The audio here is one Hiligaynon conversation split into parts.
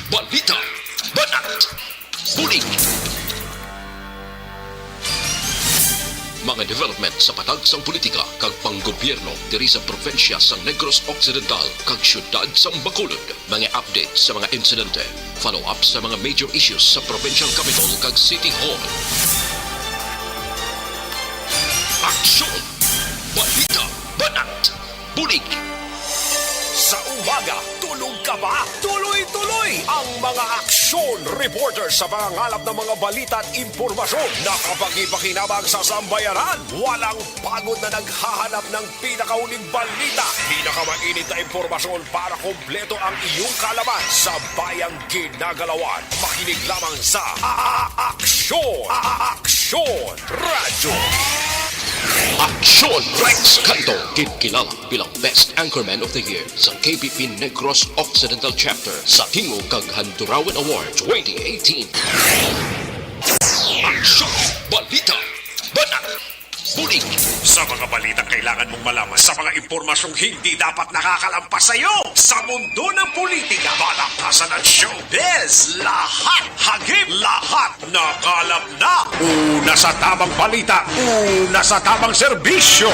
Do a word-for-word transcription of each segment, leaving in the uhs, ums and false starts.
Balita, banat, bulig. Mga development sa patag sang politika kag panggobyerno diri sa probinsya sang Negros Occidental kag siyudad sang Bacolod. Mga update sa mga insidente, follow-up sa mga major issues sa provincial capital kag city hall. Aksyon! Balita, banat, bulig. Sa umaga, tulog ka ba? Tuloy-tuloy ang mga aksyon reporter sa pangangalap ng mga balita at impormasyon na kapakipakinabang sa sambayanan. Walang pagod na naghahanap ng pinakahuling balita, pinakamainit na impormasyon para kompleto ang iyong kaalaman sa bayang ginagalawan. Makinig lamang sa A-, A-, Aksyon! A-, A-, Aksyon Radyo! Aksyon Rex Canto, ginkilala bilang Best Anchorman of the Year sa K B P Negros Occidental Chapter sa Tingog kag Handurawan Award twenty eighteen. Aksyon! Balita! Banat! Bulig! Sa mga balitang kailangan mong malaman, sa mga impormasyong hindi dapat nakakalampas sa iyo, sa mundo ng politika, balakasan at showbiz, lahat, hagip, lahat, nakalap na. Una sa tamang balita, una sa tamang serbisyo.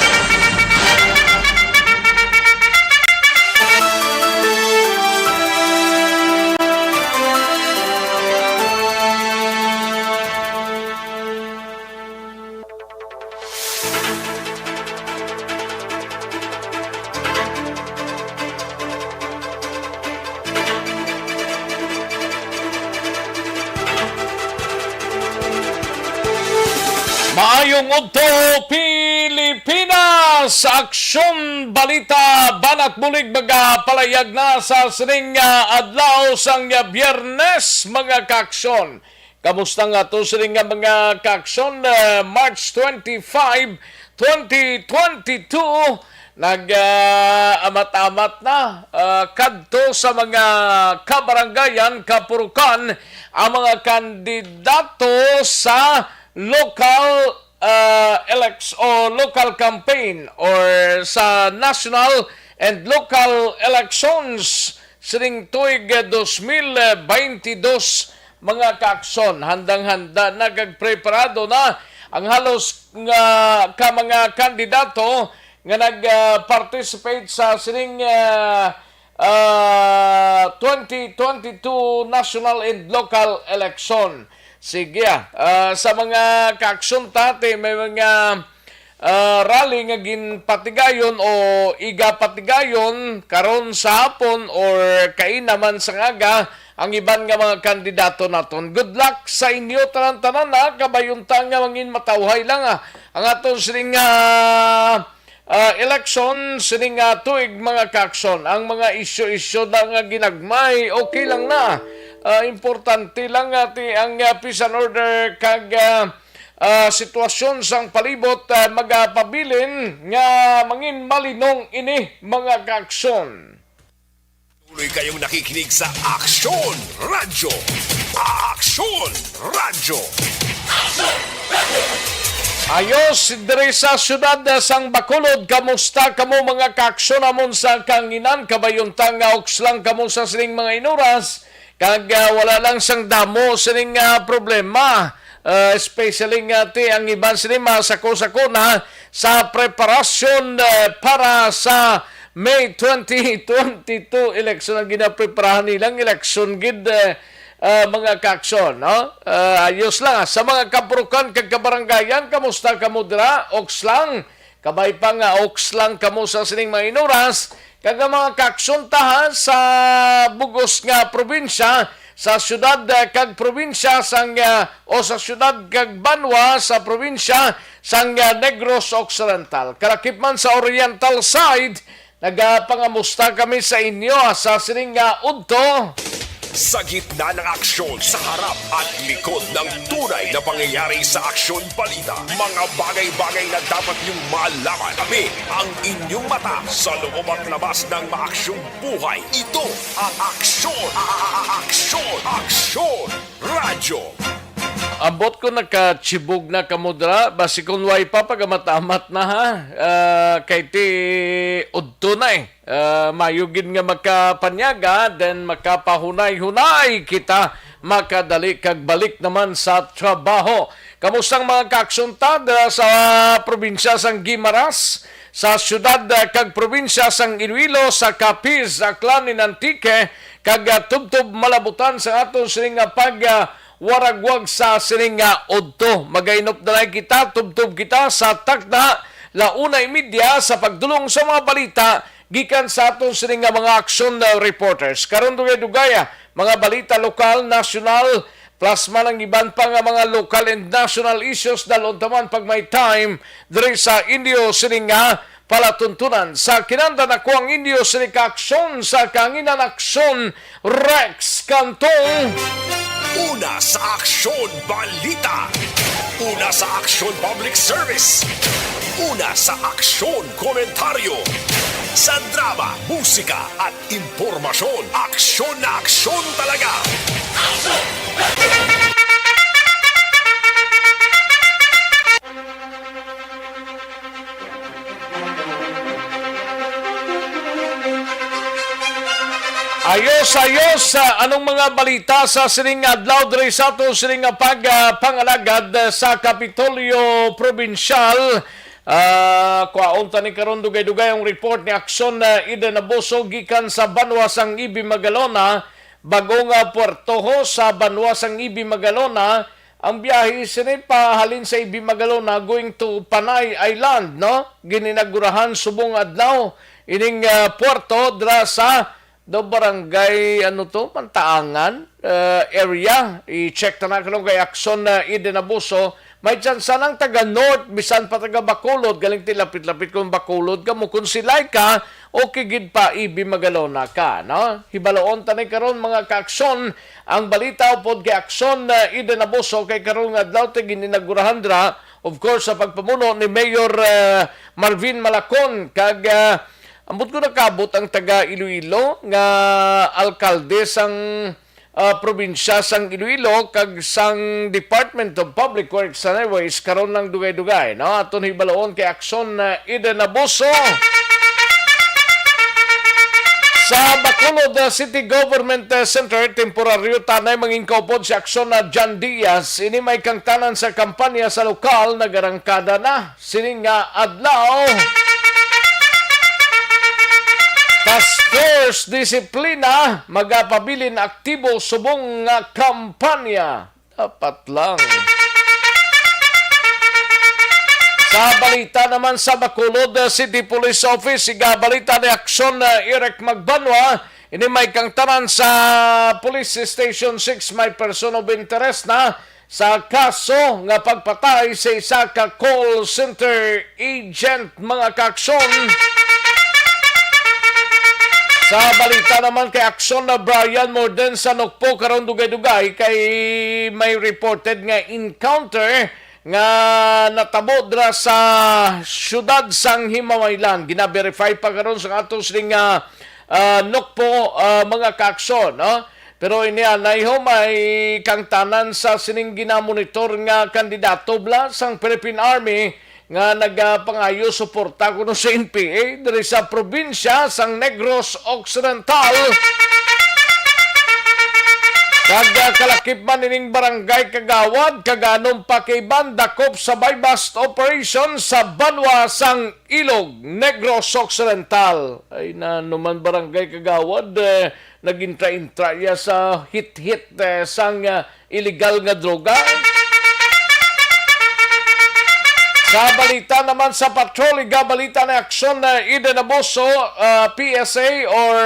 Maayong udto, Pilipinas! Aksyon Balita, Banat Bulig, magapalayag na sa sining, ah, adlaw sang, ah, Biyernes, mga kaaksyon. Kamusta nga to sini nga mga kaaksyon? Ah, March twenty-five, twenty twenty-two, nag, ah, amat-amat na, ah, kadto sa mga kabarangayan, kapurukan, ang mga kandidato sa local, ah, elect-, o local campaign or sa national and local elections sining tuig, eh, dos mil baynte dos, mga kaaksyon. Handang-handa na kag preparado na ang halos nga ka mga kandidato nga nag, ah, participate sa sining, ah, ah, twenty twenty-two national and local election. Sige, ah, sa mga kaaksyon ta, ti, may mga ah, rally nga ginpatigayon o igapatigayon karon sa hapon or kaina man sa ngaga, ang iban nga mga kandidato naton. Good luck sa inyo tanan-tanan, ha. Kabayunta nga mangin matawhay lang, ha, ang aton sining, ah, ah, election sining, ah, tuig, mga kaaksyon. Ang mga isyu-isyu na nga ginagmay, okay lang na. Ah, importante lang nga ti ang, ah, peace and order kag, ah, ah, sitwasyon sang palibot, ah, magapabilin nga mangin malinong ini, mga kaaksyon. Tuloy kayong nakikinig sa Aksyon Radyo. Aksyon Radyo. Ayos, diri sa siyudad, ah, sang Bacolod, kamusta kamo, mga kaaksyon, amon sa kanginan? Kabayunta nga uks lang kamo sa sining mga inuras. Kag, ah, wala lang sang damo sining, ah, problema, ah, especially nga ti ang iban sini masako-sako na sa preparasyon, ah, para sa May twenty twenty-two election. Ang ginapreparahan nilang election gid, eh, ah, mga kaaksyon, no? Ah, ayos lang, ah. Sa mga kapurukan kag kabarangayan, kamusta kamo dira? Oks lang. Kabay pa nga oks lang kamo sa sining mga inuras, kag ang mga kaaksyon ta, ha, sa bugos nga probinsya, sa siyudad, eh, kag probinsya sang, eh, o sa siyudad kag banwa sa probinsya sang, eh, Negros Occidental. Kalakip man sa oriental side, nagapangamusta kami sa inyo, ah, sa sining nga udto. Sa gitna ng aksyon, sa harap at likod ng tunay na pangyayari sa Aksyon Balita, mga bagay-bagay na dapat niyong malaman. Kami ang inyong mata sa loob at labas ng maaksyong buhay. Ito ang Aksyon, a-, a-, a-, Aksyon, Aksyon Radyo. Ang Ambot ko nakachibog na kamo dira, basi kon way pa pagamat-amat na ha. Ah, kay ti udto na eh. Ah, mayo gid nga makapanyaga, then makapahunay-hunay kita makadali kag balik naman sa trabaho. Kamusta ang mga kaaksyon ta dira sa probinsya sang Guimaras, sa siyudad, ah, kag probinsya sang Iloilo, sa Capiz, Aklan, in Antique, kag, ah, tubtob malabutan sa aton sini nga pag, ah, waragwag sa sining nga udto. Magainop na lang kita, tubtob kita sa takna, la una y media sa pagdulong sa mga balita gikan sa aton sining nga mga aksyon, uh, reporters. Karon dugay-dugay, ah, mga balita lokal, nasyonal, plus man ang iban pa nga mga local and national issues, dalon ta man pag may time diri sa inyo sining nga palatuntunan. Sa kinandan ako ang inyo sini ka aksyon sa kanginan aksyon, Rex Cantong. Una sa Aksyon Balita. Una sa Aksyon Public Service. Una sa Aksyon Komentaryo. Sa drama, musika at impormasyon, aksyon na aksyon talaga. Ayos, ayos. Ah, anong mga balita sa sining adlaw diri sa ato sining nga pag, ah, pangalagad, ah, sa Kapitolyo Probinsyal? Ah, kuhaon ta ni karon dugay-dugay ang report ni Aksyon, ah, Eden Abuso gikan sa banwa sang Ibi Magalona, bag-o nga puerto ho sa banwa sang Ibi Magalona. Ang biyahe sini pahalin sa Ibi Magalona going to Panay Island, no? Gininagurahan subong adlaw ining, ah, puerto dira sa do barangay, ano to, Mantaangan, ah, area. I-check ta na karon kay Aksyon, ah, Eden Abuso. May tsansa nang taga North, bisan pa taga Bacolod, galing ti lapit-lapit kung Bacolod kamo. Kung silay ka, okay gid pa, Ibi Magalona ka, no? Hibaloon ta ni karon, mga kaaksyon, ang balita upod kay Aksyon, ah, Eden Abuso, kay karong adlaw ti gininagurahan dira, of course, sa pagpamuno ni Mayor, ah, Marvin Malacon, kag, ah, ambot ko nakabot ang taga Iloilo nga alkalde sang, ah, probinsya sang Iloilo kag sang Department of Public Works and Highways karon lang dugay-dugay, no? Aton hibaloon kay Aksyon, ah, Eden Abuso. Sa Bacolod, ah, City Government, ah, Center, temporaryo tanay mangin kaupod si Aksyon na John Diaz. Ini may kangtanan sa kampanya sa lokal, nagarangkada na sining nga adlaw. Task Force Disiplina magapabilin aktibo subong nga kampanya. Dapat lang. Sa balita naman sa Bacolod, uh, City Police Office, igabalita ni Aksyon, uh, Eric Magbanwa, ini may kangtanan sa Police Station six, may person of interest na sa kaso nga pagpatay sa isa ka call center agent, mga kaaksyon. Sa balita naman kay Aksyon na Brian Morden sa Nokpo, karon dugay-dugay kay may reported nga encounter nga natabo dira sa siyudad sang Himamaylan. Gina-verify pa karon sa ato sining, ah, ah, Nokpo, ah, mga kaaksyon, no? Pero ini anay ho, may kangtanan sa sining ginamonitor nga kandidato bala sang Philippine Army nga nagapangayo suporta kuno sa N P A diri sa probinsya sang Negros Occidental. Kag, ah, kalakip man ining barangay kagawad, kag anom pa kay banda kop sa buy-bust operation sa banwa sang Ilog, Negros Occidental. Ay, na naman barangay kagawad, eh, nag-intra-intra iya sa hit-hit, eh, sang, ah, iligal nga droga. Sa balita naman sa patrol, igabalita ni Aksyon na Eden Abuso, ah, P S A or,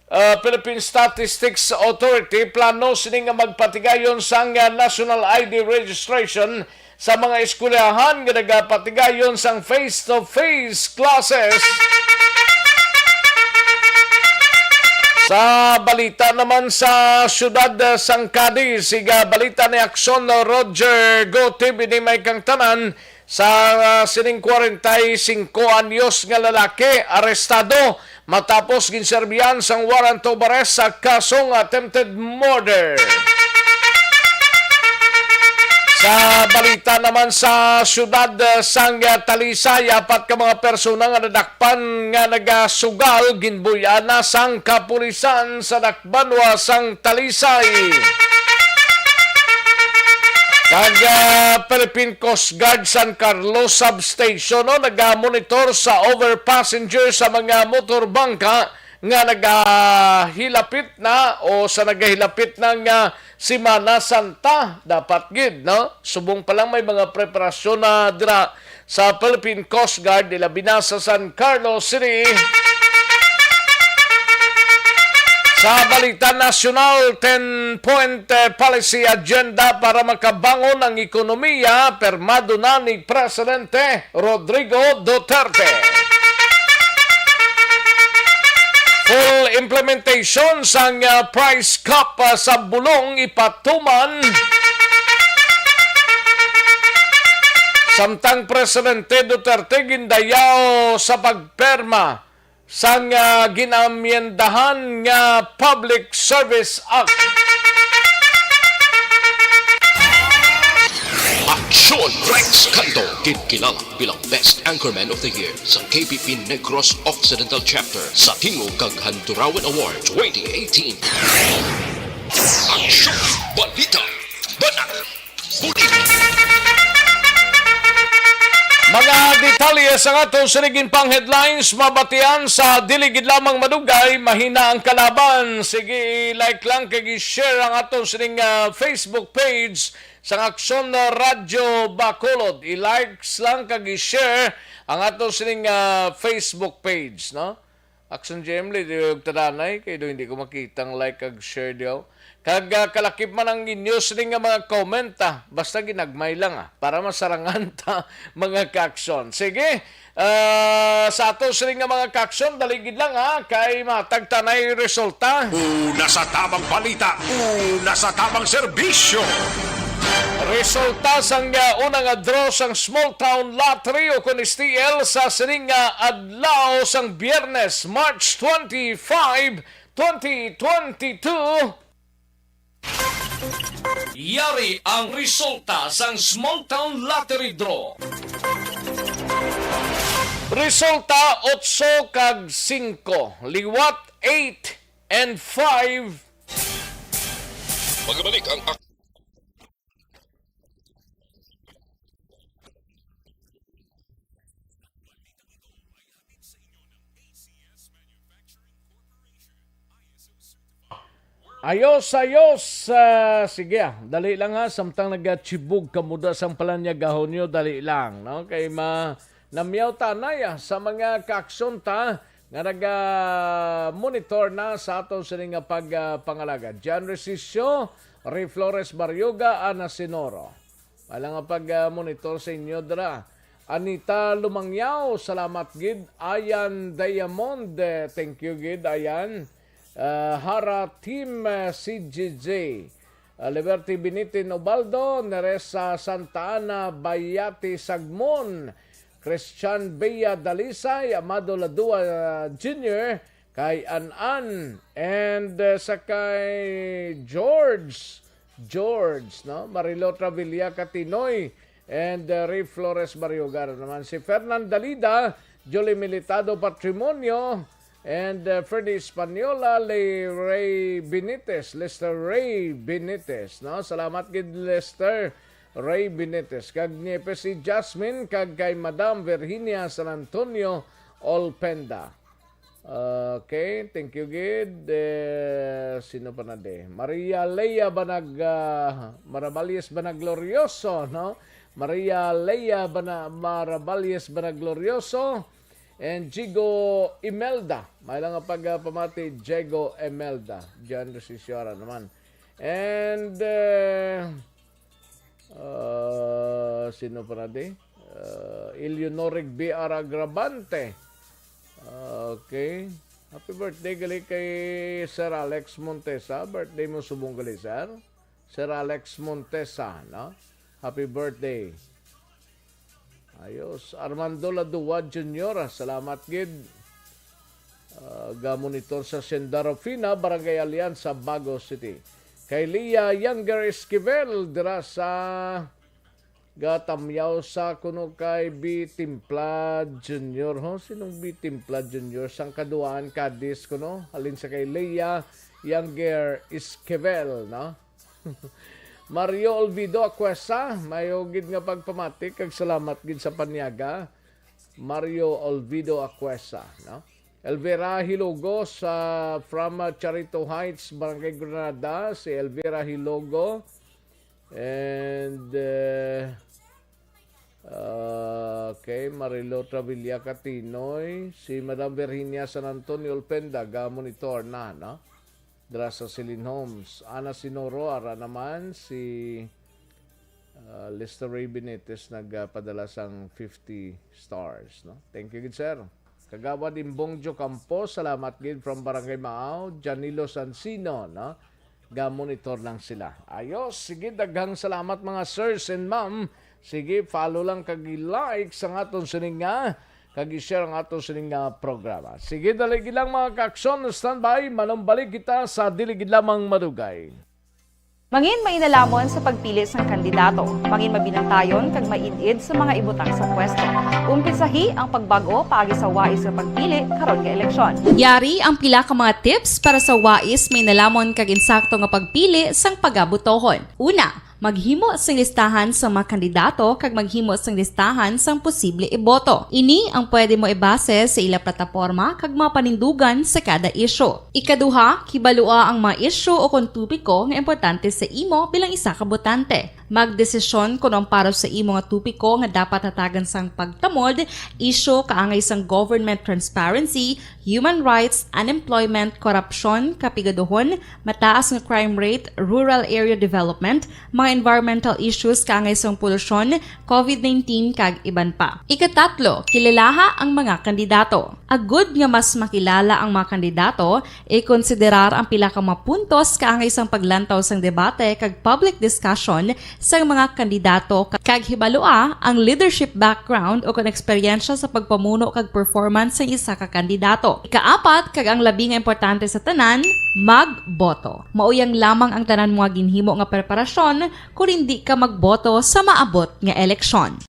ah, Philippine Statistics Authority, plano sini nga magpatigayon sang, ah, national I D registration sa mga eskwelahan nga nagapatigayon sang face-to-face classes. Sa balita naman sa siyudad, ah, sang Cadiz, siga balita ni Aksyon Roger Gotib, ini may kangtanan sa, ah, sining kwarenta y singko anyos nga lalaki arestado matapos ginserbihan sang warrant of arrest sa kasong attempted murder. Sa balita naman sa siyudad, eh, sang, eh, Talisay, apat ka mga persona nga nadakpan nga nagasugal ginbuy-an na sang kapulisan sa Dakbanwa sang Talisay. Kag, ah, Philippine Coast Guard San Carlos Substation, no, nagamonitor sa over passenger sa mga motor bangka nga nagahilapit na o sa nagahilapit na nga Semana Santa. Dapat gid, no? Subong pa lang may mga preparasyon na dira sa Philippine Coast Guard, ilabi na sa San Carlos City. Sa balita nasyonal, ten-point, eh, policy agenda para makabangon ang ekonomiya, pirmado na ni Presidente Rodrigo Duterte. Full implementation sang, ah, price cap, ah, sa bulong ipatuman. Samtang Presidente Duterte gindayaw sa pagperma sang, ah, ginamyendahan nga Public Service Act. Aksyon Rex Cando, ginkilala bilang Best Anchorman of the Year sa K P P Negros Occidental Chapter sa Tingog kag Handurawan Award twenty eighteen. Aksyon! Balita! Banat! Bulig! Mga detalye sa aton sining pang headlines mabatian sa dili gid lamang madugay, mahina ang kalaban. Sige, i-like lang kag i-share ang aton sining, ah, Facebook page sang Aksyon Radyo Bacolod. I-likes lang kag i-share ang aton sining, ah, Facebook page, no? Aksyon G M, di og tadanay, kay do hindi ko makita ang like kag share diyo. Kag, ah, kalakip man ang inyo sini nga mga comment, ah. Basta ginagmay lang, ah, para masarangan ta, mga kaaksyon. Sige, ah, sa ato sini nga mga kaaksyon, dali gid lang, ha, kay matag tanay resulta. Una sa tamang balita, una sa tamang serbisyo. Resulta sang, ah, una nga draw sang Small Town Lottery o kun S T L sa sining nga adlaw sang Biyernes, March twenty-five, twenty twenty-two. Yari ang resulta sang Small Town Lottery Draw. Resulta, otso kag singko, liwat eight and five. Magbalik ang ak- Ayos, ayos. Ah, sige, ah. Dali lang, ha, samtang nagachibog ka muda sang palanyagahon nyo, dali lang, no? Kay ma-, namyaw ta anay, ah, sa mga kaaksyon ta nga naga-monitor na sa aton sini nga pag, ah, pangalaga. John Resisio, Ray Flores Barrioga, Ana Sinoro. Wala nga pag, ah, monitor sa inyo dira. Anita Lumangyaw, salamat gid. Ayan Diamond, eh, thank you gid, Ayan. Ah, Hara Team, ah, C G J. Ah, Liberty Binitin Ubaldo, Neresa Santa Ana, Bayati Sagmon, Christian Bea Dalisay, Amado Ladua, ah, Junior, kay An-an, and, uh, sa kay George, George, no? Marilo Travilla Katinoy, and, uh, Ray Flores Barriogar naman. Si Fernan Dalida, Jolie Militado Patrimonio, and, uh, Ferdy Española, Lay Ray Benitez, Lester Ray Benitez, no? Salamat gid, Lester Ray Benitez. Kag ni P C Jasmine, kag kay Madam Virginia San Antonio Olpenda. Okay, thank you gid. Eh, sino pa na di? Maria Lea Banag, ah, Maraballes Banaglorioso, no? Maria Lea Bana-, Maraballes Banaglorioso and Jigo Imelda. May lang nga pagpamati, Jigo Imelda. Diyan si Siora naman. And, eh, Ah, sino pa na di? Ah, Eleonorig B R Agravante. Okay. Happy birthday gali kay Sir Alex Montesa. Birthday mo subong gali, sir. Sir Alex Montesa, no? Happy birthday. Ayos. Armando Ladua Junior, salamat gid. Ah, gamonitor sa Senda Rufina, Barangay Alianza, Bago City. Kay Lia Younger Esquivel, dira sa Gatamyaw sa kuno kay B Timpla Junior, ho? Sinong B Timpla Junior? Sang kaduaan, Cadiz, kuno? Halin sa kay Leia Younger Esquivel, no? Mario Olvido Acuesa, mayo gid nga pagpamati kag salamat gid sa panyaga. Mario Olvido Acuesa, no? Elvira Hilogo sa, from, uh, Charito Heights, Barangay Granada, si Elvira Hilogo. And, uh, uh, okay, Marilo Travilla Catinoy, si Madam Virginia San Antonio Olpenda, ga-monitor na, no? Dira sa Silin Homes. Ana Sinoro, ara naman si, uh, Lester Ray Benitez nagpadala sang fifty stars, no? Thank you, good sir. Kagawad Imbong Jocampo, salamat gid from Barangay Maaw. Janilo Sansino, no? Ga-monitor lang sila. Ayos, sige, daghang salamat, mga sirs and ma'am. Sige, follow lang kag i-like sa aton sining nga, kag i-share ang aton sining nga programa. Sige, dali gid lang, mga kaaksyon, standby. Manumbalik kita sa dili gid lamang madugay. Mangin mainalamo sa pagpili sang kandidato. Mangin mabinantayon kag maid-id sa mga ibutang sa pwesto. Umpisahi ang pagbag-o paagi sa wais nga pagpili karon nga eleksyon. Yari ang pila ka mga tips para sa wais, mainalamo kag insakto nga pagpili sang pagabotohon. Una, maghimo sing listahan sa mga kandidato kag maghimo sing listahan sang posible iboto. Ini ang pwede mo ibase sa ila plataporma kag mga panindugan sa kada isyu. Ikaduha, kibalua ang mga isyu o kon topiko nga importante sa imo bilang isa ka botante. Magdesisyon kon ang para sa imo nga topiko nga dapat hatagan sang pagtamod, isyu kaangay sang government transparency, human rights, unemployment, korupsyon, kapigaduhon, mataas nga crime rate, rural area development, mga environmental issues kaangay sang polusyon, covid nineteen, kag iban pa. Ikatatlo, kilalaha ang mga kandidato. Agud nga mas makilala ang mga kandidato, ikonsiderar ang pila ka mga puntos kaangay sang paglantaw sang debate kag public discussion sang mga kandidato, ka-, kag hibalua ang leadership background o kon eksperyensya sa pagpamuno kag performance sang isa ka kandidato. Ikaapat, kag ang labi nga importante sa tanan, magboto. Mao yang lamang ang tanan mo nga ginhimo nga preparasyon kon indi ka magboto sa maabot nga eleksyon.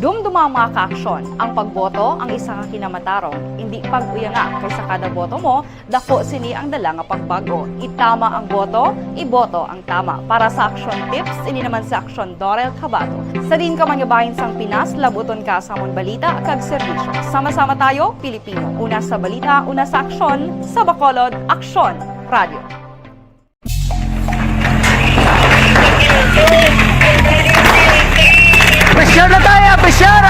Dumduma, mga kaaksyon, ang pagboto ang isa ka kinamatarong, indi pag-uyanga, kay sa kada boto mo, daku sini ang dala nga pagbag-o. Itama ang boto, iboto ang tama. Para sa Aksyon Tips, ini naman si Aksyon Dorel Cabato. Sa diin ka man nga bahin sang Pinas, labuton ka sa amon balita kag serbisyo. Sama-sama tayo, Pilipino. Una sa balita, una sa aksyon, sa Bacolod, Aksyon Radio. Pressure na tayo, pressure!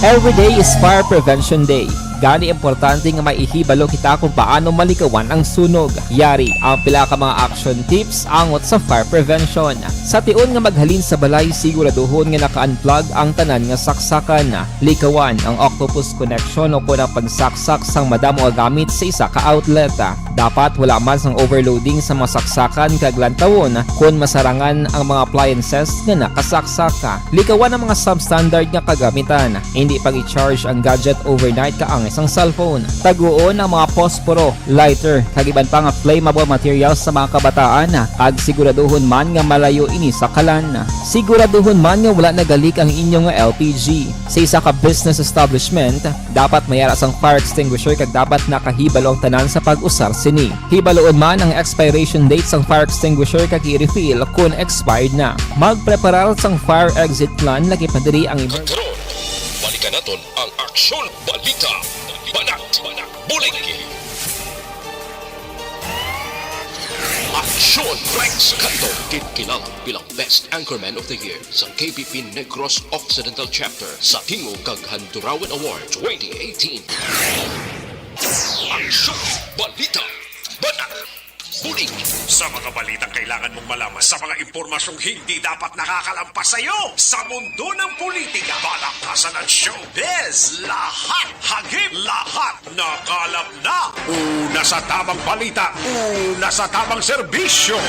Every day is Fire Prevention Day. Gani, importante nga maihibalo kita kung paano malikawan ang sunog. Yari ang pila ka mga action tips angot sa fire prevention. Sa tion nga maghalin sa balay, siguraduhon nga naka-unplug ang tanan nga saksakan. Likawan ang octopus connection o kon ang pagsaksak sang madamo nga gamit sa isa ka outlet. Dapat wala man sang overloading sa mga saksakan kag lantawon kon masarangan ang mga appliances nga nakasaksak. Likawan ang mga substandard nga kagamitan. Indi pag-i-charge ang gadget overnight kaangay sang cellphone. Taguon ang mga posporo, lighter, kag iban pa nga flammable materials sa mga kabataan, kag siguraduhon man nga malayo ini sa kalan. Siguraduhon man nga wala nagalik ang inyo nga L P G. Sa isa ka business establishment, dapat mayara sang fire extinguisher kag dapat nakahibalo ang tanan sa pag-usar sini. Hibaluon man ang expiration date sang fire extinguisher kag i-refill kon expired na. Magpreparar sang fire exit plan, lakip na diri ang emer- Karon, balikan naton ang Aksyon Balita. Banat, Banat, Bulig. Aksyon Rex Cantong, kinkilala bilang Best Anchorman of the Year sa K P P Negros Occidental Chapter sa Tingog kag Handurawan Award twenty eighteen. Aksyon Balita. Banat. Bulig. Sa mga balitang kailangan mong malaman, sa mga impormasyong hindi dapat nakakalampas sa iyo, sa mundo ng politika, balakasan at showbiz, lahat hagip, lahat nakalap na. Una sa tamang balita, una sa tamang serbisyo.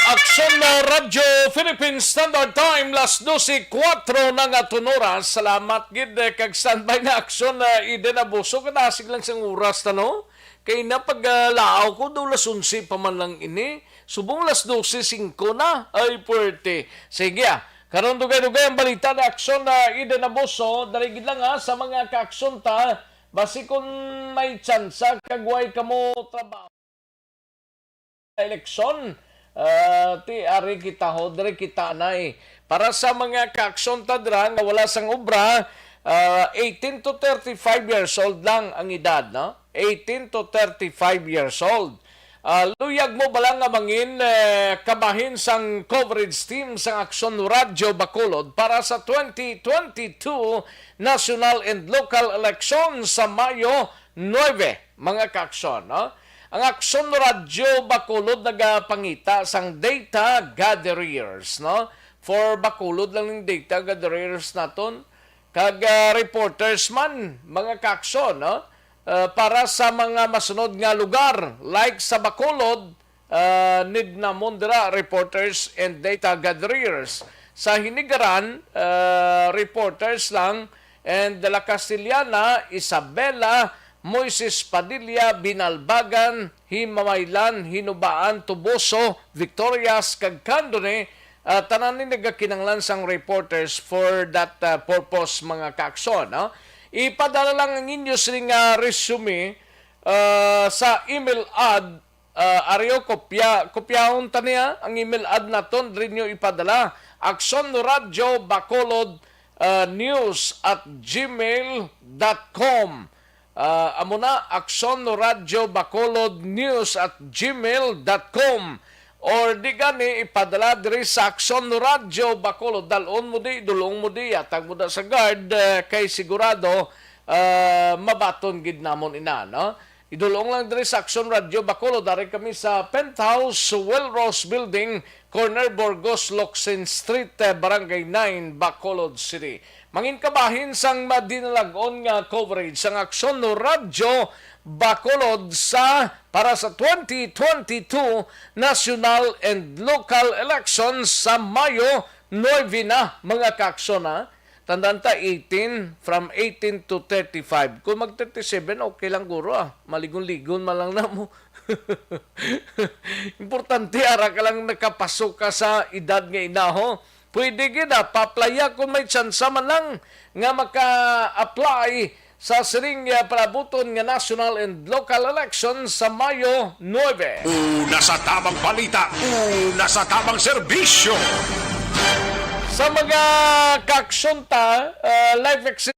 Aksyon na Radyo Philippine Standard Time, las dose kuwatro na nga tunoras. Salamat gid, eh, kag standby na Aksyon na Eden Abuso. Kadasig lang sang oras ta, no? Kay na pag, ah, laaw ko, daw las onse pa man lang ini. Subong las dose singko na. Ay, puwerte. Sige, ah. Karon dugay-dugay ang balita na Aksyon na Eden Abuso. Dali gid lang, ha, sa mga kaaksyon ta. Basi kung may tsansa kag way kamo trabaho eleksyon, ah, ti ari kita ho, diri kita anay. Para sa mga kaaksyon ta dira nga wala sang obra, ah, eighteen to thirty-five years old lang ang edad, no? Eighteen to thirty-five years old. Ah, luyag mo bala nga mangin, eh, kabahin sang coverage team sang Aksyon Radyo Bacolod para sa twenty twenty-two national and local election sa Mayo nuebe, mga kaaksyon, no? Ang Aksyon Radyo Bacolod nagapangita sang data gatherers, no? For Bacolod lang ning data gatherers naton. Kag, ah, reporters man, mga kaaksyon, no? Ah, para sa mga masunod nga lugar, like sa Bacolod, ah, need namon dira reporters and data gatherers. Sa Hinigaran, ah, reporters lang, and La Castellana, Isabela, Moises Padilla, Binalbagan, Himamaylan, Hinubaan, Toboso, Victorias, kag Candone, ah, tanan ni nagakinahanglan sang reporters for that, ah, purpose, mga kaaksyon, no? Ipadala lang ang inyo sini nga resume, ah, sa email ad, ah, ari ho, kopya, kopyahon ta niya ang email ad naton, diri niyo ipadala. Aksyon Radyo Bacolod, ah, news at gmail dot com. Ah, amo na, Aksyon Radyo Bacolod news at gmail dot com. Or di gani, ipadala diri sa Aksyon Radyo Bacolod. Dalon mo di, dulong mo di, yatag mo na sa guard, eh, kay sigurado, ah, mabaton gid namon ina, no? Idulong lang diri sa Aksyon Radyo Bacolod. Dari kami sa Penthouse Wellrose Building, corner Burgos, Locsin Street, eh, Barangay nine, Bacolod City. Mangin kabahin sang madinalag-on nga coverage sang Aksyon Radyo Bacolod sa, para sa twenty twenty-two national and local elections sa Mayo nuebe na, mga kaaksyon, ha. Tandaan ta, eighteen, from eighteen to thirty-five. Kung mag thirty-seven, okay lang guro, ah. Maligon-ligon man lang na mo. Importante, ara ka lang nakapasok ka sa edad nga ina, ho. Pwede gid, ah, pa-applya kung may tsansa man lang nga maka-apply sa sining, ah, palabuton nga national and local election sa Mayo nuebe. Una sa tabang balita, una sa tabang serbisyo. Sa mga kaaksyon ta, ah, life ex-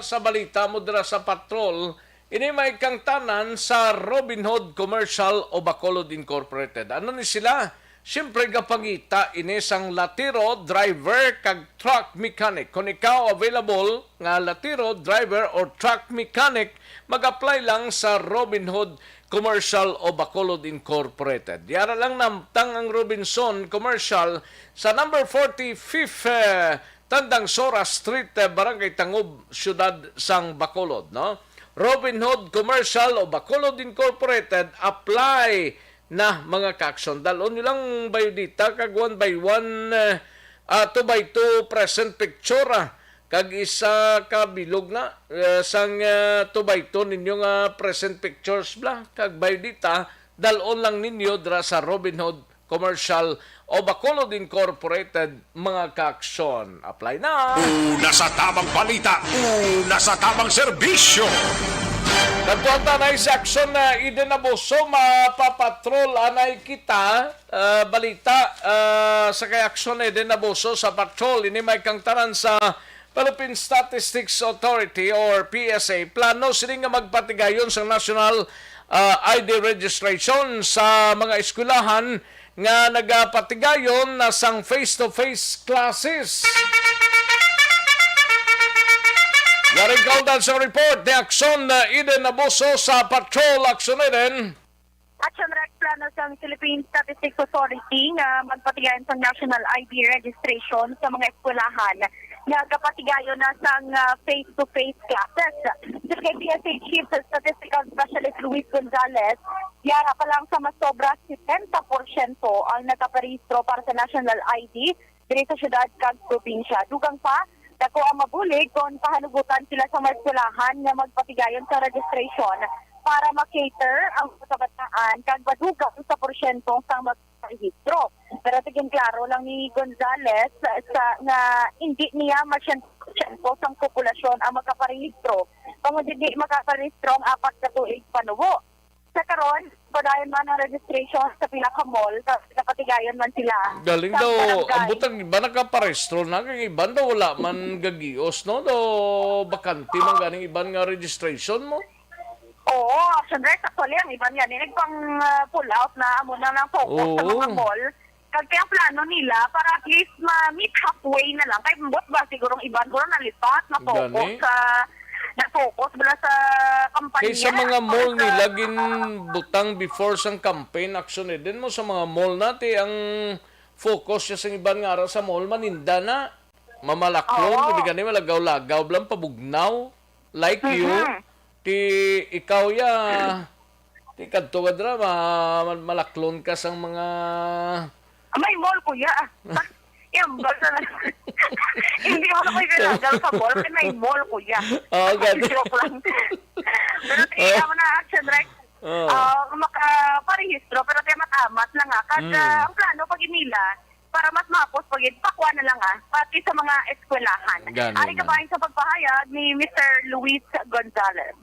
Sa balita mo dira sa Patrol, ini may kangtanan sa Robinhood Commercial o Bacolod Incorporated. Ano ni sila? Siyempre, gapangita ini sang latiro, driver, kag truck mechanic. Kung ikaw available nga latiro, driver, or truck mechanic, mag-apply lang sa Robinhood Commercial o Bacolod Incorporated. Yara lang namtang ang Robinson Commercial sa number forty-fifth, eh, Tandang Sora Street, eh, Barangay Tangob, Siyudad sang Bacolod, no? Robinhood Commercial o Bacolod Incorporated, apply na, mga kaaksyon. Dalon nyo lang biodata kag one by one, eh, ah, two by two present picture, ah, kag isa ka bilog na, eh, sang, eh, two by two ninyo nga present pictures bla, kag biodata, dalon lang ninyo dira sa Robinhood Commercial o Bacolod Incorporated, mga kaaksyon. Apply na! Una sa tamang balita, una sa tamang serbisyo. Nagtuan ta na sa aksyon na Eden Abuso, mapapatrol anay kita. Ah, balita, ah, sa kay aksyon Eden Abuso sa patrol. Ini may kangtaran sa Philippine Statistics Authority or P S A. Plano sini nga magpatigayon sa national, ah, I D registration sa mga eskwelahan nga nagapatigayon na sang face-to-face classes. Yaring kaundan sa report ni Aksyon, ah, Eden Abuso sa Patrol Aksyon Eden. Action Rec, plano sang Philippine Statistics Authority nga magpatigayon sang national I D registration sa mga eskwelahan nga gapatigayon na sang, ah, face-to-face classes. Sa kay P S A Chief Statistical Specialist Luis Gonzalez, yara pa lang sa masobra setenta porsyento ang nakaparehistro para sa national I D diri sa siyudad kag probinsya. Dugang pa, dako ang mabulig kon pahanugutan sila sa mga eskwelahan nga magpatigayon sa registration para ma-cater ang mga kabataan kag madugang sa porsyento sang magparehistro. Pero tigin klaro lang ni Gonzales sa, nga hindi niya ma-siyento sang populasyon ang makaparehistro, tungod hindi makaparehistro ang apat ka tuig panubo. Sa karon, padayon man ang registration sa pila ka mall, kag napatigayon man sila Galing sa daw, barangay. Ang butang iba nakaparehistro na, kay iban daw wala man gagios, no? Daw bakante man ganing iban nga registration mo. Oo, Action Rex, actually, ang iban nga ni nagpang, ah, pull out na, amo na lang focus sa Oo. mga mall. Kag kaya ang plano nila para at least ma-meet halfway na lang. Kay ambot ba siguro ang iban, siguro nalipat, na-focus Gani. sa, na-focus bala sa kampanya. Kay sa mga mall Or sa nila, ginbutang before sang campaign, Action Eden, mo sa mga mall nati, ang focus siya sa iban nga ara sa mall, maninda na. Mamalaklon, Oo. Kung di gani, malagaw-lagaw, blang pabugnaw. Like you, Mhm. ti ikaw ya, ti kadto ka dira, ma-, malaklon ka sang mga Ah, may mall, kuya. Yung bag na lang. Hindi ako na ko'y galagal sa mall. Kaya may mall, kuya. Oo, gani. Joke lang. Pero Oh. tingnan mo na, Action Rex. Oh. Ah, makaparehistro, pero kaya matamat lang, ah. Kag, Mm. ah, ang plano pag nila, para mas mahapos pag pakuha na lang, ah, pati sa mga eskwelahan. Gani Ari man. Kabahin sa pagpahayag ni Mister Luis Gonzalez.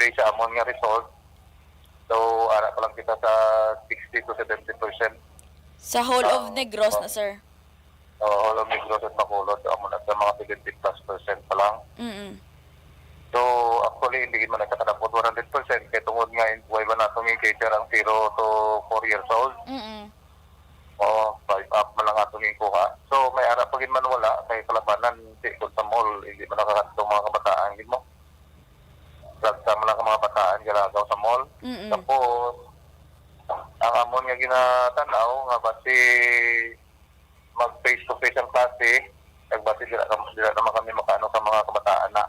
Based sa amon nga result, so, ara pa lang kita sa sixty to seventy percent. Sa whole of Ang Negros na, sir? Oo, whole of Negros at Bacolod, amo na sa mga seventy plus percent pa lang. Mm-mm. So, actually, hindi man na siya kadapot one hundred percent, kay tungod nga in-, way ba nato nga i-cater ang zero to four years old? Mm-mm. Oo, five up man lang atong ikuha. So, may ara pa gid man wala, kay kalabanan, di ko sa mall, hindi man nakakadto mga kabataan gid mo. Drag sa mga, mga kabataan, galagaw sa mall. Mm-mm. Tapos, ang amon nga ginatanaw nga basi mag face to face ang klase, kag basi dira, dira naman kami makaano sa mga kabataan na.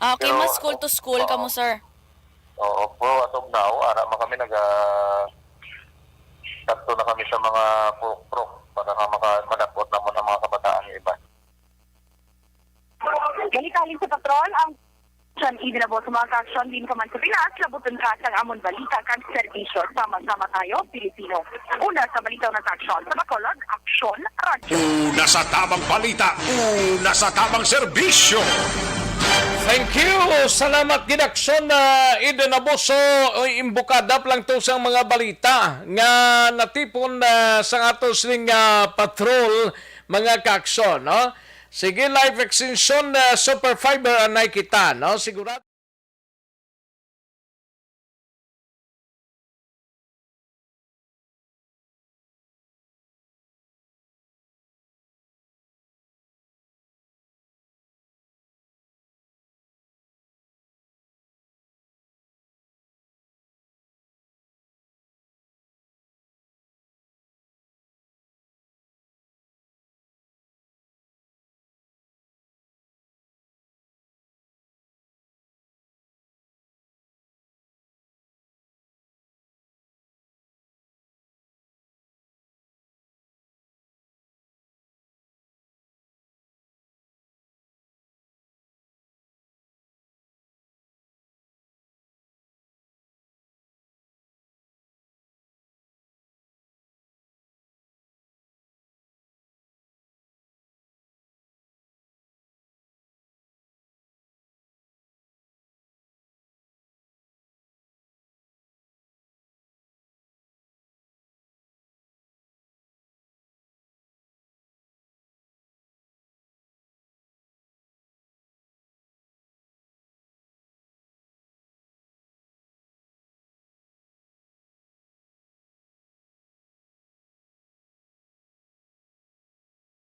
Ah, okay, Pero, mas school to school oo. kamo, sir. Oo, pero as of now, ara man kami naga-, kadto na kami sa mga purok-purok para nga maka-, madapot naman ang mga kabataan nga iba. Ganit halin sa patrol ang Action Eden Abuso, mga kaaksyon, din ka man sa Pinas, labuton ka sang amon balita kag serbisyo. Sama-sama tayo, Pilipino. Una sa balita, una sa aksyon. Sa Bacolod, Aksyon Radyo. Una sa tamang balita, una sa tamang serbisyo. Thank you. Salamat gid, Aksyon, ah, Eden Abuso, oy, imbukada pa lang to sa mga balita nga natipon, ah, sa ato sining, ah, patrol, mga kaaksyon, no? Sige, Life Extension, ah, Super Fiber, anay kita, no? Sigurado.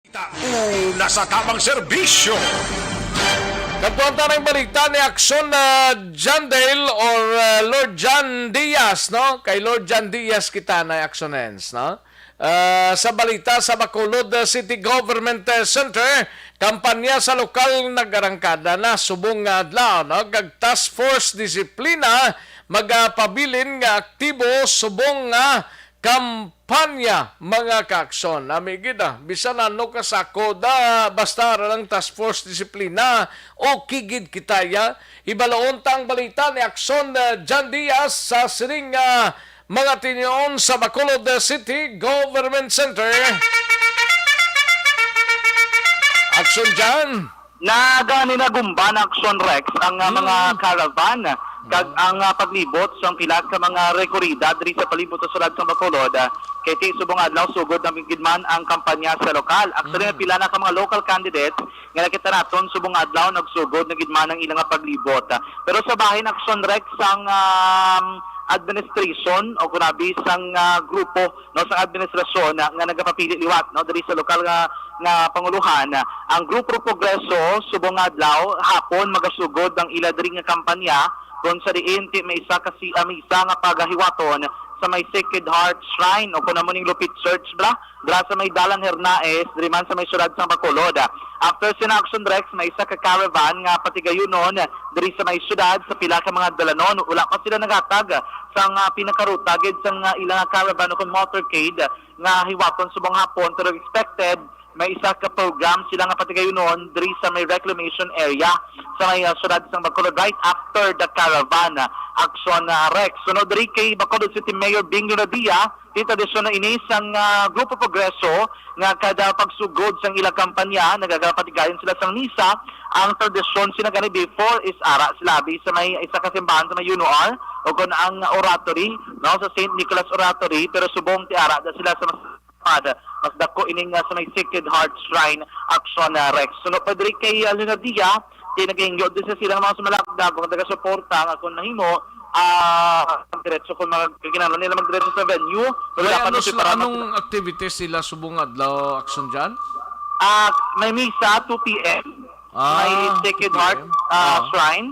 Una sa tamang serbisyo. Kadtuan ta ng balita ni Action, ah, John Dale or, ah, Lord John Diaz, no? Kay Lord John Diaz kita na Actionens, no? Ah, sa balita sa Bacolod, ah, City Government, ah, Center, kampanya sa lokal nagarangkada na subong nga adlaw, no? Kag Task Force Disiplina magapabilin nga aktibo subong nga kampanya, mga ka-Action. Nami gid, ah, bisan ano ka sakod, ah, basta ara lang Task Force Disiplina, okay gid kita, ya. Hibaloon ta ang balita ni Action, ah, John Diaz sa sining, ah, mga tinion sa Bacolod City Government Center. Action, John. Naganinagumba na Action Rex ang, ah, mga Mm. caravan kag Mm. ang, ah, paglibot sang pila ka mga rekorida diri sa palibot sa siyudad sang Bacolod, ah, kay ti subong adlaw sugod na gid man ang kampanya sa lokal. Actually, Mm. pila na ka mga local candidates nga nakita naton subong adlaw nagsugod na gid man ang ilang nga paglibot. Ah, pero sa bahin Action Rex ang, um, administration o kunabi sang, ah, grupo no, sa administrasyon nga, nga nagapapili liwat, no, diri sa lokal nga, nga panguluhan. Ang Grupo Progreso, subong nga adlaw, hapon, magasugod ang ila diri nga kampanya, kung sa diin ti may isa ka si, ah, may isa nga pagahiwaton sa may Sacred Heart Shrine, o kung amo ning Lupit Church, bla, dira sa may Dalan Hernaez, diri man sa may siyudad sang Bacolod. After sina Action Rex, may isa ka caravan nga patigayunon diri sa may siyudad sa pila ka mga dalanon. Wala pa sila naghatag sang, ah, pinakaruta gid sang, ah, ilang caravan o kon motorcade nga hiwaton subong hapon, pero expected may isa ka program sila nga patigayunon diri sa may reclamation area sa may, ah, siyudad sang Bacolod right after the caravan, ah, action, ah, Rex. Sunod diri kay Bacolod City Mayor Bing Lonadia, di tradisyon na ini sang, ah, Grupo Progreso nga kada pagsugod sang ila kampanya, nagagapatigayon sila sang misa. Ang tradisyon sina gani before is ara sila abi sa may isa ka simbahan sa may U N O R o kon ang oratory, no, sa Saint Nicholas Oratory, pero subong ti ara da sila sa mas pad, mas dako ining, ah, sa may Sacred Heart Shrine action, ah, Rex. Sunod pa diri kay, ah, Leonardia, kay nagahingyo din sa silang mga sumalakda kung taga-suporta nga kung nahimo, ah, magdiretso kung mag-, kinahanglan nila magdiretso sa venue. May Wala pa ano to sila, preparado anong sila. Activities sila subong adlaw, Action John? Ah, may misa, two P M. Ah, May Sacred Heart, two P M. Ah, Ah. Shrine.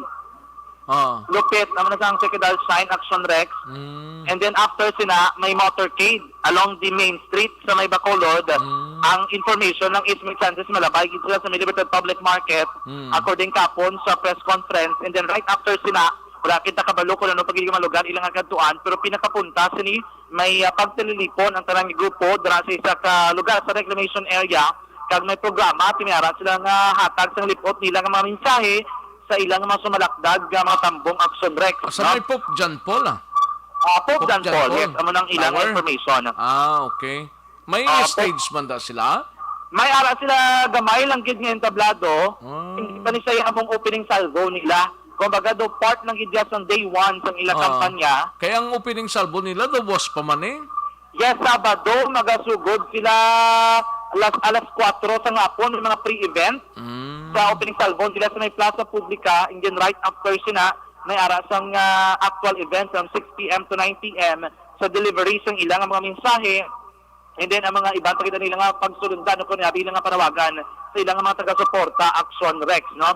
Ah. Lupit, naman na sa ang Sacred Heart Shrine, Action Rex. Mm. And then after sina, may motorcade along the main street sa may Bacolod. Mm. Ang information lang is may chances malabay gid sila sa may Libertad Public Market, Mm. according kapon sa press conference. And then right after sina, wala kita kabalo kung ano pa gid nga lugar ilang nga kadtuan, pero pinakapunta sini may, ah, pagtililipon ang tanang grupo dira sa isa ka lugar sa reclamation area, kag may programa, ti may ara sila nga hatag sang lip-ot nila nga mga mensahe sa ilang mga sumalakdag nga mga tambong Action Rex, Sa no? May Pope John Paul, ah. Ah, Pope Pope John John Paul, Paul. Yes, amo nang ilang Tower? Information. Ah, okay. May Ah, po- stage man da sila? May ara sila gamay lang gid nga entablado. Ah. Hindi pa ni siya among opening salvo nila. Kumbaga, do part lang gid siya sa day one sa ilang Ah. kampanya. Kaya ang opening salvo nila, do was pa man eh. Yes, Sabado, magasugod sila alas, alas kwatro sa hapon, may mga pre-event. Mm. Sa opening salvo nila sa may Plaza Publica, and then right after sina, may ara sang, ah, actual event from six P M to nine P M sa delivery sang ilang mga mensahe. And then, ang mga iban pa kita nila nga pagsulundan o kung abi lang nga panawagan sa ilang mga taga-suporta, Action Rex, no?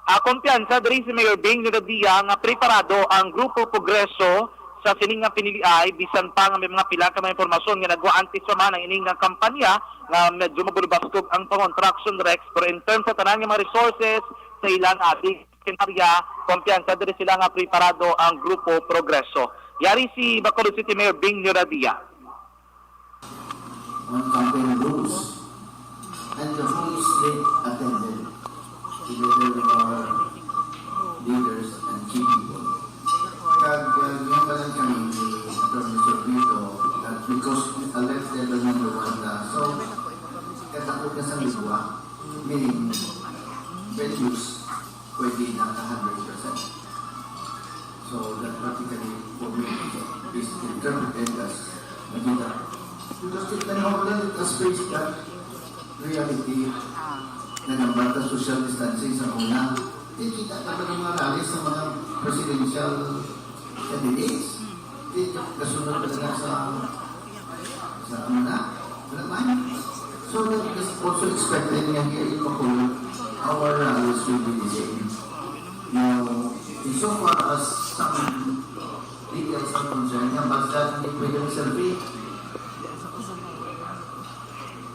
Ah, kumpiyansa diri si Mayor Bing Lonadia nga preparado ang Grupo Progreso sa sining nga piniliay, bisan pa nga may mga pila ka mga impormasyon nga nagwa antes pa man ang ining nga kampanya nga medyo mabulbaskog ang pangontra, Action Rex, pero in terms sa tanan nga mga resources sa ilang abi makinarya, kumpiyansa diri sila nga preparado ang Grupo Progreso. Yari si Bacolod City Mayor Bing Lonadia. On campaign rules and the full slate attended together with our leaders and key people. Kag, uh, ginhambal kami ni Attorney Sorvito that because we elected the number one na, so, katakot na sa liwa, meaning, venues, pwede na a hundred percent. So that practically for me is interpreted as makita. Because kita na ako lang, let's face that reality. Nagambata social distancing sa una. Di kita ka ba ng mga rally sa mga presidential candidates? Di kasunod talaga sa, sa una. Wala man. So, that is also expected nga here in Bacolod, our rallies will be the same. Now, insofar as some details are concerned, nga basta hindi pwede mag-selfie,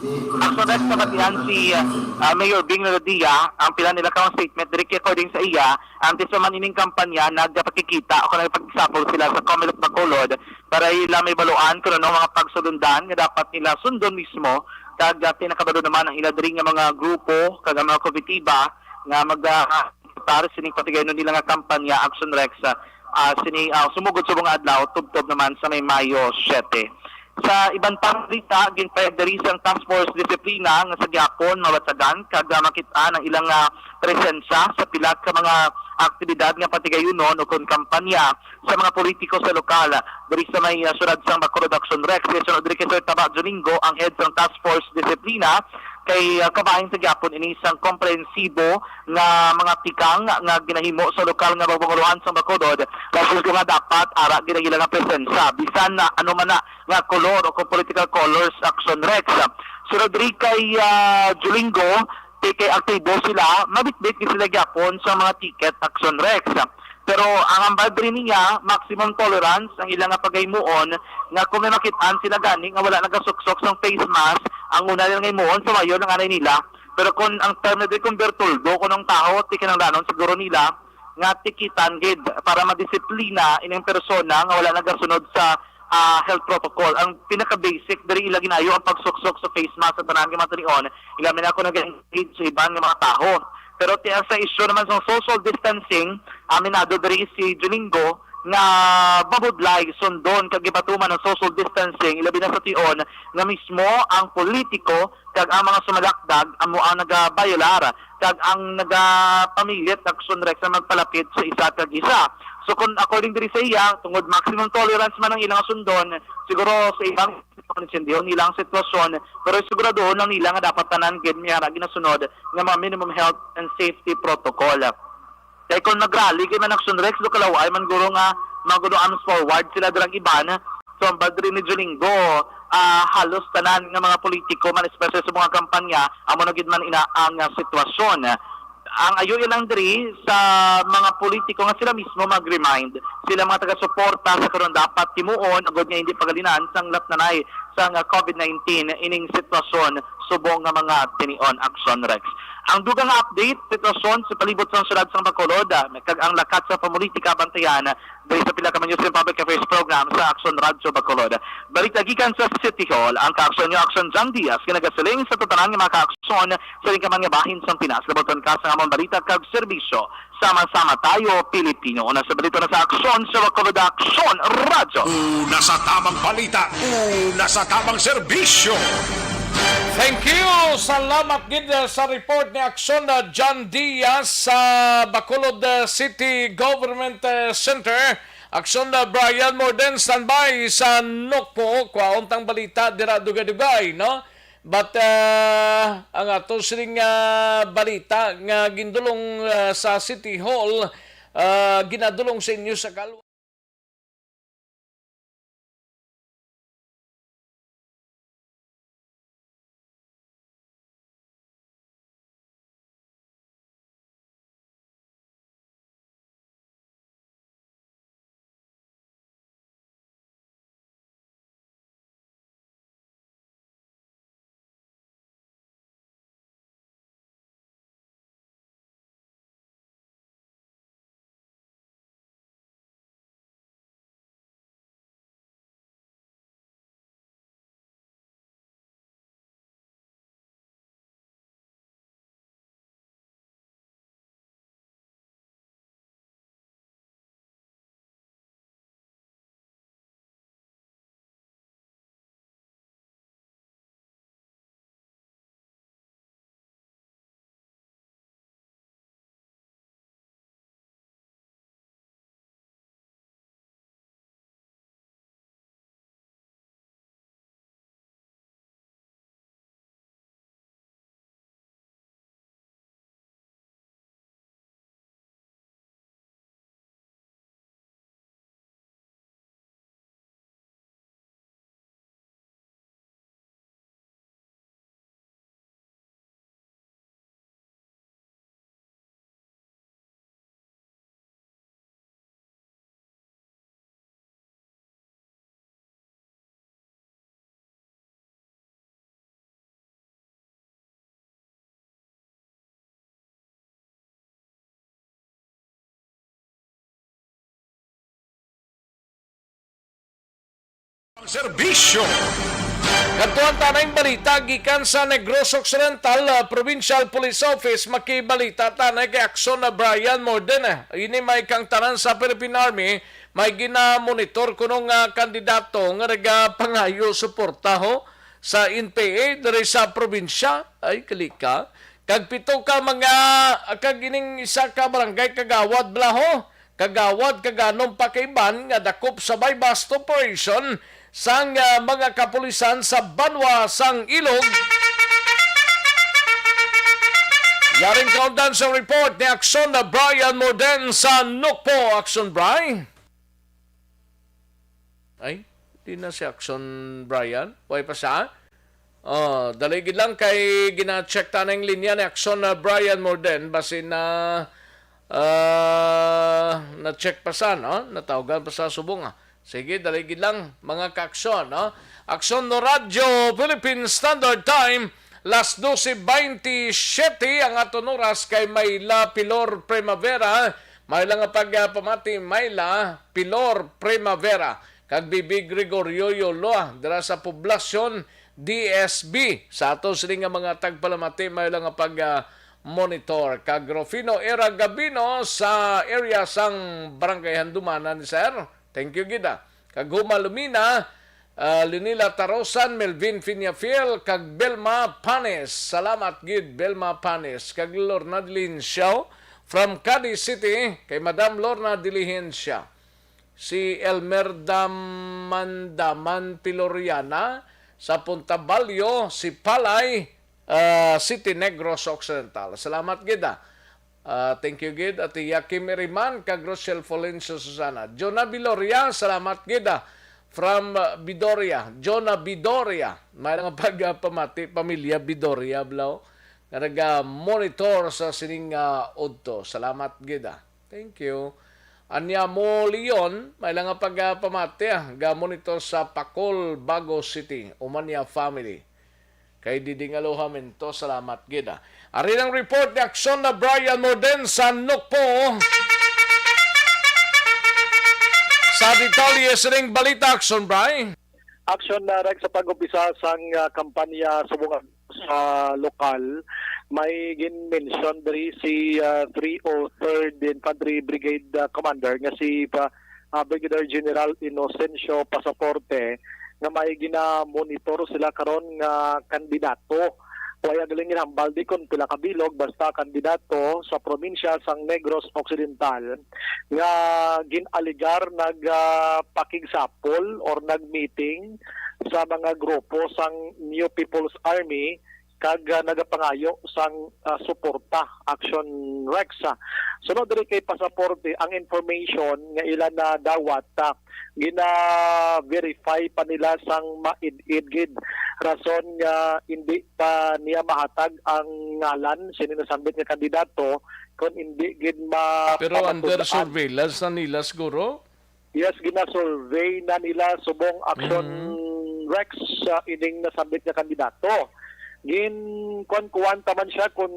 Ang correct sa batian si, ah, Mayor Bing Revilla, ang pila nila ka statement diri kay according sa iya, antes pa man ining kampanya, nagpakikita o nagpakisapol sila sa Comelec Bacolod para ila may baluan kung ano mga pagsulundan nga dapat nila sundon mismo, kag, ah, pinakabalo naman ang ila diri nga mga grupo kag ang mga komitiba nga mag, ah, para sining patigaynon nila nga kampanya, Action Rex, ah, ah, sini, ah, sumugod sa mga adlaw, tubtob naman sa may Mayo siyete. Sa iban pang balita, ginpayag diri sang Task Force Disiplina nga sa gihapon mabatyagan kag, ah, makit-an ang ilang, ah, presensya sa pila ka mga aktibidad nga patigayunon o kon kampanya sa mga politiko sa lokal. Diri sa may, ah, syudad sang Bacolod, Action Rex, kay sunod diri kay Sir Taba Domingo, ang head sang Task Force Disiplina, kay, ah, kabahin sa gihapon ini sang komprehensibo nga mga tikang nga ginahimo sa lokal nga pamanguluhan sang Bacolod, labi na nga dapat ara gid ang ila nga presensya, bisan na ano man na nga kolor o kung political colors, Action Rex. Sunod diri kay, ah, Julingo, ti kay aktibo sila, mabitbit gid sila gyapon sa mga ticket, Action Rex. Pero ang hambal diri niya, maximum tolerance ang ila nga pagahimuon, nga kung may makit-an sila gani nga wala nagasuksok sang face mask, ang una nila nga himuon, suwayon ang anay nila. Pero kung ang term na diri kung bertuldo, kung ang tawo, ti kinahanglanon siguro nila nga tikitan gid para madisiplina ining persona nga wala nagasunod sa, ah, health protocol. Ang pinaka-basic diri ila ginayo ang pagsuksok sa face mask sa tanan nga mga tinion. Ila man ako nag-engage sa iban nga mga tawo. Pero ti-, sa issue naman sa social distancing, aminado diri si Julingo nga mabudlay sundon kag ipatuman ang social distancing, ilabi na sa tion nga mismo ang politiko kag ang mga sumalakdag amo ang nagabayolar kag ang nagapamilit, Action Rex, nga magpalapit sa isa kag isa. So, kung according diri sa iya, tungod maximum tolerance man ang ilang sundon, siguro sa ibang, insindihon nila ang sitwasyon, pero siguraduhon lang nila nga dapat tanan gid may ara ginasunod nga mga minimum health and safety protocol. Kay kung mag-rally gid man, Action Rex, do kalaw-ay man guro nga maguno arms forward sila, dirang iban. So, ang badri ni Julingo, ah, halos tanan nga mga politiko man, especially sa mga kampanya, amo na gid man ina ang, ah, sitwasyon. Ang ayo lang diri sa mga politiko nga sila mismo mag-remind sila mga taga-suporta sa karon dapat timuon agud nga hindi pagalinan sang lapnanay sang, ah, covid nineteen ining sitwasyon subong nga mga tinion, Action Rex. Ang dugang nga update, sitwasyon sa palibot sang syudad sang Bacolod, ah, kag ang lakat sa pamulitika, bantayan diri sa pila ka News and Public Affairs program sa Action Radyo Bacolod. Balita gikan sa City Hall, ang kaaksyon nyo, Action John Diaz, nga nagasiling sa tanan nga mga kaaksyon sa rin ka man nga bahin sang Pinas. Labuton ka sa among balita kag serbisyo. Sama-sama tayo, Pilipino. Una sa balita na sa Aksyon sa Bacolod, Aksyon Radyo. Una sa tamang balita, una sa tamang serbisyo. Thank you. Salamat gid, uh, sa report ni Aksyon, uh, John Diaz sa Bacolod, uh, City Government, uh, Center. Aksyon, uh, Brian Morden, standby sa Nokpo. Kwaon tang balita dira dugay-dugay, no? But, ah, ang ato sining, ah, balita nga gindulong, ah, sa City Hall, ah, ginadulong sa inyo sa kalwa. Ang serbisyo. Kadtuan ta na ang balita gikan sa Negros Occidental, ah, Provincial Police Office. Makibalita ta na kay Akson na Brian Morden. Ini may kang tanan sa Philippine Army, may ginamonitor kuno nga kandidato nga nagapangayo suporta ho sa N P A diri sa probinsya. Ay, kalika. Kag pito ka mga, kag ining isa ka barangay kagawad bala ho. Kagawad kag anom pa ka iban nga dakop sa buy-bust operation sang, ah, mga kapulisan sa banwa sang Ilog. Yaring kaundan sa report ni Akson na Brian Morden sa Nukpo. Akson, Bri? Ay, di na si Akson, Brian. Way pa sa? Oh, dali gid lang kay gina-check ta na yung linya ni Akson na Brian Morden. Basin na, ah, na-check pa sa, no? Natawgan pa sa subong, ah. Sige, dali gid lang, mga ka-Akson, no? Akson no Radyo Philippine Standard Time, las doce veintisiete ang aton oras kay Mayla Pilor Primavera. Mayla nga pagpamati, Mayla Pilor Primavera. Kag Bibi Gregorio Yoloa, dira sa Poblacion D S B. Sa ato sini nga mga tagpalamati, may lang nga pag, ah, monitor. Kag Rufino Era Gabino sa area sang Barangay Handumanan, sir. Thank you gid, ah. Kag Huma Lumina, ah, Lunila Tarosan, Melvin Finiafil, kag Belma Panes. Salamat gid, Belma Panes. Kag Lorna Dilihencio from Cadiz City, kay Madam Lorna Dilihencia. Si Elmer Damandaman Piloriana sa Punta Balyo, si Palay, ah, City Negros Occidental. Salamat gid, ah. Ah, thank you gid, Ate Yakim Iriman, kag Rochelle Folencio Susana. Jonah Biloria, salamat gid, ah. From, ah, Bidoria, Jonah Bidoria. May nga pagpamati, pamilya Bidoria, balaw. Nga naga-monitor sa sining, ah, udto. Salamat gid, ah. Thank you. Anyamo Leon, may lang nga pagpamati, ah. Ga-monitor sa Pacol, Bago City. Umanya family. Kay Diding Alojamento, salamat gid, ah. Ari ang report ni Akson na Brian Morden sa Nukpo. Sa detalye sining balita, Akson, Bri. Akson na, Rex, sa pag-umpisa sang, ah, kampanya subong sa lokal, may gin-mention diri si, ah, three oh third Infantry Brigade, ah, Commander nga si pa, ah, Brigadier General Inocencio Pasaporte nga may gina-monitor sila karon nga kandidato. Wala galing ginhambal di kon pila ka bilog, basta kandidato sa probinsya sang Negros Occidental nga gin-alegar nag, ah, pakigsapol or nag-meeting sa mga grupo sang New People's Army kag, ah, nagapangayo sang, ah, suporta, Akson, Rex. Sunod diri kay Pasaporte, ang information nga ila nadawat, ah, gina-verify pa nila sang maid-id gid, rason nga indi pa niya mahatag ang ngalan sini nasambit nga kandidato kon indi gid ma-, Pero under mapatulaan. Surveillance na nila siguro? Yes, gina-survey na nila subong, Akson, Mm. Rex, sa ining nasambit nga kandidato. Gin-kuan-kuan ta man siya kung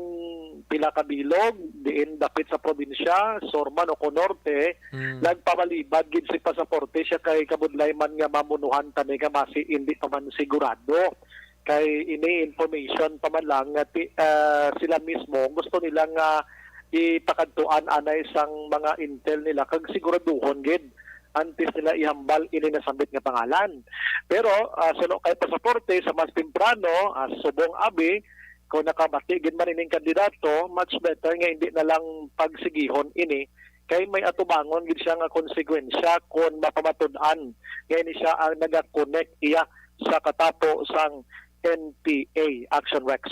pila ka bilog, diin dapit sa probinsya, sur man o kon norte, Mm. nagpamalibad gid si Pasaporte siya kay kabudlay man nga mamunuhan tani nga masi hindi pa man sigurado. Kay ini information pa man lang nga ti-, ah, sila mismo gusto nila nga ipakadtuan anay sang mga intel nila kag siguraduhon gid antes nila ihambal ini nasambit nga pangalan. Pero, ah, suno kay Pasaporte, sa mas temprano, ah, subong abi, kung nakabati gid man ining kandidato, much better nga hindi na lang pagsigihon ini kay may atubangon gid siya nga konsekwensya kung mapamatud-an nga ini siya ang nagakonek iya sa katapo sang N P A, Akson, Rex.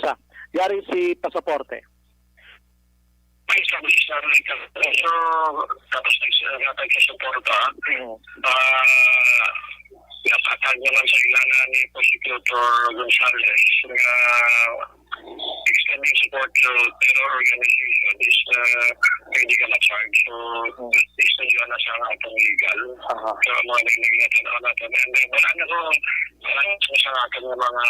Yari si Pasaporte. May isang isa na ikaw. So, tapos nagsagatag sa suporta. Mm. Ah, napatag naman sa ilana ni Prosecutor Gonzales nga extending support to terror organization is, ah, pwede ka ma-charge. So, Mm. Istorya na sa atong legal. Aha. So, mga naglalatanaw natin. And then, wala na ko, wala na ko sa atong mga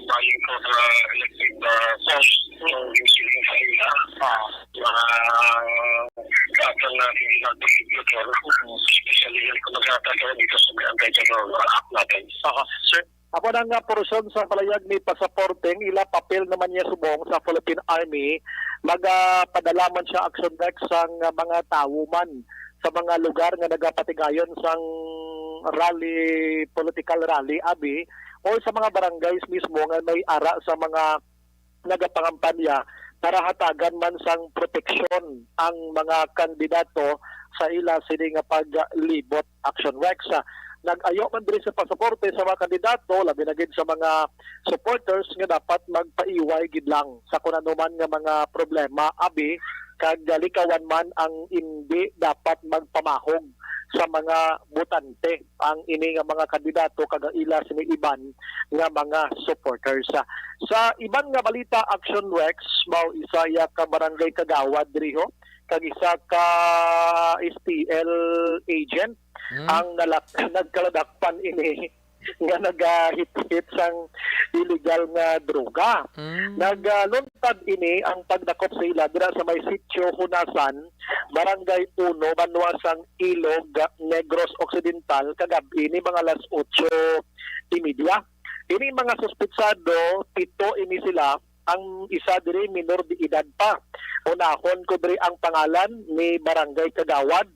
vying for, uh, elective, uh, post. So, yung siling sa ila, Ah. mga, uh, atong na criminal prosecutor, especially yung pagkakataon dito sa may anti-terror act natin. Aha, sir. Ako na nga portion sa palayag ni Pasaporte, ang ila papel naman niya subong sa Philippine Army, magapadala man siya, Action Rex, sang mga tawo man sa mga lugar nga nagapatigayon sang rally, political rally, abi, or sa mga barangays mismo nga may ara sa mga nagapangampanya para hatagan man sang proteksyon ang mga kandidato sa ila sini nga paglibot, Action Rex. Nag-ayo man diri sa pasaporte sa mga kandidato, labi na gid sa mga supporters, nga dapat magpaiway gid lang sa kun ano man nga mga problema, abi, kag likawan man ang indi dapat magpamahog sa mga botante ang ini nga mga kandidato kag ang ila sini iban nga mga supporters. Sa iban nga balita, Action Rex, mao isa iya ka barangay kagawad diri ho, kag isa ka S T L agent Mm. ang nalak nagkaladakpan ini nga nagahit-hit sang illegal nga droga. Mm. Nagaluntad ini ang pagdakop sa ila dira sa may Sitio Hunasan, Barangay Uno, banwa sang Ilog, Negros Occidental, kagab-i ni mga alas otso y media. Ini mga suspitsado, pito ini sila, ang isa diri minor de edad pa. Unahon ko diri ang pangalan ni Barangay Kagawad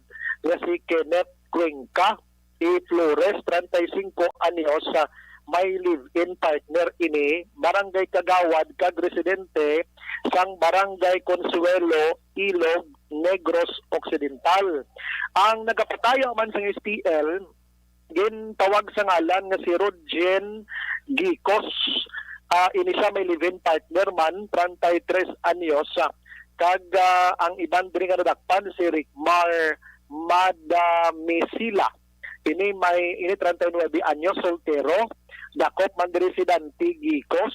nga si Kenneth Cuenca E. Flores, treinta y cinco anyos, ah, may live-in partner ini, Barangay Kagawad kag residente sang Barangay Consuelo, Ilog, Negros Occidental. Ang nagapatayo man sang S T L, gintawag sa ngalan nga si Rodjen Gicos. Ah, ini siya may live-in partner man, treinta y tres anyos, ah, kag, ah, ang iban diri nga nadakpan si Ricmar Madamisila. Ini may, ini treinta y nuebe anyos, soltero. Dakop man diri si Dante Gicos,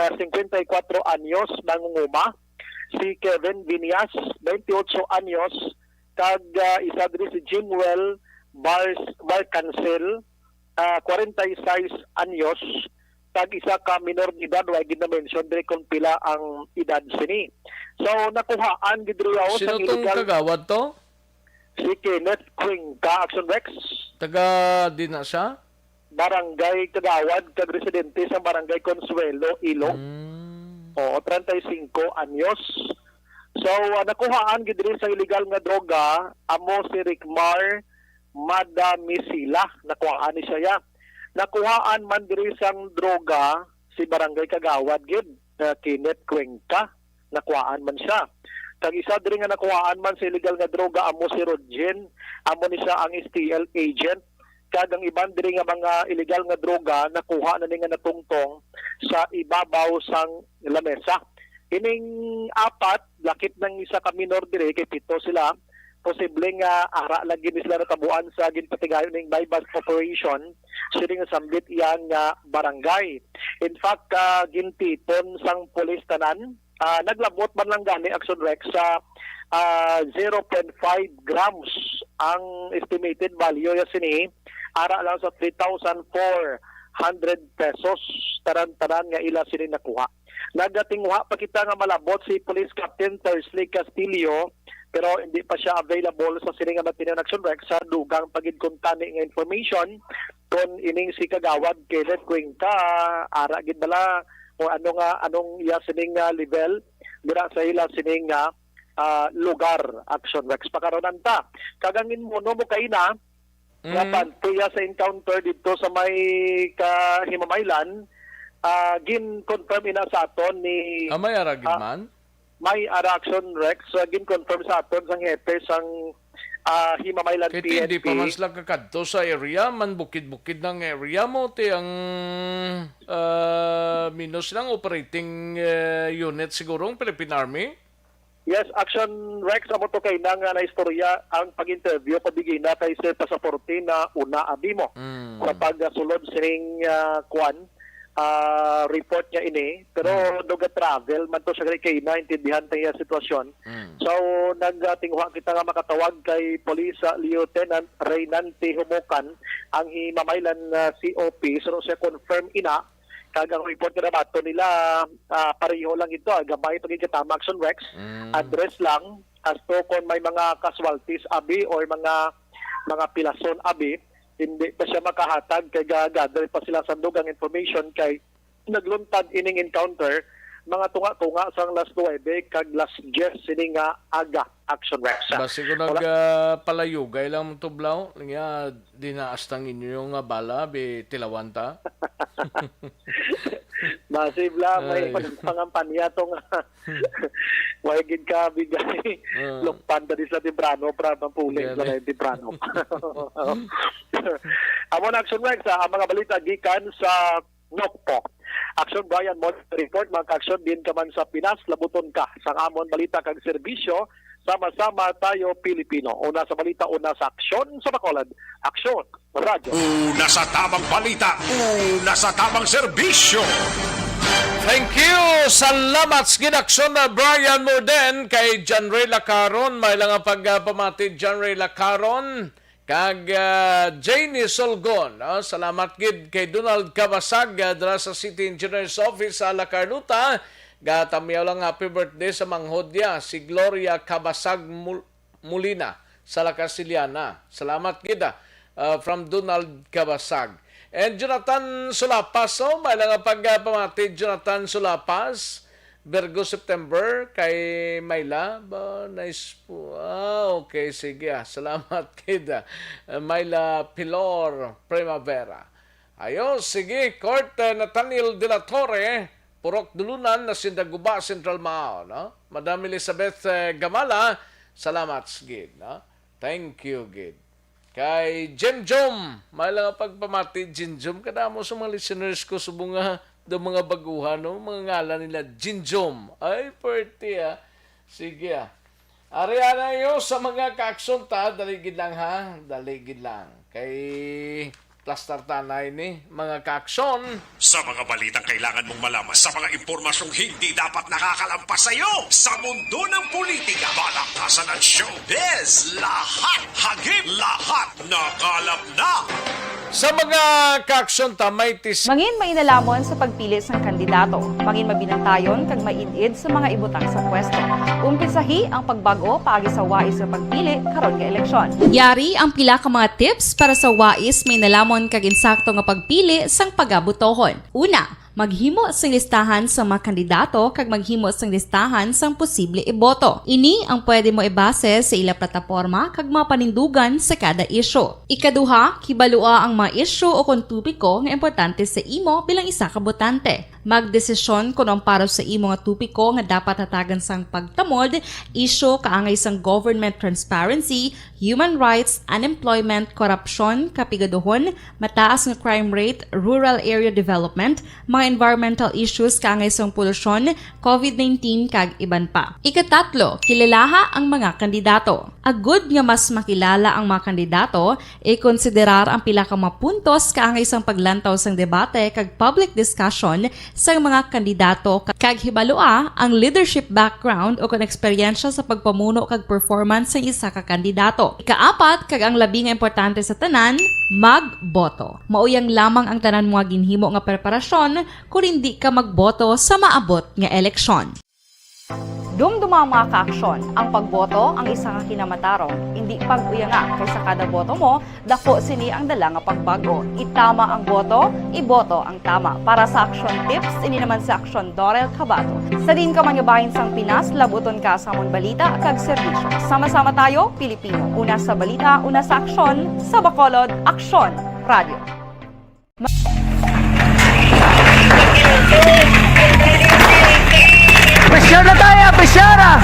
ah, cincuenta y cuatro anyos, nangunguma. Si Kevin Viñas, veintiocho anyos, kag, ah, isa diri si Jimwell Bars-, Barcancel, ah, cuarenta y seis anyos, kag isa ka minor de edad, wa gid na-mention diri kung pila ang edad sini. So, nakuhaan gid diri, oh, sa Sino tong illegal kagawad to? Si Kenneth Cuenca, Action Rex. Taga di na siya? Barangay Kagawad kag residente sa Barangay Consuelo, Ilog. Mm. Oo, treinta y cinco anyos. So, ah, nakuhaan gid diri sa illegal nga droga, amo si Ricmar Madamisila. Nakuhaan ni siya, ya. Nakuhaan man diri sang droga si Barangay Kagawad gid, ah, Kenneth Cuenca. Nakuhaan man siya. Kag isa diri nga nakuhaan man sa illegal nga droga amo si Rodjen, amo ni siya ang S T L agent. Kag ang iban diri nga mga illegal nga droga nakuha na ni nga natungtong sa ibabaw sang lamesa. Ining apat, lakip nang isa ka minor diri, kay pito sila, posible nga ara lagi ni sila natabuan sa ginpatigayon ning buy-bust operation sini nga sambit iya nga barangay. In fact, ah, gintipon sang pulis tanan. Ah, naglabot man lang gani, Action Rex, sa, ah, zero point five grams ang estimated value ya sini, ara lang sa three thousand four hundred pesos, tanan-tanan nga ila sini nakuha. Nagatinguha pa kita nga malabot si Police Captain Tersley Castillo, pero hindi pa siya available sa sini nga matinuod, Action Rex, sa dugang pa gid kuntani nga information kon ining si Kagawad Kenneth Cuenca, ara gid bala o ano nga, anong iya sining, ah, level dira sa ila sining, ah, ah, lugar, Action Rex. Pakaronan ta. Kag ang inmuno mo kaina, nga Mm. pantiya sa encounter dito sa may Kahimamaylan, ah, gin-confirm ina sa aton ni, Ah, may ara gid ah, man? may ara, Action Rex, ah, gin-confirm sa aton sang hepe sang, ah, Himamaylan Kay P N P. Hindi pa man sila kakadto sa area, man bukid-bukid ng area mo, ti ang, ah, minus lang operating, eh, unit siguro ang Philippine Army? Yes, Action Rex, amo to kay na nga naistorya ang pag-interview ko bigay na kay Sir Pasaporte na una abi mo Mm. sa pagsulod sining, ah, kwan, ah, report niya ini. Pero Mm. nag-travel man to siya kay na intindihan ta iya sitwasyon. Mm. So, nagtinguha kita nga makatawag kay Police, ah, Lieutenant Reynante Humukan, ang Himamaylan, ah, C O P. So, siya confirm ina, kag ang report nga nabaton nila, ah, pareho lang ito, ah, gamay pa gid katama, Action Rex. Mm. Address lang, as to kung may mga casualties abi or mga, mga pilason abi, hindi pa siya makahatag kay ga-gather pa sila sa dugang information kay nagluntad ining encounter mga tunga-tunga sang las nuwebe kag las diyes sini nga aga, Action Rex. Basi ko nag, ah, palayugay lang ang tublaw, nga di na hasta ang inyo nga bala, bi tilawan ta. Basi bala, may Ay. pag-, pangampanya to nga. Way gid ka bigay. Ah. Lukpan ta di sa temprano, para mapuling Yan sa eh. Temprano. Amo na, Action Rex, ah, ang mga balita gikan sa Nokpok. Action Brian Mon report, mga ka-aksyon, din ka man sa Pinas, labuton ka sang amon balita kag serbisyo. Sama-sama tayo, Pilipino. Una sa balita, una sa aksyon sa Bacolod. Aksyon, Radyo. Una sa tamang balita, una sa tamang serbisyo. Thank you. Salamat sa ginaksyon na Brian Morden kay John Ray Lacaron. May lang ang pagpamati, John Ray Lacaron. Kag, ah, Janie Solgon, no? Salamat gid kay Donald Cabasag, ah, dira sa City Engineers Office sa La Carlota. Gatamiyaw lang happy birthday sa manghod niya, si Gloria Cabasag Mul-, Molina sa La Casiliana. Salamat gid, ah, ah, from Donald Cabasag. And Jonathan Sulapas, oh, may lang ang pagpamati, Jonathan Sulapas. Virgo September kay Myla ba? Nice po. Ah, okay, sige, ah. Salamat gid, ah. Myla Pilor Primavera. Ayo, sige, Court, eh, Nathaniel de la Torre, Purok Dulunan, Nasinda Guba, Central Mao, no? Madam Elizabeth, eh, Gamala, salamat gid, no? Thank you gid. Kay Jim Jom, may lang ang pagpamati, Jim Jom. Kadamo sa mga listeners ko subong nga do mga baguhan, no? Mga ngalan nila, Jim Jom. Ay, pwerte, ah. Sige, ah. Ari na iyo sa mga kaaksyon ta, dali gid lang, ha? Dali gid lang. Kay plastar tanay ni mga kaaksyon. Sa mga balitang kailangan mong malaman, sa mga impormasyong hindi dapat nakakalampas sa iyo, sa mundo ng politika, balaktasan at showbiz, lahat, hagip, lahat, nakalap na. Sa mga kaaksyon ta, may tis- Mangin mainalamon sa pagpili sang kandidato. Mangin mabinantayon kag maid-id sa mga ibutang sa pwesto. Umpisahi ang pagbag-o paagi sa wais nga pagpili karon nga eleksyon. Yari ang pila ka mga tips para sa wais, mainalamon kag insakto nga pagpili sang pagabutohon. Una, maghimo sing listahan sang mga kandidato kag maghimo sing listahan sang posible iboto. Ini ang pwede mo ibase sa ila plataporma kag mga panindugan sa kada isyu. Ikaduha, kibalua ang mga isyu o kon topiko nga importante sa imo bilang isa ka botante. Magdesisyon kon ang para sa imo nga topiko nga dapat hatagan sang pagtamod, isyu kaangay sang government transparency, human rights, unemployment, korupsyon, kapigaduhon, mataas nga crime rate, rural area development, mga environmental issues kaangay sang polusyon, covid nineteen, kag iban pa. Ikatatlo, kilalaha ang mga kandidato. Agud nga mas makilala ang mga kandidato, ikonsiderar ang pila ka mga puntos kaangay sang paglantaw sang debate kag public discussion sang mga kandidato, kag hibalua ang leadership background o kon eksperyensya sa pagpamuno kag performance sang isa ka kandidato. Ikaapat, kag ang labi nga importante sa tanan, magboto. Mauyang lamang ang tanan mo nga ginhimo nga preparasyon kon indi ka magboto sa maabot nga eleksyon. Dumduma, mga kaaksyon, ang pagboto ang isa ka kinamatarong. Indi pag-uyanga, kay sa kada boto mo, dako sini ang dala nga pagbag-o. Itama ang boto, iboto ang tama. Para sa Aksyon Tips, ini naman si Aksyon Dorel Cabato. Sa diin ka man nga bahin sang Pinas, labuton ka sa amon balita kag serbisyo. Sama-sama tayo, Pilipino. Una sa balita, una sa aksyon, sa Bacolod, Aksyon Radio. Pressure na tayo, pressure ah!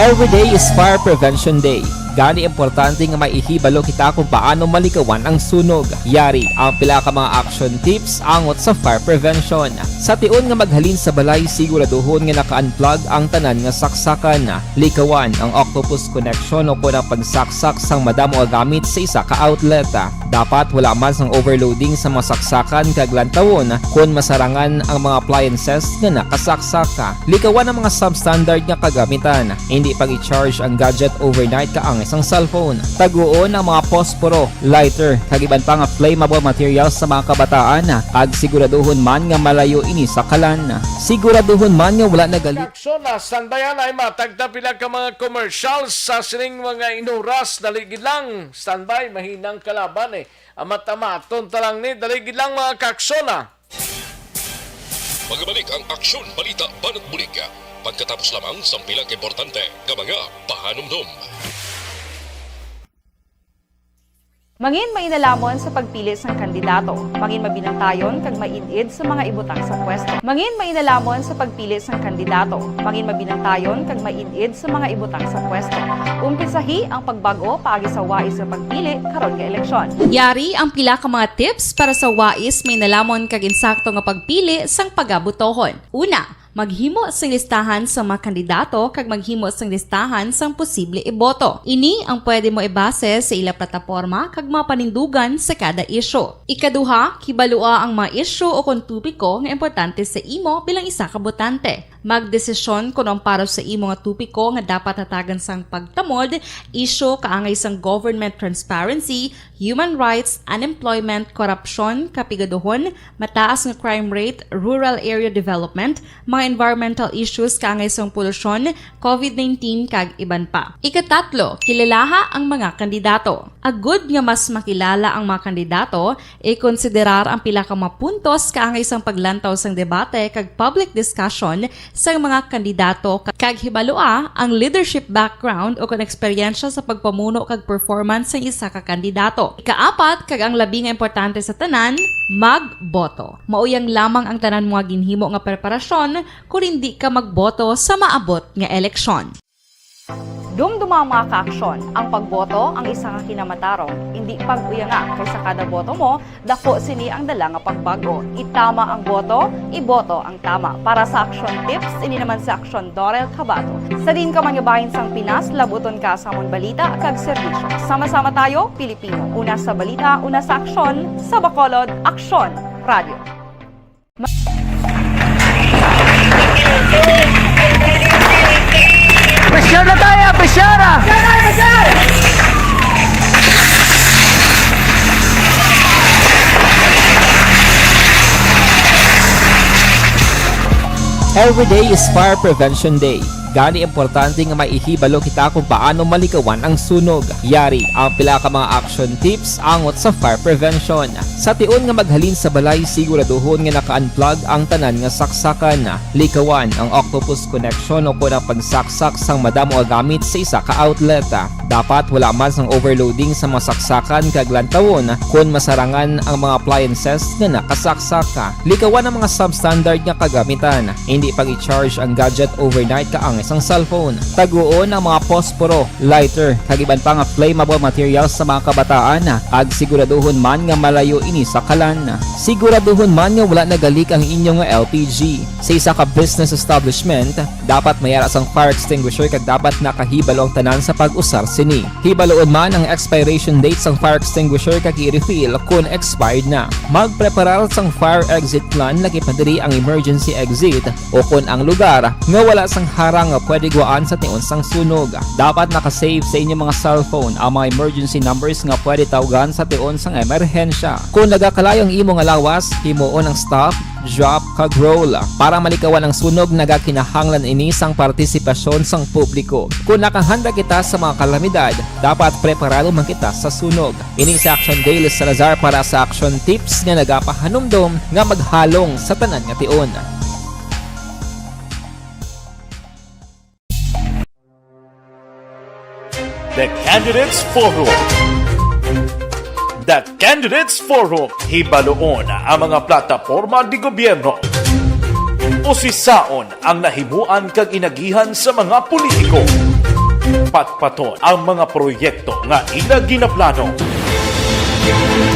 Every day is Fire Prevention Day. Gani, importante nga maihibalo kita kung paano malikawan ang sunog. Yari ang pila ka mga action tips angot sa fire prevention. Sa tion nga maghalin sa balay, siguraduhon nga naka-unplug ang tanan nga saksakan. Likawan ang octopus connection o kon ang pagsaksak sang madamo nga gamit sa isa ka outlet. Dapat wala man sang overloading sa mga saksakan kag lantawon kon masarangan ang mga appliances nga nakasaksak. Likawan ang mga substandard nga kagamitan. Hindi pag-i-charge ang gadget overnight kaangay sang cellphone. Taguon ang mga posporo, lighter, kag iban pa nga flammable materials sa mga kabataan, kag siguraduhon man nga malayo ini sa kalan. Siguraduhon man nga wala nagali- Aksyon na, standby, anay, matag ta pila ka mga commercials sa sining mga inuras. Dali gid lang, standby, mahinang kalaban, eh. Amat-amaton ta lang ni, dali gid lang, mga kaaksyon, ah. Magabalik ang Aksyon Balita Banat Bulig pagkatapos lamang sang pila ka importante nga mga pahanumdom. Mangin mainalamon sa pagpili sang kandidato. Mangin mabinantayon kag maid-id sa mga ibutang sa pwesto. Mangin mainalamon sa pagpili sang kandidato. Mangin mabinantayon kag maid-id sa mga ibutang sa pwesto. Umpisahi ang pagbag-o paagi sa wais nga pagpili karon nga eleksyon. Yari ang pila ka mga tips para sa wais, mainalamon kag insakto nga pagpili sang pagabotohon. Una, maghimo sing listahan sa mga kandidato kag maghimo sing listahan sang posible iboto. Ini ang pwede mo ibase sa ila plataporma kag mga panindugan sa kada isyu. Ikaduha, kibalua ang mga isyu o kon topiko nga importante sa imo bilang isa ka botante. Magdesisyon kon ang para sa imo nga topiko nga dapat hatagan sang pagtamod, isyu kaangay sang government transparency, human rights, unemployment, korupsyon, kapigaduhon, mataas nga crime rate, rural area development, mga environmental issues kaangay sang polusyon, covid nineteen, kag iban pa. Ikatatlo, kilalaha ang mga kandidato. Agud nga mas makilala ang mga kandidato, ikonsiderar ang pila ka mga puntos kaangay sang paglantaw sang debate kag public discussion sang mga kandidato, kag hibalua ang leadership background o kon eksperyensya sa pagpamuno kag performance sang isa ka kandidato. Ikaapat, kag ang labi nga importante sa tanan, magboto. Mauyang lamang ang tanan mo nga ginhimo nga preparasyon kon indi ka magboto sa maabot nga eleksyon. Dumduma, mga kaaksyon, ang pagboto ang isa ka kinamatarong. Indi pag-uyanga, kay sa kada boto mo, dako sini ang dala nga pagbago. Itama ang boto, iboto ang tama. Para sa action tips, ini naman si Aksyon Dorel Cabato. Sa diin ka man nga bahin sang Pinas, labuton ka sa amon balita kag serbisyo. Sama-sama tayo, Pilipino. Una sa balita, una sa aksyon, sa Bacolod, Aksyon Radio. Pressure na tayo, pressure ah! Every day is Fire Prevention Day. Gani, importante nga may ihibalo kita kung paano malikawan ang sunog. Yari ang pila ka mga action tips angot sa fire prevention. Sa tion nga maghalin sa balay, siguraduhon nga naka-unplug ang tanan nga saksakan. Likawan ang octopus connection o kon ang pagsaksak sang madamo nga gamit sa isa ka outlet. Dapat wala man sang overloading sa mga saksakan kag lantawon kon masarangan ang mga appliances nga nakasaksak. Likawan ang mga substandard nga kagamitan. Indi pag-i-charge ang gadget overnight kaangay sang cellphone. Taguon ang mga posporo, lighter, kag iban pa nga flammable materials sa mga kabataan, kag siguraduhon man nga malayo ini sa kalan. Siguraduhon man nga wala nagalik ang inyo nga L P G. Sa isa ka business establishment, dapat may ara sang fire extinguisher kag dapat nakahibalo ang tanan sa pag-usar sini. Hibaluon man ang expiration date sang fire extinguisher kag i-refill kon expired na. Magpreparar sang fire exit plan, lakip na diri ang emergency exit o kon ang lugar nga wala sang harang nga pwede guwaan sa tion sang sunog. Dapat naka-save sa inyo mga cellphone ang mga emergency numbers nga pwede tawgan sa tion sang emerhensya. Kon nagakalayo ang imo nga lawas, himuon ang stop, drop, kag roll. Para malikawan ang sunog, nagakinahanglan ini sang partisipasyon sang publiko. Kon nakahanda kita sa mga kalamidad, dapat preparado man kita sa sunog. Ini si Action Dale Salazar para sa Action Tips nga nagapahanumdom nga maghalong sa tanan nga tion. The Candidates Forum. The Candidates Forum. Hibaluon ang mga plataporma de gobyerno. Usisaon ang nahimuan kag inagihan sa mga politiko. Patpaton ang mga proyekto nga ila ginaplano.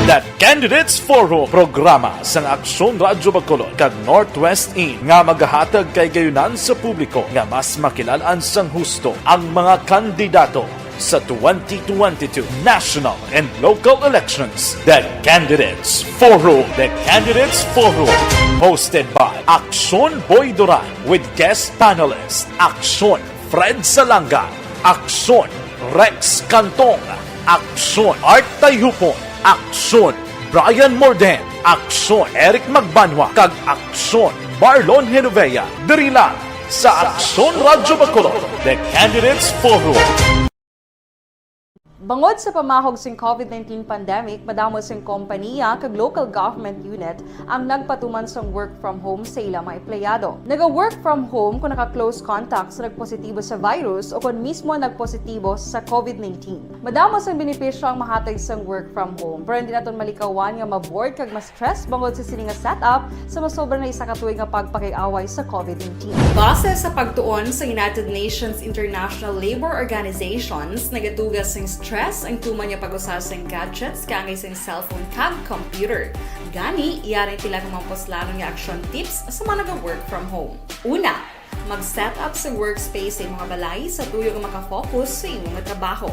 The Candidates Forum, programa sang Aksyon Radyo Bacolod kag Northwest In nga magahatag kahigayunan sa publiko nga mas makilal-an sang husto ang mga kandidato sa twenty twenty-two national and local elections. The Candidates Forum. The Candidates Forum, hosted by Aksyon Boy Duran with guest panelist Aksyon Fred Salanga, Aksyon Rex Cantong, aksyon. Art Tayhupon, aksyon. Brian Morden, aksyon. Eric Magbanwa, kag aksyon. Marlon Genovea, diri lang sa Aksyon Radyo Bacolod, The Candidates Forum. Bangod sa pamahog sing COVID nineteen pandemic, madamo sing kompaniya kag local government unit ang nagpatuman sang work from home sa ila mga empleyado. Naga-work from home kung naka-close contact sa nagpositibo sa virus o kon mismo nagpositibo sa COVID nineteen. Madamo sang benepisyo ang mahatag sang work from home, pero hindi naton malikawan nga ma-bored kag ma-stress bangod sa sini nga setup sa masobra na isa ka tuig nga pagpakig-away sa COVID nineteen. Base sa pagtuon sa United Nations International Labour Organizations, nagatuga sing stress ang tuman nga pag-usa sing gadgets kaangay sing cellphone kag computer. Gani, yari ang pila ka mga puslanon nga action tips sa mga naga-work from home. Una, mag-set up sa workspace sa imong balay sa tuyo nga makafocus sa imo nga trabaho.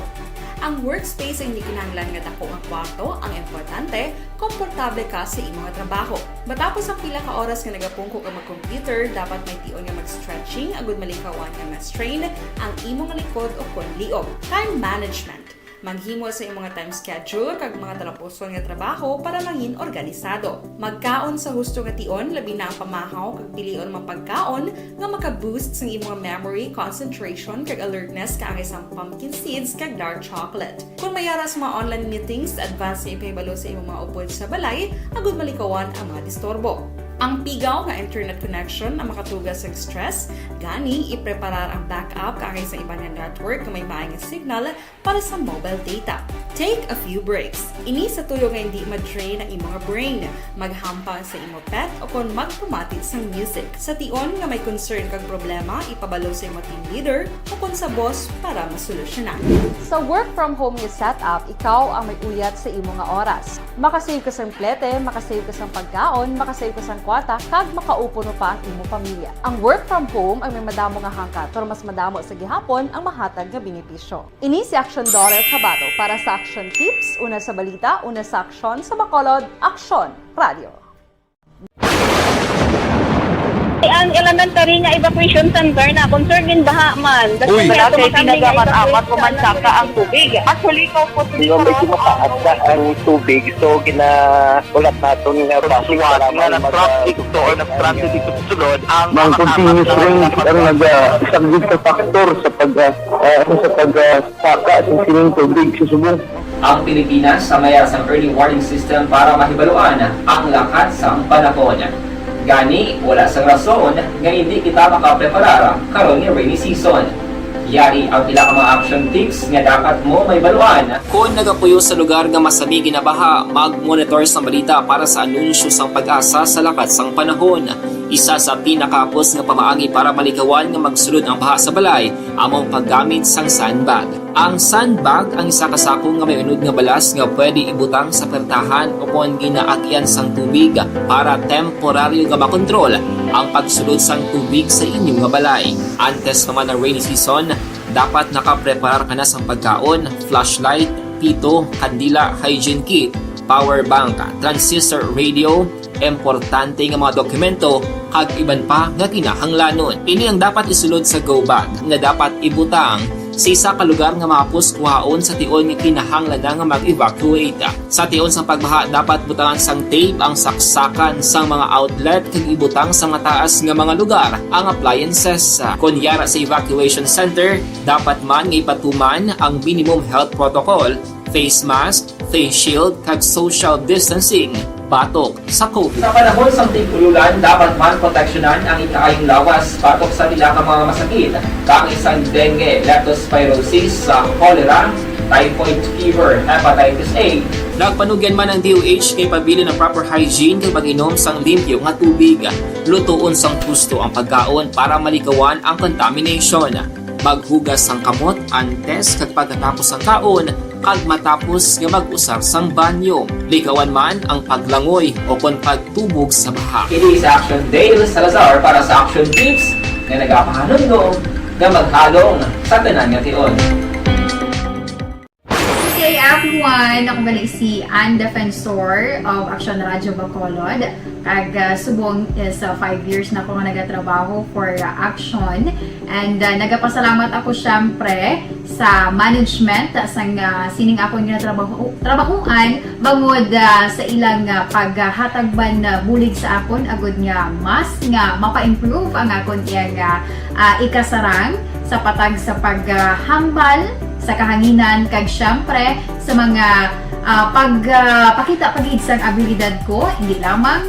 Ang workspace ay hindi kinahanglan nga dako nga kwarto, ang importante, komportable ka sa imo nga trabaho. Matapos ang pila ka oras nga nagapungko ka mag-computer, dapat may tion nga mag-stretching agud malikawan nga ma-strain ang imo nga likod o kon liog. Time management. Maghimo sa imo nga time schedule kag mga talapuson nga trabaho para mangin organisado. Magkaon sa husto nga tion, labi na ang pamahaw kag pilion mga pagkaon nga maka-boost sang imo nga memory, concentration, kag alertness kaangay sang pumpkin seeds kag dark chocolate. Kung may ara sa mga online meetings, advance nga ipahibalo sa imo mga upod sa balay agud malikawan ang mga disturbo. Ang pigaw nga internet connection ang makatuga sa stress, gani ipreparar ang backup kaangay sa iban nga network nga may maay nga signal para sa mobile data. Take a few breaks. Ini sa tuyo nga hindi ma-drain ang imo nga brain. Maghampang sa imo pet o kon magpamati sang music. Sa tion nga may concern kag problema, ipabalo sa imo team leader o kon sa boss para masolusyonan. Sa work from home nga setup, ikaw ang may uyat sa imo nga oras. Makasave ka sang plete, makasave ka sang pagkaon, makasave ka sang kwarta, kag makaupod pa ang imo pamilya. Ang work from home ang may madamo nga hangkat, pero mas madamo sa gihapon ang mahatag nga benepisyo. Ini si Aksyon Doris Habato para sa Aksyon Tips, una sa balita, una sa aksyon, sa Bacolod, Aksyon Radio. Ang elementary nga evacuation center na concerned din baha man. Uy. Wala kay tinaga man amat man saka ang tubig. Actually, ko po. Di ba, medyo mataas na ang tubig, so ginaulat naton nga traffic nga nag-traffic to or nag-transit dito sa sulod ang mga continuous rain ang naga-, isa gid ka factor sa pag, ah, ah, sa pag, ah, saka sa sining tubig sa subong. Ang Pilipinas sa mayar sang early warning system para mahibaluan ang lakat sang panahon. Gani, wala sang rason nga hindi kita makapreparar karon nga rainy season. Yari ang pila ka mga action tips nga dapat mo mahibaluan. Kon nagapuyo sa lugar nga masami ginabaha, mag-monitor sang balita para sa anunsyo sang PAGASA sa lakat sang panahon. Isa sa pinakahapos nga pamaagi para malikawan nga magsulod ang baha sa balay amo ang paggamit sang sandbag. Ang sandbag ang isa ka sako nga may unod nga balas nga pwede ibutang sa pertahan ukon ginaagian sang tubig para temporaryo nga makontrol ang pagsulod sang tubig sa inyo nga balay. Antes pa man ang rainy season, dapat nakapreparar ka na sang pagkaon, flashlight, pito, kandila, hygiene kit, power bank, transistor radio, importante nga mga dokumento, kag iban pa nga kinahanglanon. Ini ang dapat isulod sa go bag nga dapat ibutang sa isa ka lugar nga mahapos kuhaon sa tion nga kinahanglan na nga mag-evacuate. Sa tion sang pagbaha, dapat butangan sang tape ang saksakan sang mga outlet kag ibutang sa mataas nga mga lugar ang appliances. Kon yara sa evacuation center, dapat man nga ipatuman ang minimum health protocol, face mask, face shield, kag social distancing batok sa COVID. Sa panahon sang tig-ululan, dapat man proteksyonan ang ikaayong lawas batok sa pila ka mga masakit, kaangay sang dengue, leptospirosis, sa cholera, typhoid fever, hepatitis A. Nagpanugyan man ang D O H nga ipabilin ang proper hygiene kag pag-inom sang limpyo nga tubig. Lutoon sang husto ang pagkaon para malikawan ang contamination. Maghugas sang kamot antes kag pagkatapos sang kaon, kag matapos nga mag-usar sang banyo. Likawan man ang paglangoy o kon pagtubog sa baha. Ini si Action Dale Salazar para sa Action Tips nga nagapahanumdom nga maghalong sa tanan nga tion. Good day, everyone! Ako bali si Ann Defensor of Action Radyo Bacolod. Ag, ah, subong is, ah, five years na ko nga nagatrabaho for, ah, Action. And, ah, nagapasalamat ako, syempre, sa management, ah, sang, ah, sining akon nga trabaho, trabahuan, bangod, ah, sa ilang, ah, paghatag man, ah, bulig sa akon, agud nga mas nga mapa-improve ang akon iyang, ah, ah, ikasarang sa patag sa paghambal sa kahanginan, kag syempre sa mga, ah, pag, ah, pakita pa gid sang abilidad ko, hindi lamang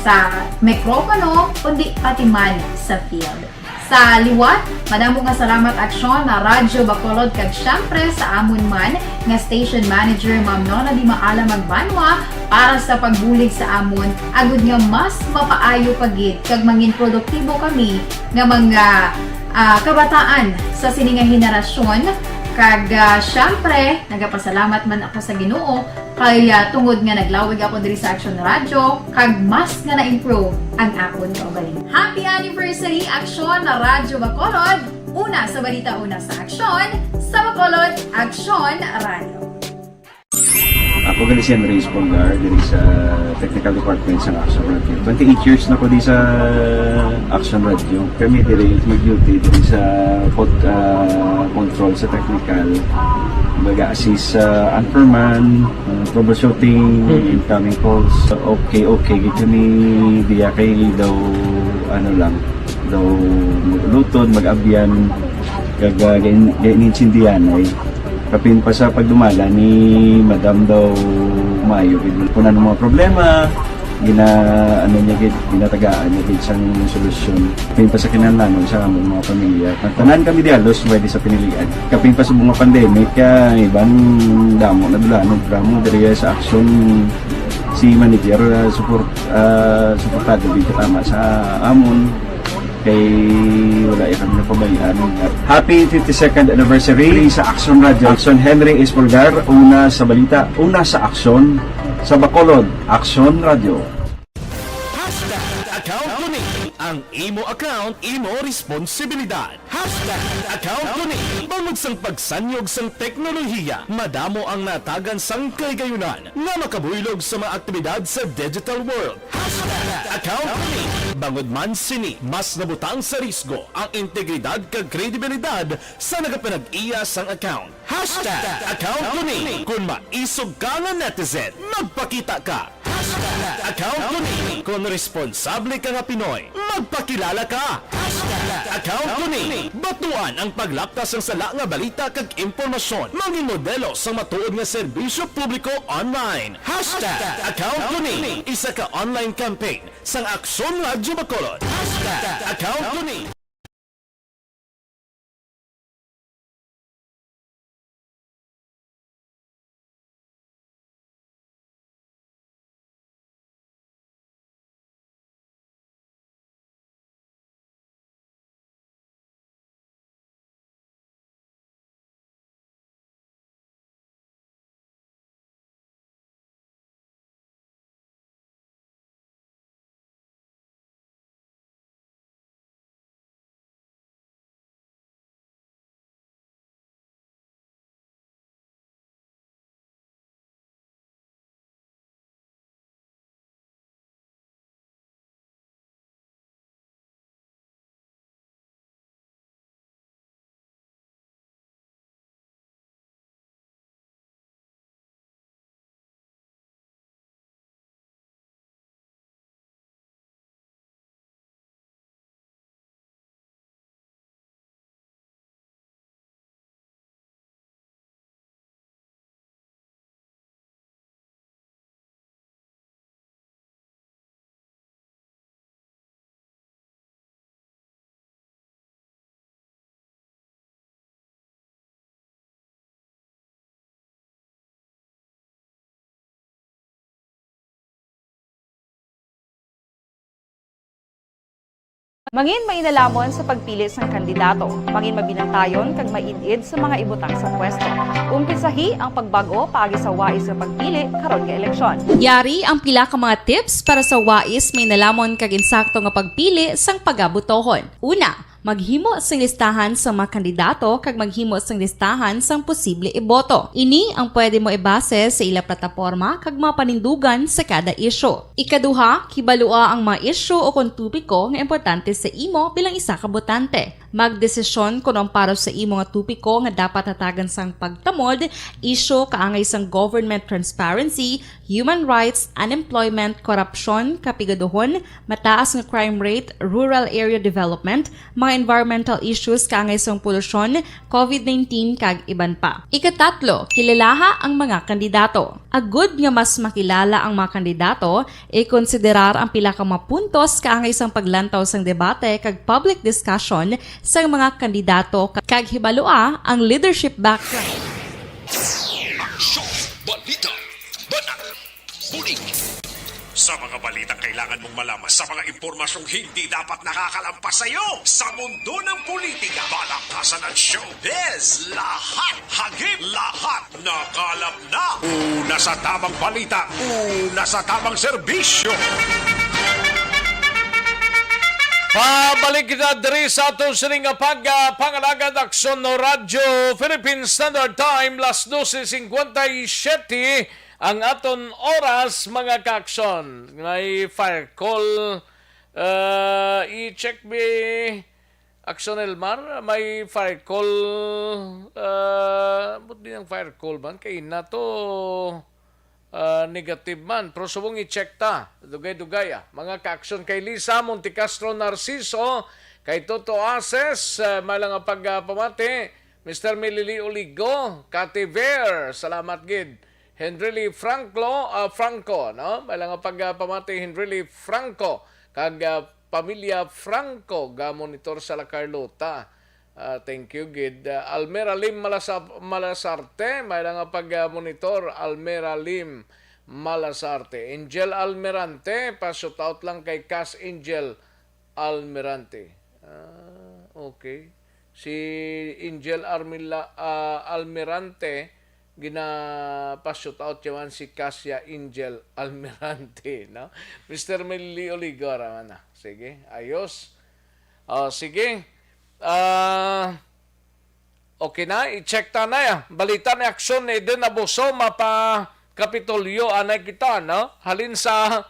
sa mikropono, kundi pati man sa field. Sa liwat, madamo nga salamat, Aksyon, na Radyo Bacolod, kag syempre sa amon man nga station manager, Ma'am Nona Di Maala Magbanwa, para sa pagbulig sa amon, agud nga mas mapaayo pa gid kag mangin produktibo kami nga mga, ah, kabataan sa sini nga henerasyon. Kag, ah, syempre, nagapasalamat man ako sa Ginoo kay, ah, tungod nga naglawig ako diri sa Action Radio, kag mas nga na-improve ang akon kaugalingon. Happy anniversary, Action Radio Bacolod! Una sa balita, una sa aksyon, sa Bacolod, Action Radio. Ako gali si Henry Espolgar, diri sa Technical Department sa Action Radio. Twenty-eight years na ko di sa Action Radio. Kami diri mag-duty diri sa pod-, ah, control sa technical. Mag-assist sa anchorman, ah, troubleshooting, Mm. incoming calls. Okay, okay, gid kami diya kay daw, ano lang, daw mag-ulutod, mag-abyan, kag, ah, gain-, gain-, insindihan ay. Kapin pa sa pagdumala ni Madam daw maayo gid. Kung ano mga problema, gina-, ano niya gid, ginatagaan niya gid sang solusyon. Kapin pa sa kinahanglanon sa among mga pamilya. Tanan kami di halos pwede sa pinilian. Kapin pa sa mga pandemic, ah, iban damo na dula, ano, drama diri sa Action si manager, ah, support, ah, suportado gid katama sa amon. Kay wala ya kami napabayaan. Happy fifty-second anniversary sa Action Radio. Action Henry Espolgar, una sa balita, una sa aksyon, sa Bacolod, Action Radio. Hashtag account ko ni. Ang imo account, imo responsibilidad. Hashtag account ko ni. Bangod sang pagsanyog sang teknolohiya, madamo ang natagan sang kahigayunan nga makabuylog sa mga aktibidad sa digital world. Hashtag account ko ni. Bangod man sini, mas nabutang sa risgo ang integridad kag kredibilidad sa nagapanag-iya sang account. Hashtag account ko ni. Kung maisog ka nga netizen, magpakita ka. Hashtag account ko ni. Kung responsable ka nga Pinoy, magpakilala ka. Hashtag account ko ni. Batuan ang paglapta sang sala nga balita kag impormasyon. Mangin modelo sang matuod nga serbisyo publiko online. Hashtag account ko ni. Isa ka online campaign sang Aksyon Radyo Bacolod. Hashtag account ko ni. Mangin mainalamon sa pagpili sang kandidato. Mangin mabinantayon kag maid-id sa mga ibutang sa pwesto. Umpisahi ang pagbag-o paagi sa wais nga pagpili karon nga eleksyon. Yari ang pila ka mga tips para sa wais, mainalamon kag insakto nga pagpili sang pagabutohon. Una, Maghimo sing listahan sang mga kandidato kag maghimo sing listahan sang posible iboto. Ini ang pwede mo ibase sa ila plataporma kag mga panindugan sa kada isyu. Ikaduha, kibalua ang mga isyu o kon topiko nga importante sa imo bilang isa ka botante. Magdesisyon kon ang para sa imo nga topiko nga dapat hatagan sang pagtamod, isyu kaangay sang government transparency, human rights, unemployment, korupsyon, kapigaduhon, mataas nga crime rate, rural area development, mga environmental issues kaangay sang polusyon, covid nineteen, kag iban pa. Ikatatlo, kilalaha ang mga kandidato. Agud nga mas makilala ang mga kandidato, ikonsiderar ang pila ka mga puntos kaangay sang paglantaw sang debate kag public discussion sang mga kandidato kag hibalua ang leadership background. Aksyon! Balita! Banat! Bulig! Sa mga balitang kailangan mong malaman, sa mga impormasyong hindi dapat nakakalampas sa iyo, sa mundo ng politika, palakasan at showbiz, lahat hagip, lahat nakalap na. Una sa tamang balita, una sa tamang serbisyo. Pabalik kita diri sa aton sining nga pag, ah, pangalagad, Aksyon Radyo Philippine Standard Time, las doce cincuenta y siete ang aton oras, mga ka-aksyon. May fire call. Ah, i-check mi, Aksyon Elmar, may fire call. Ah, ambot din ang fire call man. Kay na to, ah, negative man. Pero subong i-check ta. Dugay-dugay, ah. Mga ka-aksyon, kay Lisa Montecastro Narciso, kay Toto Aces, ah, may lang nga pagpamati. Mister Milili Oligo, Kati Ver, salamat gid. Henry Lee Franco, ah, Franco, no? May lang nga pagpamati, Henry Lee Franco, kag, ah, pamilya Franco, ga-monitor sa La Carlota. Ah, thank you gid. Ah, Almera Lim Malasa-, Malasarte, may lang nga pag-, ah, monitor, Almera Lim Malasarte. Angel Almirante, pa-shout out lang kay Cas Angel Almirante. Ah, okay. Si Angel Armila-, ah, Almirante, ginapa-shout out yaman si Cassia Angel Almirante, no? Mister Melly Oligora man na. Sige, ayos. Ah, sige. Ah, okay na, i-check ta na ya. Balita ni Aksyon ni Eden Abuso, mapa Kapitolyo, anay kita, no? Halin sa,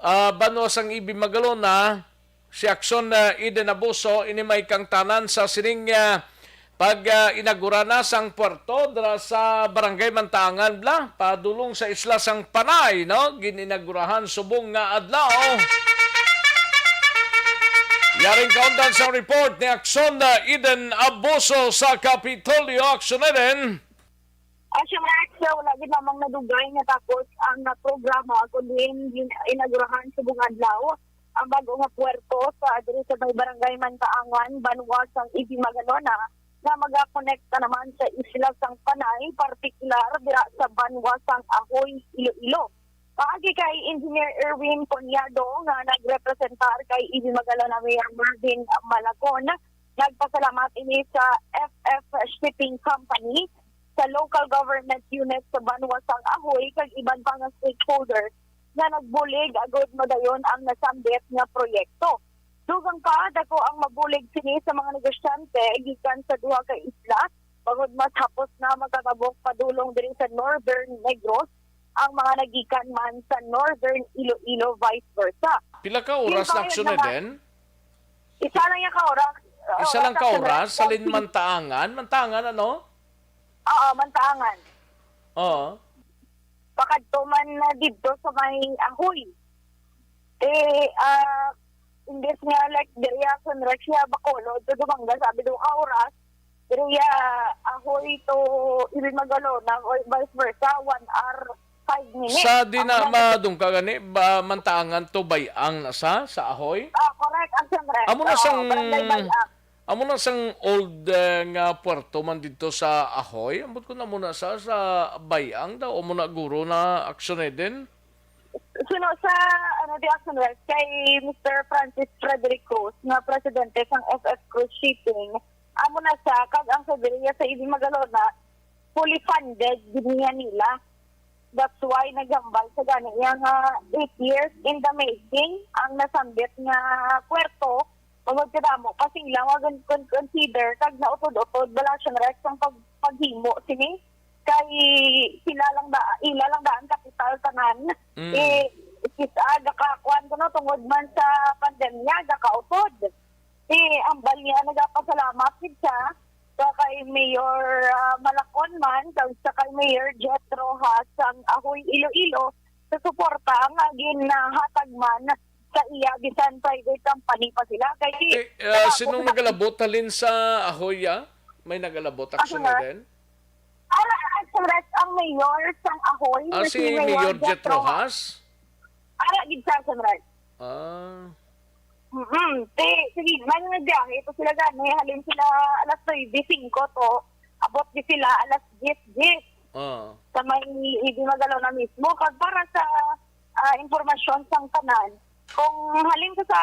ah, banwa sang Ibi Magalona, si Aksyon, ah, Eden Abuso, ini may kangtanan sa sining, ah, pag, ah, inagura na sang puerto dira sa Barangay Mantaangan, bla, padulong sa Isla sang Panay, no? Gin-inagurahan subong nga adlaw. Yaring kaundan sang report ni Aksyon, ah, Eden Abuso sa Kapitolyo. Aksyon, Eden. Aksyon, Rex, wala gid lamang nadugay nga tapos ang, ah, programa, kundi gin-, inagurahan subong adlaw ang bag-o nga puerto sa, diri sa may Barangay Mantaangan, banwa sang Ibi Magalona, nga magakonekta naman sa Isla sang Panay, partikular dira sa banwa sang Ahoy, Iloilo. Paagi kay Engineer Erwin Coniado nga nagrepresentar kay Ibi Magalona Mayor Marvin Malacon, nagpasalamat ini sa F F Shipping Company, sa local government unit sa banwa sang Ahoy kag iban pa nga stakeholders nga nagbulig agud madayon ang nasambit nga proyekto. Dugang pa, dako ang mabulig sini sa mga negosyante gikan sa duha ka isla, bangod mas hapos na makatabok padulong diri sa Northern Negros ang mga nagikan man sa Northern Iloilo, vice versa. Pila ka oras na Ginpahayag aksyon na na nga, Eden? Isa lang ya ka oras. Isa lang ka oras, sa Linmantaangan? Mantaangan, ano? Oo, Mantaangan. Oo. Pakadto man na didto sa may Ahoy. Eh, ah, imbes nga, like, diri ya Sunrise ya Bacolod to Dumangas, sabi daw ka oras, diri ya Ahoy to Ibi Magalona or vice versa, one hour, five minutes. Sa di na madungka gani, ba, Mantaangan to Bayang na sa, sa Ahoy? Ah, correct, ang Sunrise. Amo na sang, Barangay Bayang. Amo na sang old, eh, nga puerto man didto sa Ahoy. Ambot ko na muna sa, sa Bayang daw, amo na guro na aksyon, Eden. Suno sa, ano, di aksyon, Rex, kay Mister Francis Frederick Cruz, nga presidente sang F F Cruz Shipping, amo na sa, kag ang sa diri ya sa Ibi Magalona, fully funded gid niya nila. That's why naghambal sa gani ya nga eight years in the making ang nasambit nga puerto Tungod kadamo pa sila nga gun-, kun-, consider kag nautod-utod bala, Action Rex, ang pag-, paghimo sini. Kay sila lang da-, ila lang daan kapital tanan. Mm. Eh, kita, gakakuan kuno tungod man sa pandemya, gakautod. Eh, ang bali niya, nagapasalamat gid siya sa kay Mayor, ah, Malacon man, kag sa kay Mayor Jet Rojas sang Ahoy, Iloilo, sa suporta nga ginahatag man sa iya, bisan private company pa sila. Kay Eh, ah, sinong nagalabot halin sa Ahoy, ah? May nagalabot, Action Rex? Ara, Action Rex, ang mayor sang Ahoy, Ah, si si Mayor Mayor Jet Jet Rojas. Rojas? Ara gid sa Action Rex. Ah. Mm-mm. Ti, sige, man nga biyahe to sila gani, halin sila alas nuebe singko to, abot di sila alas diyes diyes. Ah. Sa may Ibig Magalona mismo. Kag para sa, ah, impormasyon sang tanan, kung halin ka sa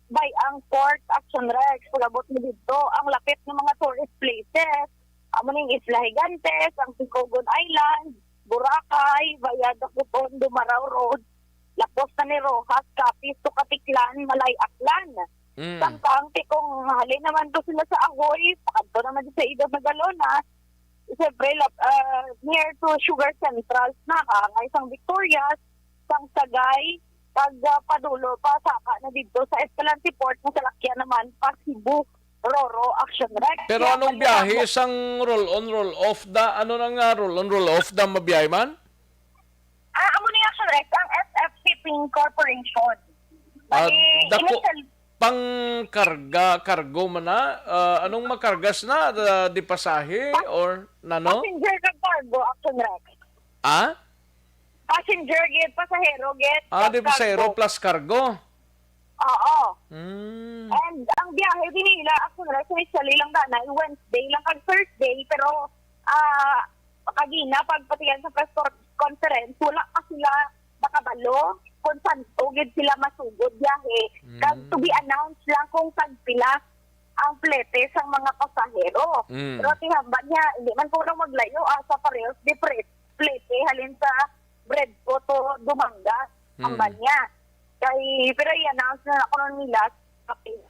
Bayang Port, Action Rex, pag-abot mo dito, ang lapit ng mga tourist places, amo ning Isla Gigantes, ang Sicogon Island, Boracay, Vallada, Coton, Dumarao Road, Lapos na ni Rojas, Capiz, Tucaticlan, Malay, Aklan. Mm. Samtang ti kung halin naman to sila sa Ahoy, pakadto naman sa Ibig Magalona, siyempre, lap-, ah, near to Sugar Central na, kaangay sang Victorias, sang Sagay, kag, ah, padulo pa, saka na dito sa Escalante Port, na salakyan naman pa Cebu, Roro, Action Rex. Pero Kaya anong pala biyahe mo- sang roll-on, roll-off da? Ano na nga roll-on, roll-off da mabiyahe man? Ah, amo ni Action Rex, ang S F Shipping Corporation. Ah, Bali, dako, initial- pang karga, cargo man na? Ah, anong makargas na? Ah, di pasahe or nano? Passenger kag cargo, Action Rex. Ah? Passenger gid, pasahero gid, Ah, plus di pasahero cargo. plus cargo. Oo. Hmm. And ang biyahe din nila, actually, initially lang na, Wednesday lang kag Thursday, pero, ah, kagina, pagpatiyan sa press con-, conference, wala pa sila nakabalo kung saan gid sila masugod biyahe. Kag to be Mm. announced lang kung kag pila ang plete sang mga pasahero. Mm. Pero tihambal niya, hindi man kuno maglayo, ah, sa parehas di pre-, plete halin sa Bredco to Dumangas, ang Mm. banya. Kay, pero i-announce na ako nun nila,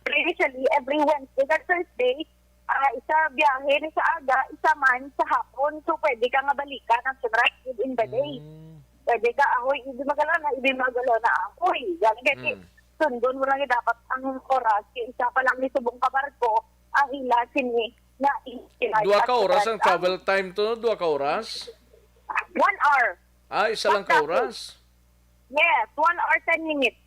pero usually, every Wednesday kag Thursday, ah, isa biyahe ni sa aga, isa man sa hapon. So, pwede ka nga balikan ang sunrise within the day. Mm. Pwede ka, ahoy, Ibig Magalona, Ibig Magalona, ahoy. Gani, kay Mm. sundon mo lang dapat ang oras, kay isa pa lang ni subong ka barko, ang ila sini na i-, Dua ka oras ang travel time to, no? Dua ka oras? One hour. Ah, isa lang ka Pagtapos. oras? Yes, one hour, ten minutes.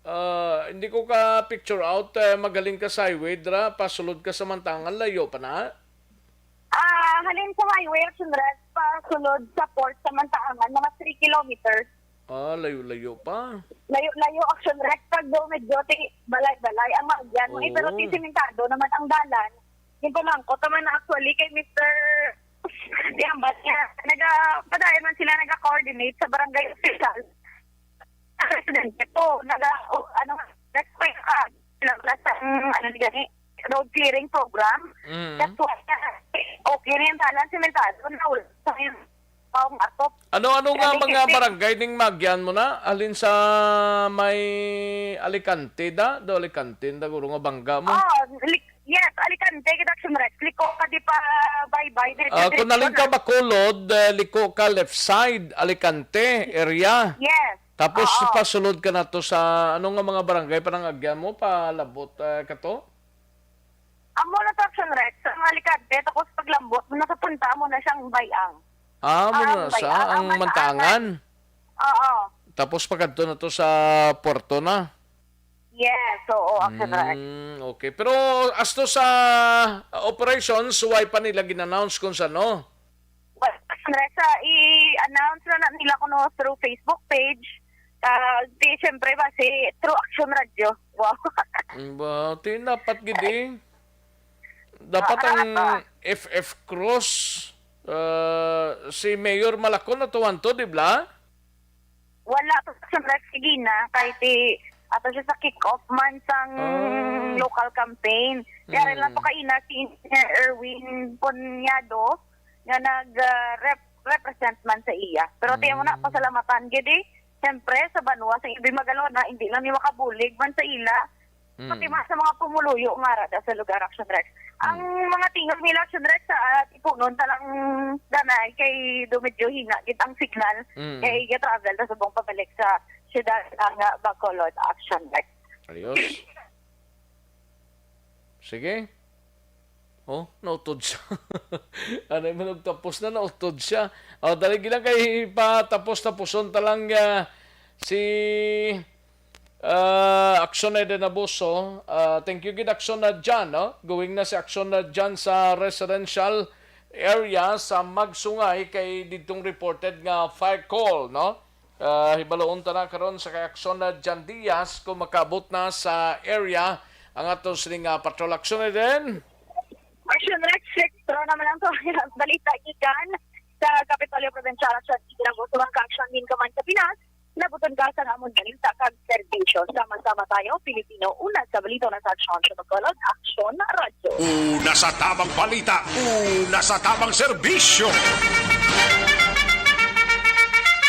Ah, hindi ko ka picture out, eh, magaling ka sa highway, dra, pasulod ka sa Mantangan, layo pa na? Ah, halin sa highway, Action Rex, pasulod sa port sa Mantangan, mga three kilometers. Ah, layo-layo pa. Layo-layo, Action Rex, pag daw medyo ti-, balay-balay ang maagyan mo. Eh, pero Oo. ti simentado naman ang dalan. Yung pamangkot naman na actually kay Mister Yambal niya, naga-, padayon man sila naga-coordinate sa barangay official. Ang residente po, naga-, o, ano, request ka, sila wala sa, ano, gani, road clearing program. Mm. That's why, okay na yung dalan, simentado na, wala sa yung paong atop. Ano, ano nga Kami mga kasi barangay ning maagyan mo na? Alin sa may Alicante da? Do Alicante da guro nga bangga mo? Oh, lik-, yes, Alicante, kita Action Rex. Liko ka di pa baybay, diretso, Ah, kung diretso nalin ka na. Bacolod, eh, liko ka left side, Alicante area. Yes. Tapos Oo. pasulod ka na to sa, ano nga mga barangay pa nang agyan mo, palabot, eh, ka to? Amo na to, Action Rex, ang Alicante, tapos paglambot mo, nakapunta mo na siyang Bayang. Ah, mo Ah, na ang sa, Bayang, ang ang Mantaangan. Mantaangan. Oo. Tapos pagkadto na to sa Puerto na. Yes, oo, Action Rex. Mm, okay. Pero as to sa, uh, operations, why pa nila gin-announce kung sano? Well, Action Rex, ah, i-announce na, na nila kuno through Facebook page. Ah, di, siyempre ba, si through Action Radio. Wow. Mm, ba, ti, dapat gid eh. Dapat Ah, ang ah, ah. F F Cruz, ah, si Mayor Malacon natuwan to, di ba? Wala pa siya, Rex, sige na, kay ti, ato siya sa kick-off man sang Ah. local campaign. Yari lang Mm. to kaina si Engineer Erwin Punyado nga nag, ah, rep-, represent man sa iya. Pero tiyan mo na, Mm. pasalamatan gid eh. Siyempre, sa banwa sa Ibig Magalona, hindi lang ni makabulig man sa ila. Mm. Pati mas sa mga pumuluyo nga ara da sa lugar, Action Rex. Ang Mm. mga tingog nila, Action Rex, sa, ah, Tipunon, talang danay kay do medyo hina gid ang signal. Mm. Kay ga-travel ta subong pabalik sa siyudad ang, ah, Bacolod, Action Rex. Ayos. Sige. Oh, nautod siya. Anay man og tapos na, nautod siya. Oh, dali lang kay patapos-tapuson ta lang, ah, si, ah, Action Eden Abuso. Ah, thank you gid, Action na John, no? Going na si Action na John sa residential area sa Magsungay kay didtong reported nga fire call, no? Ah, hibaloon ta na karon sa kay Action na John Diaz kung makaabot na sa area ang aton sining, ah, patrol. Action na din. Action Rex, Sector naman lang to. Balita gikan sa Kapitolyo Provincial, Action City, Abuso, ang ka-Action Win Command sa Pinas. Nabuton ka sa amon balita kag serbisyo. Sama-sama tayo, Pilipino, una sa balita, una sa aksyon. Sa Bacolod, Aksyon Radyo. Una sa tamang balita, una sa tamang serbisyo.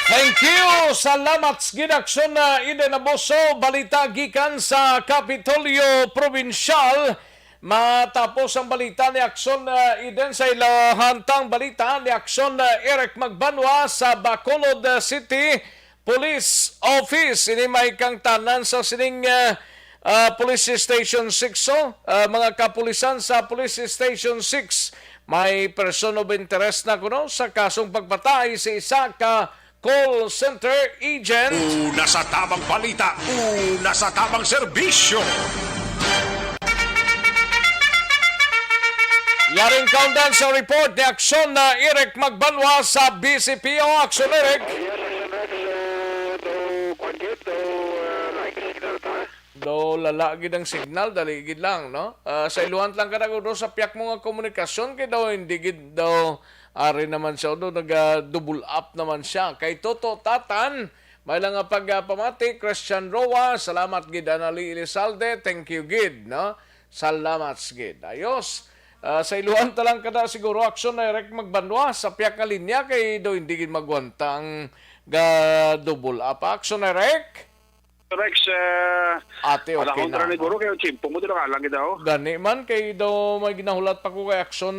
Thank you. Salamat gid, Action na Eden Abuso. Balita gikan sa Kapitolyo Probinsyal. Matapos ang balita ni Action na Eden, sa ilahantang balita ni Action na Eric Magbanwa sa Bacolod City Police Office. Ini may kangtanan sa sining, ah, ah, Police Station six, so, ah, mga kapulisan sa Police Station six, may person of interest na kuno sa kasong pagpatay sa isa ka call center agent. Una sa tamang balita, una sa tamang serbisyo. Yaring kaundan sa report ni Action na Eric Magbanwa sa B C P O. Action, Eric. Yes, Action Rex. So, do, kwan gid, do, uh, lain ka signal ta? Do, lala gid ang signal, dali gid lang, no? Ah, sa iluhan lang ka na, do, sa piyak mo nga komunikasyon, kay daw hindi gid daw, ari naman siya, do, naga-double up naman siya. Kay Toto Tatan, may lang nga pagpamati, Christian Roa, salamat gid, Anali Elizalde, thank you gid, no? Salamat gid. Ayos. Ah, sa iluhan ta lang kada siguro, Action Direct Magbanwa sa piyak nga linya kay do hindi gid magwanta ang ga-double up. Action Direct? Rex, eh, Ate, okay panahon na, ra ni no? Guro, kay ang tiyempo mo, dila ka lang gid, oh. Gani man, kay daw may ginahulat pa ko kay Action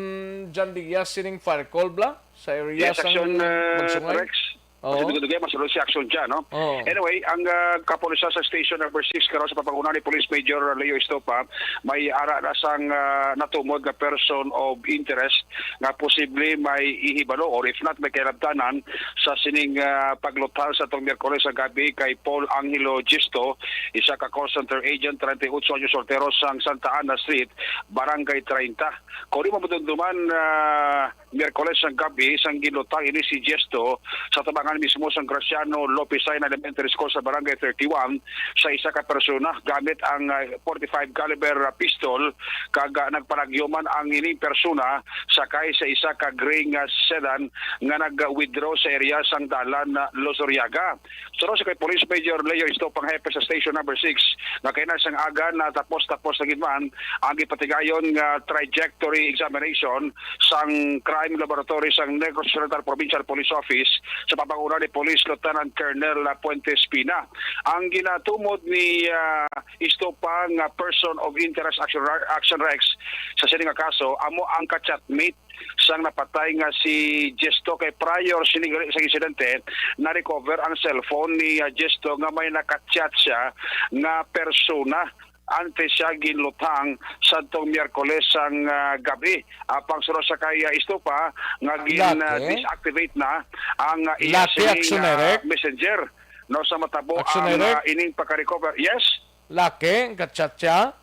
Jan Diaz sining fire call, bla? Sa area Yes, sang Action, eh, Magsungay. Rex. Oo. Kasi dugay-dugay, mas si Action Jan, no? Oo. Anyway, ang, ah, kapulisan sa Station Number Six, karon sa pagpanguna ni Police Major Leo Estopa, may ara na sang, ah, natumod nga person of interest nga posible may ihibalo or if not, may kailabtanan sa sining, ah, pagluthal sa tong Miyerkules sa gabi kay Paul Angelo Gisto, isa ka call center agent, treinta y ocho anyos, soltero, sang Santa Ana Street, Barangay treinta. Kung di mo madumduman, ah, Miyerkules sang gabi, sang ginluthal ini si Gisto sa tubangan mismo sang Graciano Lopez Saina Elementary School sa Barangay thirty-one sa isa ka persona gamit ang, ah, forty-five caliber, ah, pistol, kag, ah, nagpalagyo man ang ining persona sakay sa isa ka gray nga sedan nga nag-withdraw sa area sang dalan na Luzuriaga. Suno sa kay Police Major Leo Estopa, hepe sa Station Number Six, nga kay na sang aga na tapos-tapos na gid man ang gipatigayon nga trajectory examination sang Crime Laboratory sang Negros Occidental Provincial Police Office sa pagpanguna ni Police Lieutenant Colonel Puente Espina. Ang ginatumod ni, ah, Estopa nga person of interest, Action, Action Rex, sa sini nga kaso amo ang ka-chatmate sang napatay nga si Jesto, kay prior sini gali sa insidente, na-recover ang cellphone ni, ah, Jesto nga may naka-chat siya nga persona antes siya ginluthang sadtong Miyerkules sang, ah, gabi. Apang suno sa kay, ah, Estopa nga gin, ah, Laki? Deactivate na ang, ah, iya Laki, sining, Action ah, Direct? Messenger, no, sa matabo Action ang, Direct? Ah, ining pagka-recover. Yes? Laki, ang ka-chat siya?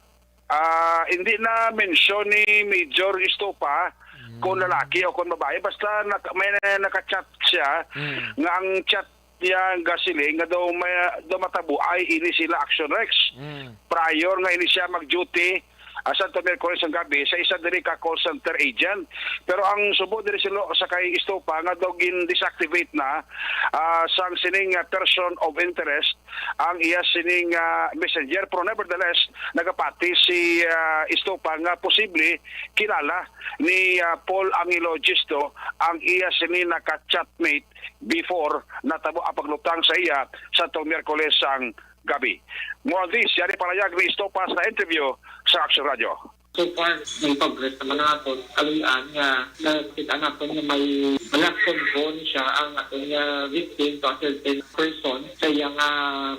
Ah, hindi na mention ni Major Estopa kung Mm. lalaki o kung babae. Basta nak-, may na-, naka-chat siya Mm. nga ang chat niya nga siling nga daw may, daw matabo ay ini sila Action Rex. Mm. Prior nga ini siya mag-duty, ah, sa Miyerkules ang gabi sa isa diri ka call center agent. Pero ang subo diri sila sa kay Estopa nga daw gin-deactivate na, ah, sang sining, ah, person of interest ang iya sining, ah, messenger. Pero nevertheless, nagapati si, ah, Estopa nga posible kilala ni, ah, Paul Angelo Gisto ang iya sini naka-chatmate before natabo ang paglutang sa iya sa tong Miyerkules sang Gabi. More on this, yari panayag ni Estopa sa interview sa Action Radio. So far, may progress naman ang aton kaluy-an nga nakita naton nga may black phone siya ang aton nga victim to a certain person sa iya nga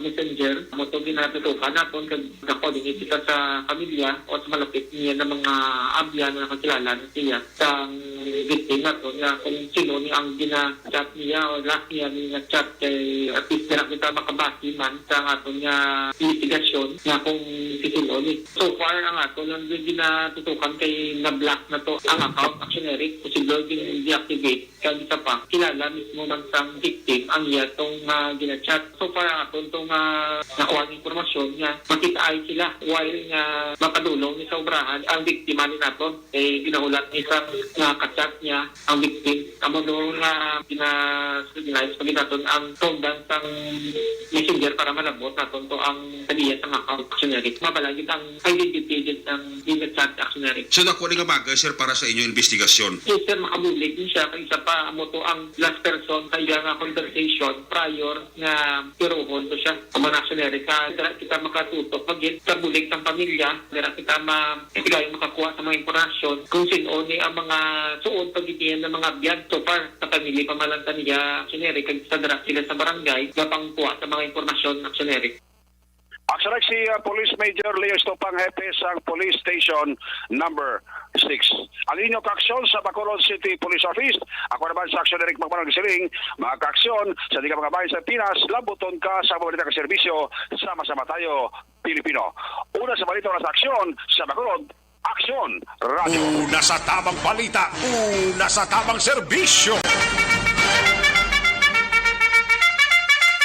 messenger. Amo to ginatutukan naton kag nag-coordinate kita sa pamilya o sa malapit niya na mga abyan na nakakilala ni siya sang victim naton nga kung sino ni ang gina-chat niya o last niya ni nga chat kay at least dira kita makabase man sa aton nga investigasyon nga kung sino ni. So far, ang ato lang din ginatutukan kay na-block na to ang account, Action Eric, posible din deactivate. Kag isa pa, kilala mismo man sang victim ang iya tong nga gina-chat. So far, ang aton tong nga nakuha nga impormasyon nga makita ay sila while nga mapadulong ni sa obrahan ang biktima ni naton. Eh, ginahulat ni sa nga ka-chat niya ang victim. Amo doon nga gina-scrutinize pag naton ang tungdan sang messenger para malabot naton to ang kaliya sang account, Action Eric. Mabalagit ang identity din sang gina-chat, Action Eric. So, nakuha ni nga bagay, sir, para sa inyong investigasyon? Yes, sir, makabulig din siya. Kag isa pa, amo to ang last person sa iya nga conversation prior nga tiruhon to siya. Amo na, Action Eric, ka dira kita makatutok, pag sa bulig sang pamilya, dira kita ma-, ikaw yung makakuha sa mga impormasyon kung sino ni ang mga suod pag nga mga abyan. So far, sa pamilya pa man lang ta niya, Action Eric, kag sa dira sila sa barangay, gapangkuha sa mga impormasyon, Action Eric. Action X, si, ah, Police Major Leo Estopang, hepe sang Police Station Number Six. Ang inyo kaaksyon sa Bacolod City Police Office, ako naman sa Action Eric Magbanag Siling, mga kaaksyon sa di ka mga bayan sa Pinas, lambuton ka sa mga balita kag serbisyo, sama-sama tayo, Pilipino. Una sa balita, una sa aksyon sa Bacolod, Aksyon Radio. Una sa tamang balita, una sa tamang serbisyo.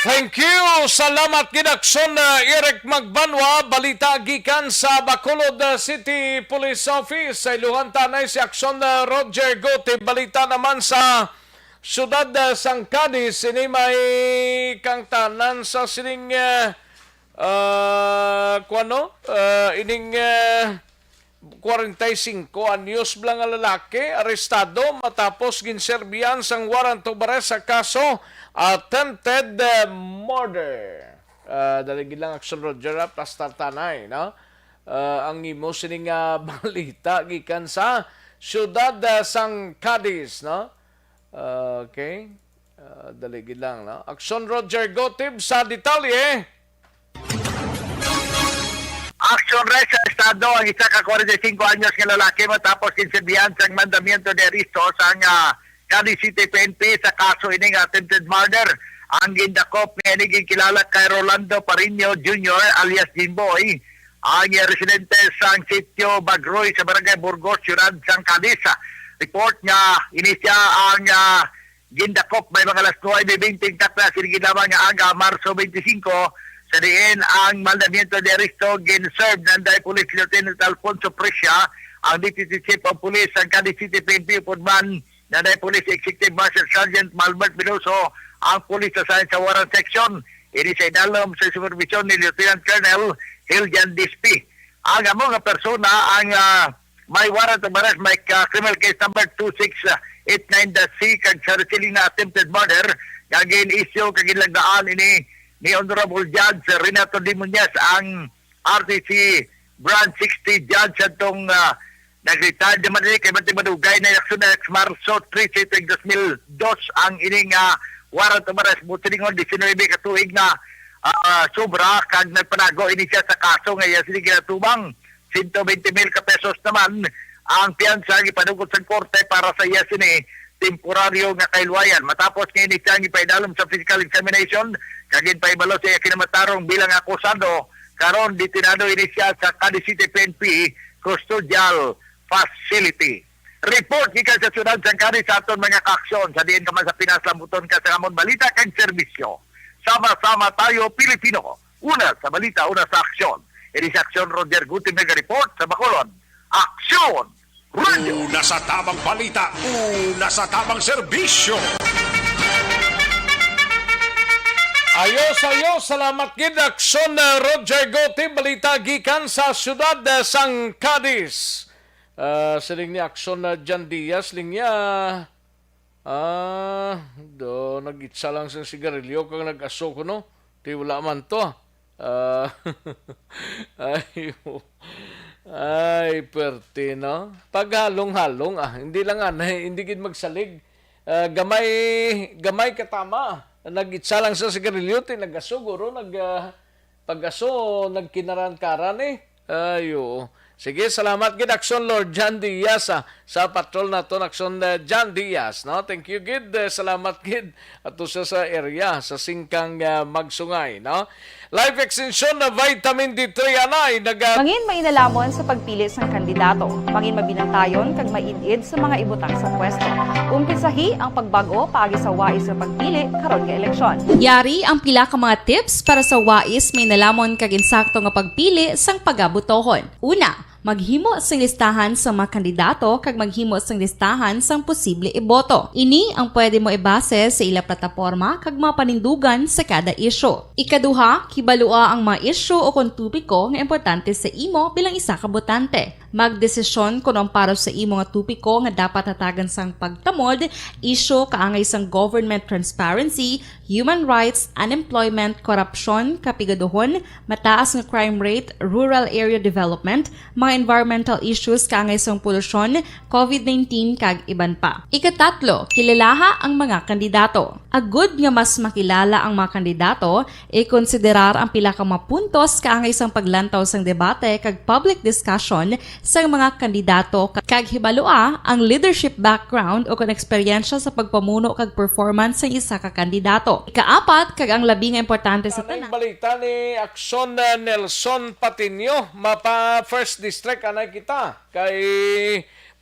Thank you. Salamat gid, Aksyon, uh, Eric Magbanwa. Balita gikan sa Bacolod, uh, City Police Office. Sa iluhan tanay si Aksyon, uh, Roger Guti. Balita naman sa siyudad, uh, sang Cadiz. Ini may kangtanan sa sining, uh, uh, kuano? Uh, ining, uh, kwarenta y singko anyos bala nga lalaki arestado matapos ginserbihan sang warrant of arrest sa kaso attempted, eh, murder. Ah, dali gid lang, Action Roger, ah, pastartanay, no? Ah, ang imo sini nga balita gikan sa siyudad, ah, sang Cadiz, no? Ah, okay. Ah, dali gid lang, no? Action Roger Gotib sa detalye. Action Rex sa estado ang isa ka kwarenta y singko anyos nga lalaki matapos ginserbihan sang mandamiento de arresto sang, ah, Cadiz City P N P sa kaso ini nga attempted murder. Ang gindakop nga ini ginkilala kay Rolando Parino Junior alias Jimboy, ang, ah, residente sang sitio Bagroy sa Barangay Burgos, siyudad sang Cadiz. Report nga ini siya ang, ah, gindakop may mga alas nuwebe bente takna sini gid lamang nga aga, Marso twenty-five, sa diin ang mandamiento de arresto gin-serve ni Anday Police Lieutenant Alfonso Presia, ang Deputy Chief of Police sang Cadiz City P N P, upod man ni Anday Police Executive Master Sergeant Malbert Veloso, ang police assigned sa Warrant Section. Ini sa idalom sa supervision ni Lieutenant Colonel Hiljan Dispi. Ang amo nga persona ang, ah, may warrant of arrest, may ka-, criminal case number two six eight nine dash C, kag sa siling nga attempted murder nga gin-issue kag ginlagdaan ini ni Honorable Judge Renato D. Muñoz, ang R T C Branch sixty Judge, adtong, ah, nag-retired naman ini, kay bantay madugay na yaksyon na, Marso trese, tuig dos mil dos, ang ini nga warrant of arrest. Buot silingon, diecinuebe ka tuig na, ah, sobra, kag nagpanago ini siya sa kaso nga iya sini ginatubang. Sento bente mil ka pesos naman ang piyansa nga ipanugot sang korte para sa iya sini temporaryo nga kahilwayan. Matapos nga ini siya gipaidalom sa physical examination kag ginpahibalo sa iya kinamatarong bilang akusado, karon detenado ini siya sa Cadiz City P N P Custodial Facility. Report gikan sa siyudad sang Cadiz sa aton mga kaaksyon. Sa diin ka man sa Pinas, lambuton ka sa amon balita kag serbisyo. Sama-sama tayo, Pilipino. Una sa balita, una sa aksyon. Ini si Aksyon Roger Guti, nag-report sa Bacolod. Aksyon! Radyo! Una sa tamang balita, una sa tamang serbisyo. Ayos, ayos. Salamat gid, Aksyon, uh, Roger Guti. Balita gikan sa siyudad, uh, sang Cadiz. Ah, siling ni Aksyon, uh, Jan Diaz, siling niya, ah, do, nag-itsa lang sing sigarilyo kag nag-aso kuno. Ti wala man to, ah. Ah, ay, oh. Ay, perte, no? Paghalong-halong, ah. Hindi lang anay, hindi gid magsalig. Ah, gamay, gamay katama. Nag-itsa lang sa sigarilyo, ti nagaso, guro, nag, ah, pag-aso, nagkinaran-karan, eh. Ay, oo. Sige, salamat gid, Action Lord John Diaz, ah, sa patrol naton, Action, ah, John Diaz, no? Thank you gid, eh, salamat gid. Ato sa, sa area, sa Singkang, ah, Magsungay, no? Life Extension na Vitamin D three anay, naga- Mangin mainalaman sa pagpili sang kandidato. Mangin mabinantayon kag maid-id sa mga ibutang sa pwesto. Umpisahi ang pagbag-o paagi sa wais nga pagpili karon nga eleksyon. Yari ang pila ka mga tips para sa wais, mainalamon kag insakto nga pagpili sang pagabutohon. Una, maghimo sing listahan sa mga kandidato kag maghimo sing listahan sang posible iboto. Ini ang pwede mo ibase sa ila plataporma kag mga panindugan sa kada isyu. Ikaduha, kibalua ang mga isyu o kon topiko nga importante sa imo bilang isa ka botante. Magdesisyon kon ang para sa imo nga topiko nga dapat hatagan sang pagtamod, isyu kaangay sang government transparency, human rights, unemployment, korupsyon, kapigaduhon, mataas nga crime rate, rural area development, mga environmental issues kaangay sang polusyon, covid nineteen, kag iban pa. Ikatatlo, kilalaha ang mga kandidato. Agud nga mas makilala ang mga kandidato, ikonsiderar ang pila ka mga puntos kaangay sang paglantaw sang debate kag public discussion sang mga kandidato, kag hibalua ang leadership background o kon eksperyensya sa pagpamuno kag performance sang isa ka kandidato. Ikaapat, kag ang labi nga importante sa tanan, balita ni Action, uh, Nelson Patiño, mapa First District anay kita kay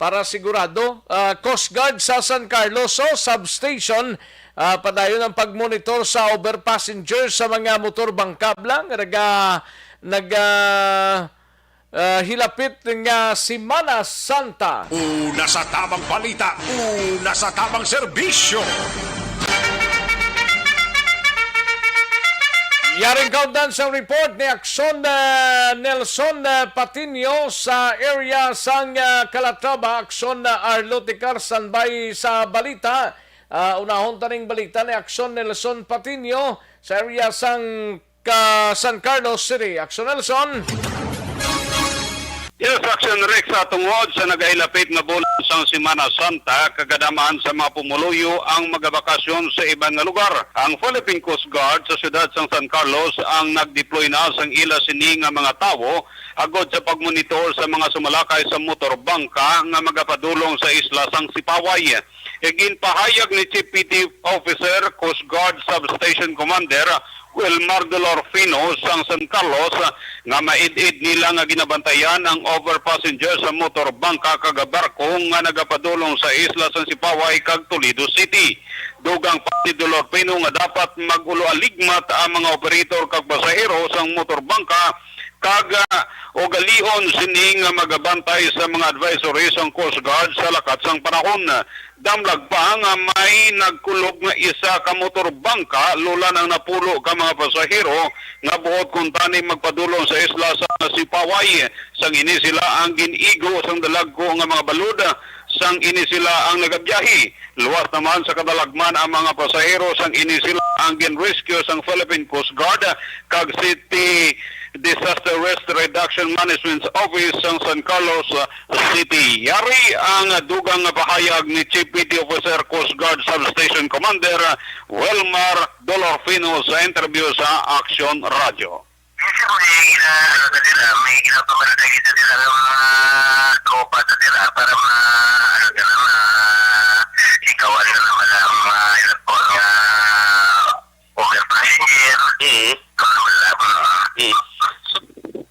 para sigurado, uh, Coast Guard sa San Carlos, so, substation, uh, padayon ang pagmonitor sa over passenger sa mga motor bangka blang naga, naga, uh, hilapit nga Semana Santa. Una sa tabang balita, una sa tabang serbisyo. Yaring kaundan sa report ni Action, uh, Nelson, uh, Patiño sa area sang, uh, Calatrava. Action, uh, Arlo Ticar, standby sa balita. Uh, unahon taning balita ni Action Nelson Patiño sa area sang ka San Carlos City. Action Nelson. Yes, Action Rex, sa tungod sa nagahilapit nga bulan sang Semana Santa, kagadaman sa mga pumuluyo ang magabakasyon sa iban nga lugar. Ang Philippine Coast Guard sa siyudad sang San Carlos ang nagdeploy na sang ila sini nga mga tawo agod sa pagmonitor sa mga sumalakay sa motor bangka nga magapadulong sa isla sang Sipaway. Ginpahayag ni Chief Petty Officer, Coast Guard Substation Commander Wilmar Dolorfino sang San Carlos nga maid-id nila nga ginabantayan ang over passenger sa motor bangka kag barko nga nagapadulong sa isla sang Sipaway kag Toledo City. Dugang pa ni Dolorfino nga dapat mag-ulo-aligmat ang mga operator kag pasahero sang motor bangka kag, ah, ugalion sini nga magabantay sa mga advisory sang Coast Guard sa lakat sang panahon. Damlag pa nga may nagkulog nga isa ka motor bangka, lulan ang napulo ka mga pasahero nga buot kuntani magpadulong sa isla sa Sipaway. Sang ini sila ang gin-igo sang dalagko nga mga balod, sang ini sila ang nagabiyahe. Luwas naman sa kadalagman ang mga pasahero, sang ini sila ang gin-rescue sang Philippine Coast Guard kag City Disaster Risk Reduction Management Office sang San Carlos City. Yari ang dugang nga pahayag ni Chief Petty Officer Coast Guard Substation Commander Wilmar Dolorfino sa interview sa Action Radio. Yes, sir, may gina-, ano sa dila, may ginapamaragay sa dila ng mga tropa sa dila para ma-, ano ka na, ma-, ikawan na naman ang mga airport nga over passenger. Mm. Wala, wala. Mm.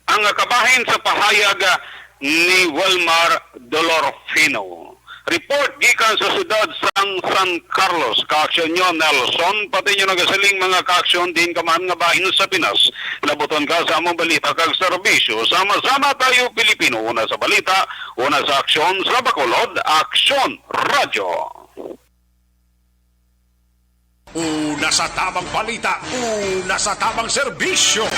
Ang kabahin sa pahayag, ah, ni Wilmar Dolorfino. Report gikan sa siyudad sang San Carlos, ka-aksyon nyo Nelson, pati nyo nagasiling mga ka-aksyon din ka man nga bahin sa Pinas. Labuton ka sa among balita kag serbisyo. Sama-sama tayo, Pilipino. Una sa balita, una sa aksyon, sa Bacolod, Aksyon Radyo. Una sa tabang balita, una sa tabang serbisyo.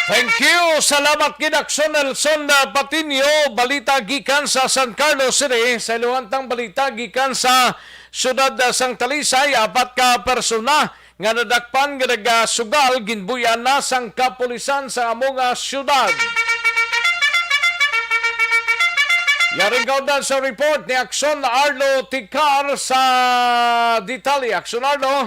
Thank you. Salamat gid, Aksyon Nelson, uh, Patiño. Balita gikan sa San Carlos City. Sa iluhantang balita gikan sa Siyudad sang Talisay, apat ka persona nga nadakpan nga nagasugal ginbuy-an na sang kapulisan sa amo nga siyudad. Yaring kaudan sa report ni Akson Arlo Tikar sa detalye. Akson Arlo.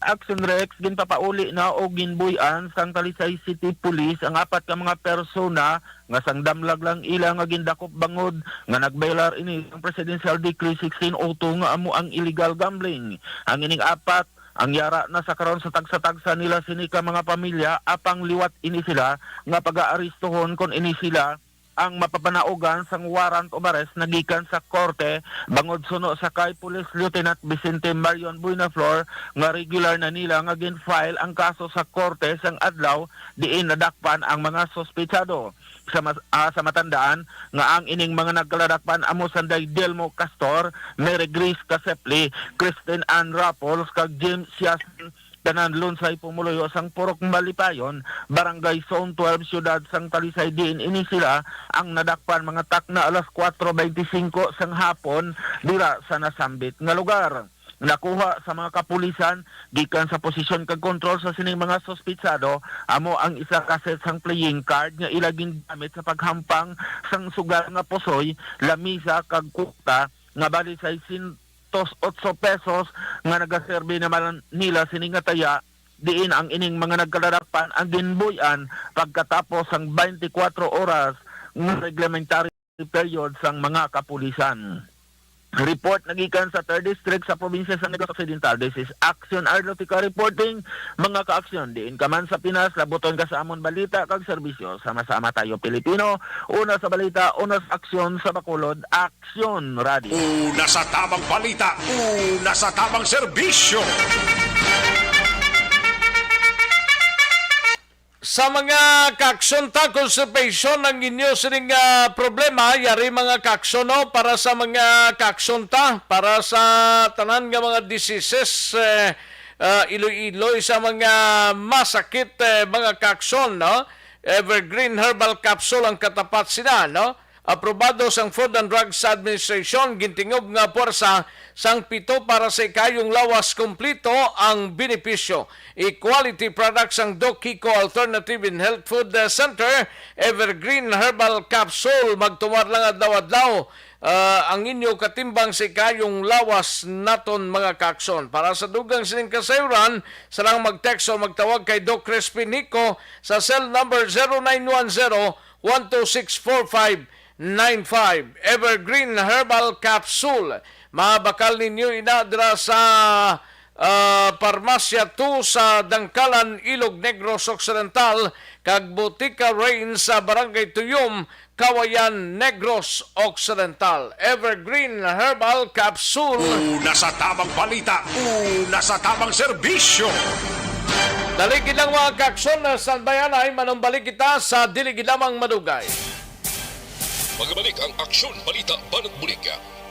Action Rex, ginpapauli na o ginbuy-an sang Talisay City Police ang apat ka mga persona nga sang damlag lang ila nga gindakop bangod nga nag-violar ini sang Presidential Decree sixteen oh two nga amo ang illegal gambling. Ang ining apat, ang yara na sa karon sa tagsa-tagsa nila sini ka mga pamilya, apang liwat ini sila nga pagaaristohon kon ini sila ang mapapanaugan sang warrant of arrest na gikan sa korte, bangod suno sa kay Police Lieutenant Vicente Marion Buenaflor nga regular na nila nga gin-file ang kaso sa korte sang adlaw diin nadakpan ang mga suspetsado. Sa mas-, ah, sa matandaan nga ang ining mga nagkaladakpan amo sanday Delmo Castor, Mary Grace Casepli, Christine Ann Rapols, kag James Siasin, tanan Lunsay Pumuluyo sang Purok Malipayon, Barangay Zone twelve, Siyudad sang Talisay, diin ini sila ang nadakpan mga takna alas kuwatro beintisinko sang hapon dira sa nasambit nga lugar. Nakuha sa mga kapulisan gikan sa posisyon kag kontrol sa sining mga suspitsado amo ang isa ka set sang playing card nga ila gingamit sa paghampang sang sugal nga pusoy, lamisa kag kwarta nga bali seiscientos otso pesos nga nagaserbi naman nila sini nga taya, diin ang ining mga nagkaladakpan ang ginbuy-an pagkatapos sang twenty-four oras nga reglementary period sang mga kapulisan. Report nagikan sa Third District sa probinsya sa Negros Occidental. This is Action Arlotica reporting, mga ka-aksyon. Diin ka man sa Pinas, labuton ka sa amon balita kag serbisyo. Sama-sama tayo, Pilipino. Una sa balita, una sa aksyon, sa Bacolod, Aksyon Radio. Una sa tabang balita, una sa tabang serbisyo. Sa mga kaaksyonta, constipation ang inyo sining, ah, problema, yari mga kaaksyon, no? Para sa mga kaaksyonta, para sa tanan nga mga diseases, eh, ah, iloy-iloy sa mga masakit, eh, mga kaaksyonta, no? Evergreen Herbal Capsule ang katapat sina, no? Aprobado sang Food and Drugs Administration, gintingob nga puwersa sang pito para sa ikayong lawas, kompleto ang benepisyo. E-quality products sang Doc Kiko Alternative and Health Food, eh, Center, Evergreen Herbal Capsule. Magtumar lang adlaw-adlaw, ah, ang inyo katimbang sa ikayong lawas naton, mga kaakson. Para sa dugang sining kasayuran, sa lang mag-text o magtawag kay Doc Crispin Hico sa cell number zero nine one zero, one two six, four five nine five. Evergreen Herbal Capsule. Mabakal ninyo ina dira sa, ah, Parmasya two sa Dangkalan, Ilog Negros Occidental, kag Botica Rain sa Barangay Tuyom, Kawayan, Negros Occidental. Evergreen Herbal Capsule. Una sa tabang balita, una sa tabang serbisyo. Dali gid lang, mga kaakson, na standby anay, manumbalik kita sa dili gid lamang madugay. Magbalik ang Aksyon Balita Banat Bulig.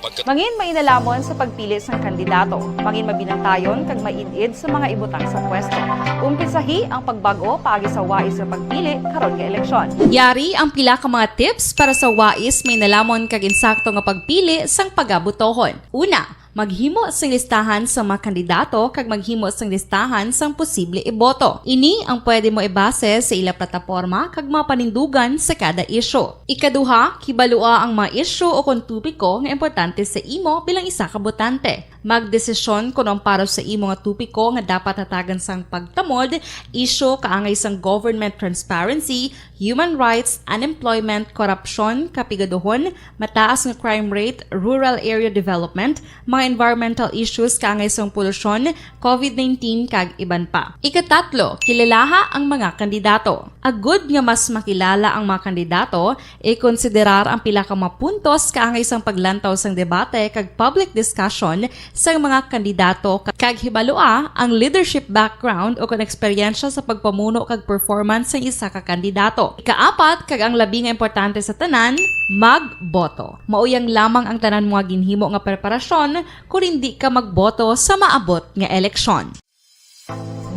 Pagkat- Mangin mainalhamon sa pagpili sang kandidato. Mangin mabinantayon kag maid-id sa mga ibutang sa pwesto. Umpisahi ang pagbag-o paagi sa wais nga pagpili karon nga eleksyon. Yari ang pila ka mga tips para sa wais, mainalhamon kag insakto nga pagpili sang pagabotohon. Una, maghimo sing listahan sa mga kandidato kag maghimo sing listahan sang posible iboto. Ini ang pwede mo ibase sa ila plataporma kag mga panindugan sa kada isyu. Ikaduha, kibalua ang mga isyu o kon topiko nga importante sa imo bilang isa ka botante. Magdesisyon kon ang para sa imo nga topiko nga dapat hatagan sang pagtamod, isyu kaangay sang government transparency, human rights, unemployment, korupsyon, kapigaduhon, mataas nga crime rate, rural area development, mga environmental issues kaangay sang polusyon, covid nineteen, kag iban pa. Ikatatlo, kilalaha ang mga kandidato. Agud nga mas makilala ang mga kandidato, ikonsiderar ang pila ka mga puntos kaangay sang paglantaw sang debate kag public discussion sang mga kandidato, ka-, kag hibalua ang leadership background o kon eksperyensya sa pagpamuno kag performance sang isa ka kandidato. Ikaapat, kag ang labi nga importante sa tanan, magboto. Mauyang lamang ang tanan mo nga ginhimo nga preparasyon kon indi ka magboto sa maabot nga eleksyon.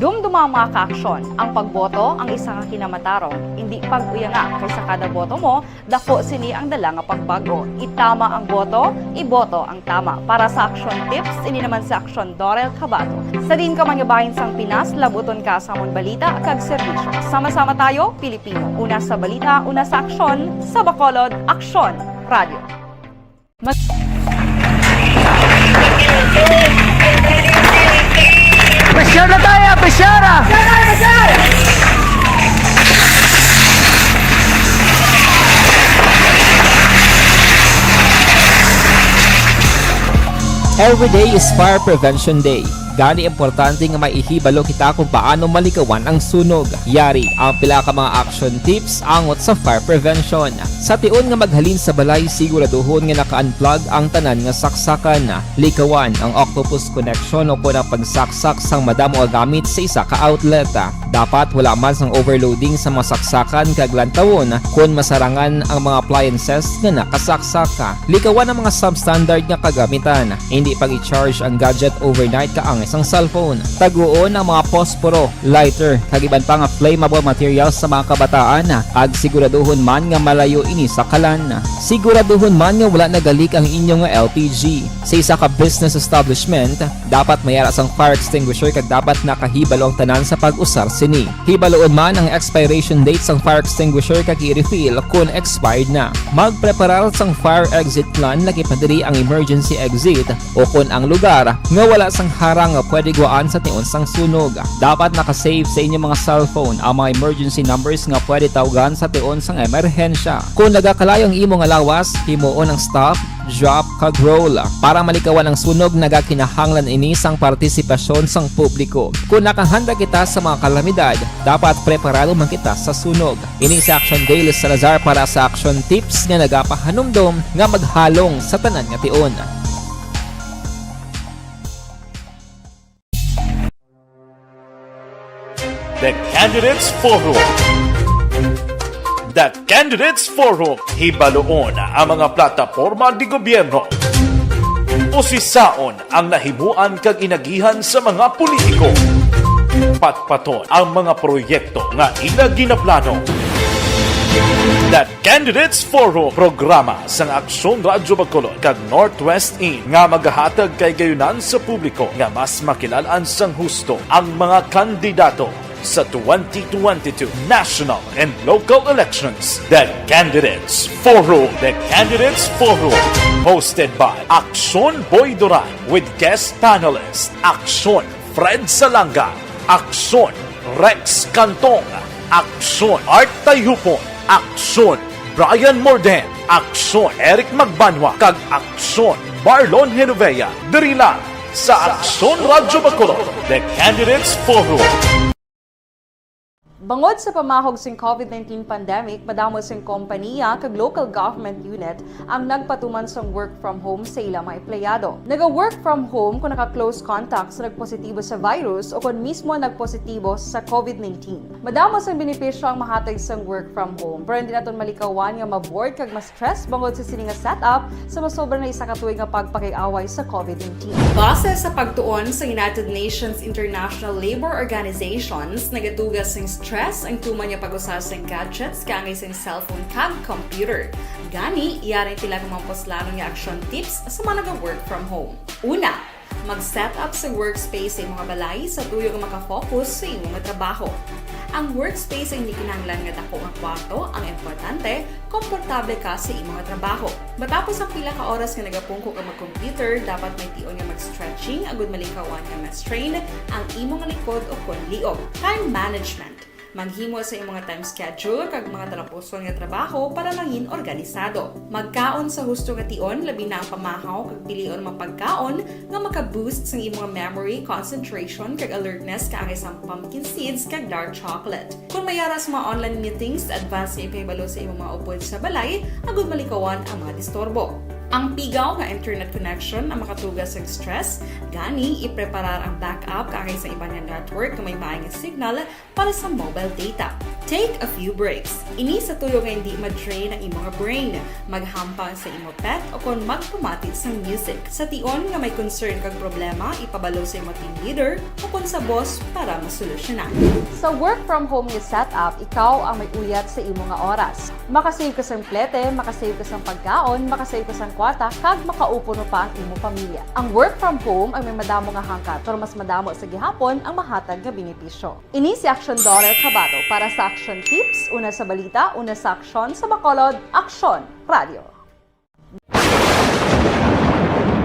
Dumduma, mga ka-aksyon, ang pagboto ang isa ka kinamatarong. Indi pag-uyanga, kay sa kada boto mo, dako sini ang dala nga pagbago. Itama ang boto, iboto ang tama. Para sa Aksyon Tips, ini naman si Aksyon Dorel Cabato. Sa diin ka man nga bahin sang Pinas, labuton ka sa amon balita kag serbisyo. Sama-sama tayo, Pilipino. Una sa balita, una sa aksyon, sa Bacolod, Aksyon Radio. Mas- Pressure na tayo! Pressure, ah! Every day is Fire Prevention Day. Gani, importante nga may ihibalo kita kung paano malikawan ang sunog. Yari ang pila ka mga action tips angot sa fire prevention. Sa tion nga maghalin sa balay, siguraduhon nga naka-unplug ang tanan nga saksakan. Likawan ang octopus connection o kon ang pagsaksak sang madamo nga gamit sa isa ka outlet. Dapat wala man sang overloading sa mga saksakan kag lantawon kon masarangan ang mga appliances nga nakasaksak. Likawan ang mga substandard nga kagamitan. Indi pag-i-charge ang gadget overnight kaangay sang cellphone. Taguon ang mga posporo, lighter, kag iban pa nga flammable materials sa mga kabataan, kag siguraduhon man nga malayo ini sa kalan. Siguraduhon man nga wala nagalik ang inyo nga L P G. Sa isa ka business establishment, dapat may ara sang fire extinguisher kag dapat nakahibalo ang tanan sa pag-usar sini. Hibaloon man ang expiration date sang fire extinguisher kag i-refill kon expired na. Magpreparar sang fire exit plan, lakip na diri ang emergency exit o kon ang lugar nga wala sang harang nga pwede guwaan sa tion sang sunog. Dapat naka-save sa inyo mga cellphone ang mga emergency numbers nga pwede tawgan sa tion sang emerhensya. Kon nagakalayo ang imo nga lawas, himuon ang stop, drop, kag roll. Para malikawan ang sunog, nagakinahanglan ini sang partisipasyon sang publiko. Kon nakahanda kita sa mga kalamidad, dapat preparado man kita sa sunog. Ini si Action Dale Salazar para sa Action Tips nga nagapahanumdom nga maghalong sa tanan nga tion. The Candidates Forum. The Candidates Forum. Hibaloon ang mga plataporma de gobyerno. Usisaon ang nahimuan kag inagihan sa mga politiko. Patpaton ang mga proyekto nga ila ginaplano. The Candidates Forum, programa sang Aksyon Radyo Bacolod kag Northwest In nga magahatag kahigayonan sa publiko nga mas makilal-an sang husto ang mga kandidato sa twenty twenty-two national and local elections. The Candidates Forum. The Candidates Forum, hosted by Aksyon Boy Duran with guest panelist Aksyon Fred Salanga, Aksyon Rex Cantong, Aksyon Art Tayupon, Aksyon Brian Morden, Aksyon Eric Magbanwa, kag Aksyon Marlon Genovea, diri lang sa Aksyon Radyo Bacolod, The Candidates Forum. Bangod sa pamahog sing COVID nineteen pandemic, madamo sing kompanya kag local government unit ang nagpatuman sang work from home sa ila mga empleyado. Naga-work from home kon naka-close contact sa nagpositibo sa virus o kon mismo nagpositibo sa COVID nineteen. Madamo sang benepisyo ang mahatag sang work from home, pero hindi naton malikawan nga ma-bored kag ma-stress bangod sa sini nga setup sa masobra na isa ka tuig nga pagpakig-away sa COVID nineteen. Base sa pagtuon sa United Nations International Labour Organizations, nagaduga sing stress ang tuman nga pag-usa sing gadgets kaangay sing cellphone kag computer. Gani, yari pila ka mga puslanon nga action tips sa mga naga-work from home. Una, mag-set up sa workspace sa imong balay sa tuyo nga maka-focus sa imo nga trabaho. Ang workspace ay hindi kinahanglan nga dako nga kwarto, ang importante, komportable ka sa imo nga trabaho. Matapos ang pila ka oras nga nagapungko ka mag-computer, dapat may tion nga mag-stretching agud malikawan nga ma-strain ang imo nga likod o kon liog. Time management. Maghimo sa imong time schedule kag mga talapuson nga trabaho para mangin organisado. Magkaon sa husto nga tion, labi na ang pamahaw kag pilion ang mga pagkaon nga maka-boost sang imong memory, concentration, kag alertness, kaangay sang pumpkin seeds kag dark chocolate. Kon may ara sa mga online meetings, advance nga ipahibalo sa imong mga upod sa balay agud malikawan ang mga disturbo. Ang pigaw nga internet connection ang makatuga sa stress, gani ipreparar ang backup kaangay sa iban nga network nga may maay nga signal para sa mobile data. Take a few breaks. Ini sa tuyo nga hindi ma-drain ang imo nga brain, maghampang sa imo pet o kon magpamati sang music. Sa tion nga may concern kag problema, ipabalo sa imo team leader o kon sa boss para masolusyonan. Sa work from home nga setup, ikaw ang may uyat sa imo nga oras. Makasave ka sang plete, makasave ka sang pagkaon, makasave ka sang kwarta, kag makaupo pa ang imo pamilya. Ang work from home ang may madamo nga hangkat, pero mas madamo sa gihapon ang mahatag nga benepisyo. Ini si Action Daughter Kabato para sa Action Tips, una sa balita, una sa aksyon, sa Bacolod, Aksyon Radio.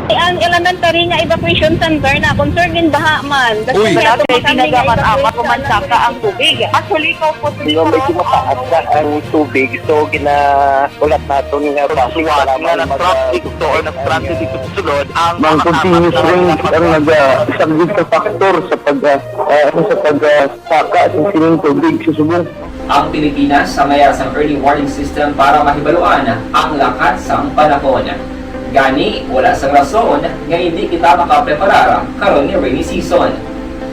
Ang elementary nga evacuation center na concern gin baha man. Uy, Kasi nga, wala kay tumakan nga tinaga man, ah, evacuation makuman center. Saka ang tubig. Actually, ko po Yung medyo mataas na ang tubig, so ginaulat naton nga Pagsuwat nga mag- nag-traffic to or nag-traffic dito sa sulod ang Mang mga continuous tapat na rain ang nag-, ah, isang big factor sa pag, ah, ah, ano, sa pag, ah, saka sa sining tubig sa subong. Ang Pilipinas sa mayar sang early warning system para mahibaluan ang lakat sang panahon. Gani, wala sang rason nga hindi kita makapreparar karon ni rainy season.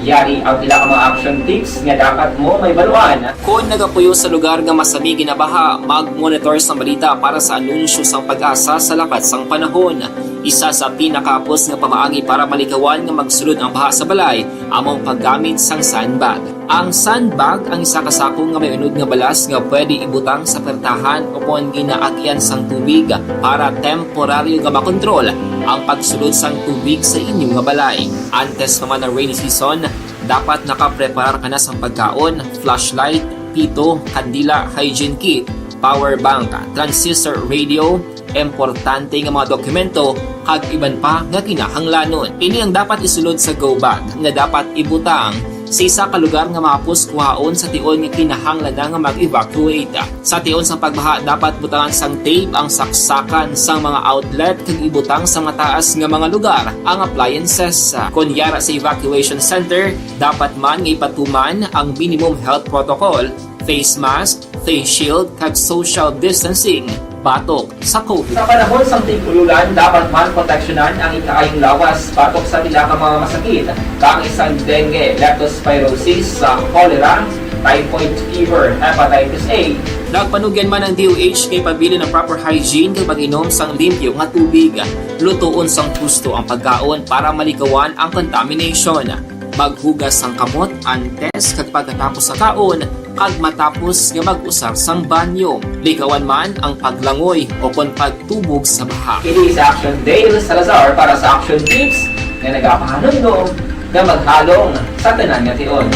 Yari ang pila ka mga action tips nga dapat mo mahibaluan. Kon nagapuyo sa lugar nga masami ginabaha, mag-monitor sang balita para sa anunsyo sang PAGASA sa lakat sang panahon. Isa sa pinakahapos nga pamaagi para malikawan nga magsulod ang baha sa balay amo ang paggamit sang sandbag. Ang sandbag ang isa ka sako nga may unod nga balas nga pwede ibutang sa pertahan o kon ginaagyan sang tubig para temporaryo nga makontrol ang pagsulod sang tubig sa inyo nga balay. Antes pa man ang rainy season, dapat nakapreparar ka na sang pagkaon, flashlight, pito, kandila, hygiene kit, power bank, transistor radio, importante nga mga dokumento, kag iban pa nga kinahanglanon. Ini ang dapat isulod sa go bag nga dapat ibutang sa isa ka lugar nga mahapos kuhaon sa tion nga kinahanglan na nga mag-evacuate. Sa tion sang pagbaha, dapat butangan sang tape ang saksakan sang mga outlet kag ibutang sa mataas nga mga lugar ang appliances. Kon yara sa evacuation center, dapat man nga ipatuman ang minimum health protocol, face mask, face shield, kag social distancing batok sa COVID. Sa panahon sang tig-ululan, dapat man proteksyonan ang ikaayong lawas batok sa pila ka mga masakit, kaangay sang dengue, leptospirosis, sa cholera, typhoid fever, hepatitis A. Nagpanugyan man ang D O H nga ipabilin ang proper hygiene kag pag-inom sang limpyo nga tubig. Lutoon sang husto ang pagkaon para malikawan ang contamination. Maghugas sang kamot antes kag pagkatapos sa kaon, kag matapos nga mag-usar sang banyo. Likawan man ang paglangoy o kon pagtubog sa baha. Kini si Action Dale Salazar para sa Action Tips nga nagapahanumdom nga maghalong sa tanan nga tion.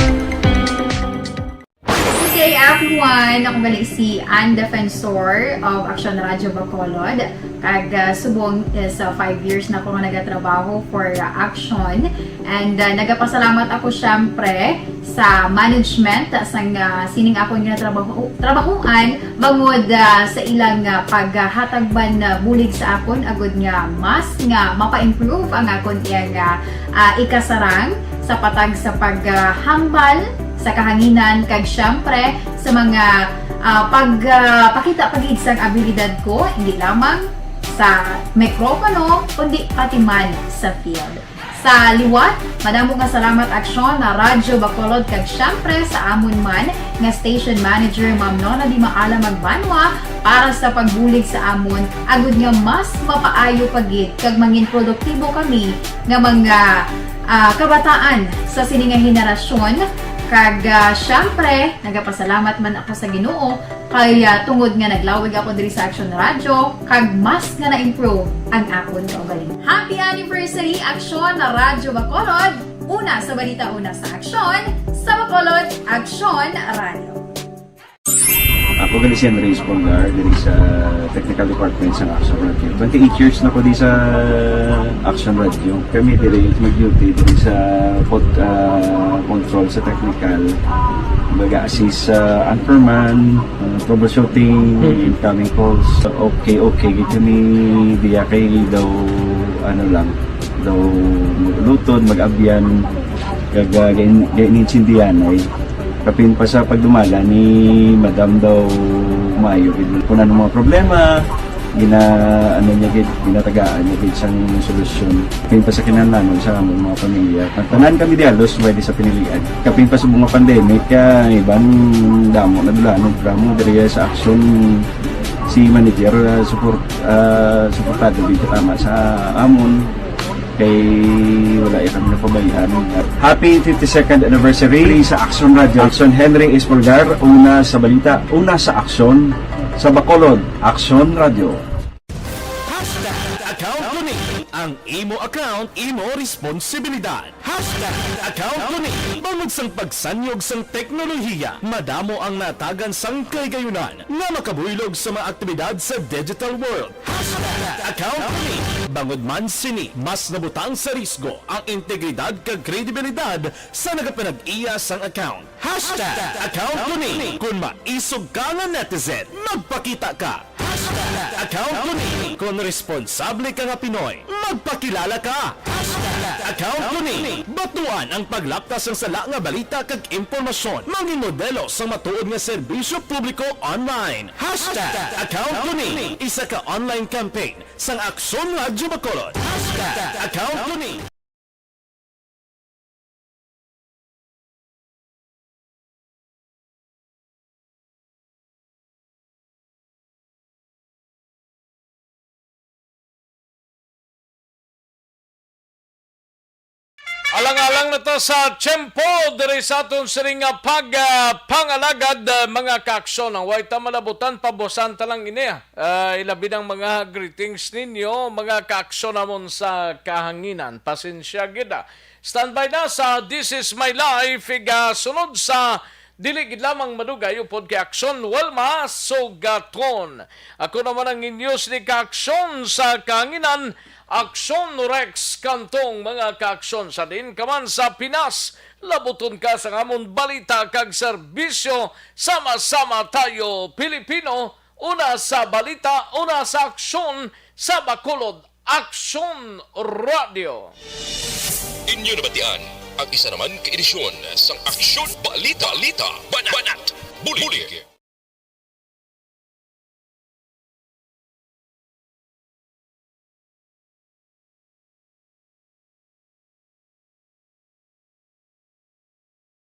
Good day, everyone! Ako gali si Ann Defensor of Action Radio Bacolod. Kag, ah, subong is, ah, five years na ko nga nagatrabaho for, ah, Action. And, ah, nagapasalamat ako, syempre, sa management, ah, sang, ah, sining akon nga trabaho, trabahoan, bangod, ah, sa ilang, ah, paghatag man, ah, bulig sa akon, agud nga mas nga mapa-improve ang akon iyang, ah, ah, ikasarang sa patag sa paghambal sa kahanginan, kag, syempre, sa mga, ah, pag, ah, pakita pa gid sang abilidad ko, hindi lamang sa mikropono, kundi pati man sa field. Sa liwat, madamo nga salamat, Aksyon na Radyo Bacolod, kag, syempre, sa amon man nga station manager, Ma'am Nona Di Maala Magbanwa, para sa pagbulig sa amon, agud nga mas mapaayo pa gid kag mangin produktibo kami nga mga, ah, kabataan sa sini nga henerasyon. Kag, ah, syempre, nagapasalamat man ako sa Ginoo kay, ah, tungod nga naglawig ako diri sa Action Radio, kag mas nga na-improve ang akon kaugalingon. Happy anniversary, Action na Radyo Bacolod! Una sa balita, una sa aksyon, sa Bacolod, Action Radio. Ako gali si Andres Polgar, diri sa technical department sa Action Radio. Twenty-eight years na ko di sa Action Radio. Kami diri mag-duty diri sa pod-, ah, control sa technical. Baga assist sa anchorman, ah, troubleshooting, Mm. incoming calls. Okay, okay. Gid kami diya kay daw, ano lang, daw luton, mag-abyan. Kag, ah, gain-, gain-, intindihan ay. Kapin pa sa pagdumala ni Madam daw maayo gid. Kung ano mga problema, Gina-, ano niya gid, ginatagaan niya gid sang solusyon. Kapin pa sa kinahanglanon sa among mga pamilya. Ang tanan kami di halos pwede sa pinilian. Kapin pa sa mga pandemic, ah, iban damo na dulanon, pero mo diri sa Aksyon, si manager, ah, support, ah, suportado gid katama sa amon. Kay wala iya kami napabayaan. Happy fifty-second anniversary sa Aksyon Radio. Aksyon, Henry Espolgar, una sa balita, una sa aksyon, sa Bacolod, Aksyon Radio. Hashtag account ko ni. Ang imo account, imo responsibilidad. Hashtag account ko ni. Bangod sang pagsanyog sang teknolohiya, madamo ang natagan sang kahigayunan nga makabuylog sa mga aktibidad sa digital world. Hashtag account ko ni. Bangod man sini, mas nabutang sa risgo ang integridad kag kredibilidad sa nagapanag-iya sang account. Hashtag account ko ni. Kon maisog ka nga netizen, magpakita ka. Hashtag account ko ni. Kon responsable ka nga Pinoy, magpakilala ka. Hashtag account ko ni. Batuan ang paglapta sang sala nga balita kag impormasyon. Mangin modelo sang matuod nga serbisyo publiko online. Hashtag account ko ni. Isa ka online campaign sang Aksyon Radyo Bacolod. Hashtag account ko ni. Alang-alang na ta sa tiyempo diri sa aton sining nga pag ah, pangalagad, ah, mga kaaksyon. Ang way ta malabutan, pabusan ta lang ini, ah. Ah, ilabi ng mga greetings ninyo, mga kaaksyon namon sa kahanginan. Pasensya gid, ah. Standby na sa This Is My Life, igasunod sa dili gid lamang madugay upod kay Aksyon Wilma Sugaton. Ako naman ang inyo sini kaaksyon sa kahanginan, Aksyon Rex Cantong, mga kaaksyon. Sa diin ka man sa Pinas, labuton ka sa amon balita kag serbisyo. Sama-sama tayo, Pilipino, una sa balita, una sa aksyon, sa Bacolod, Aksyon Radio. Inyo nabatian ang isa naman ka edisyon sang Aksyon Balita, Balita, Banat, Banat, Bulig.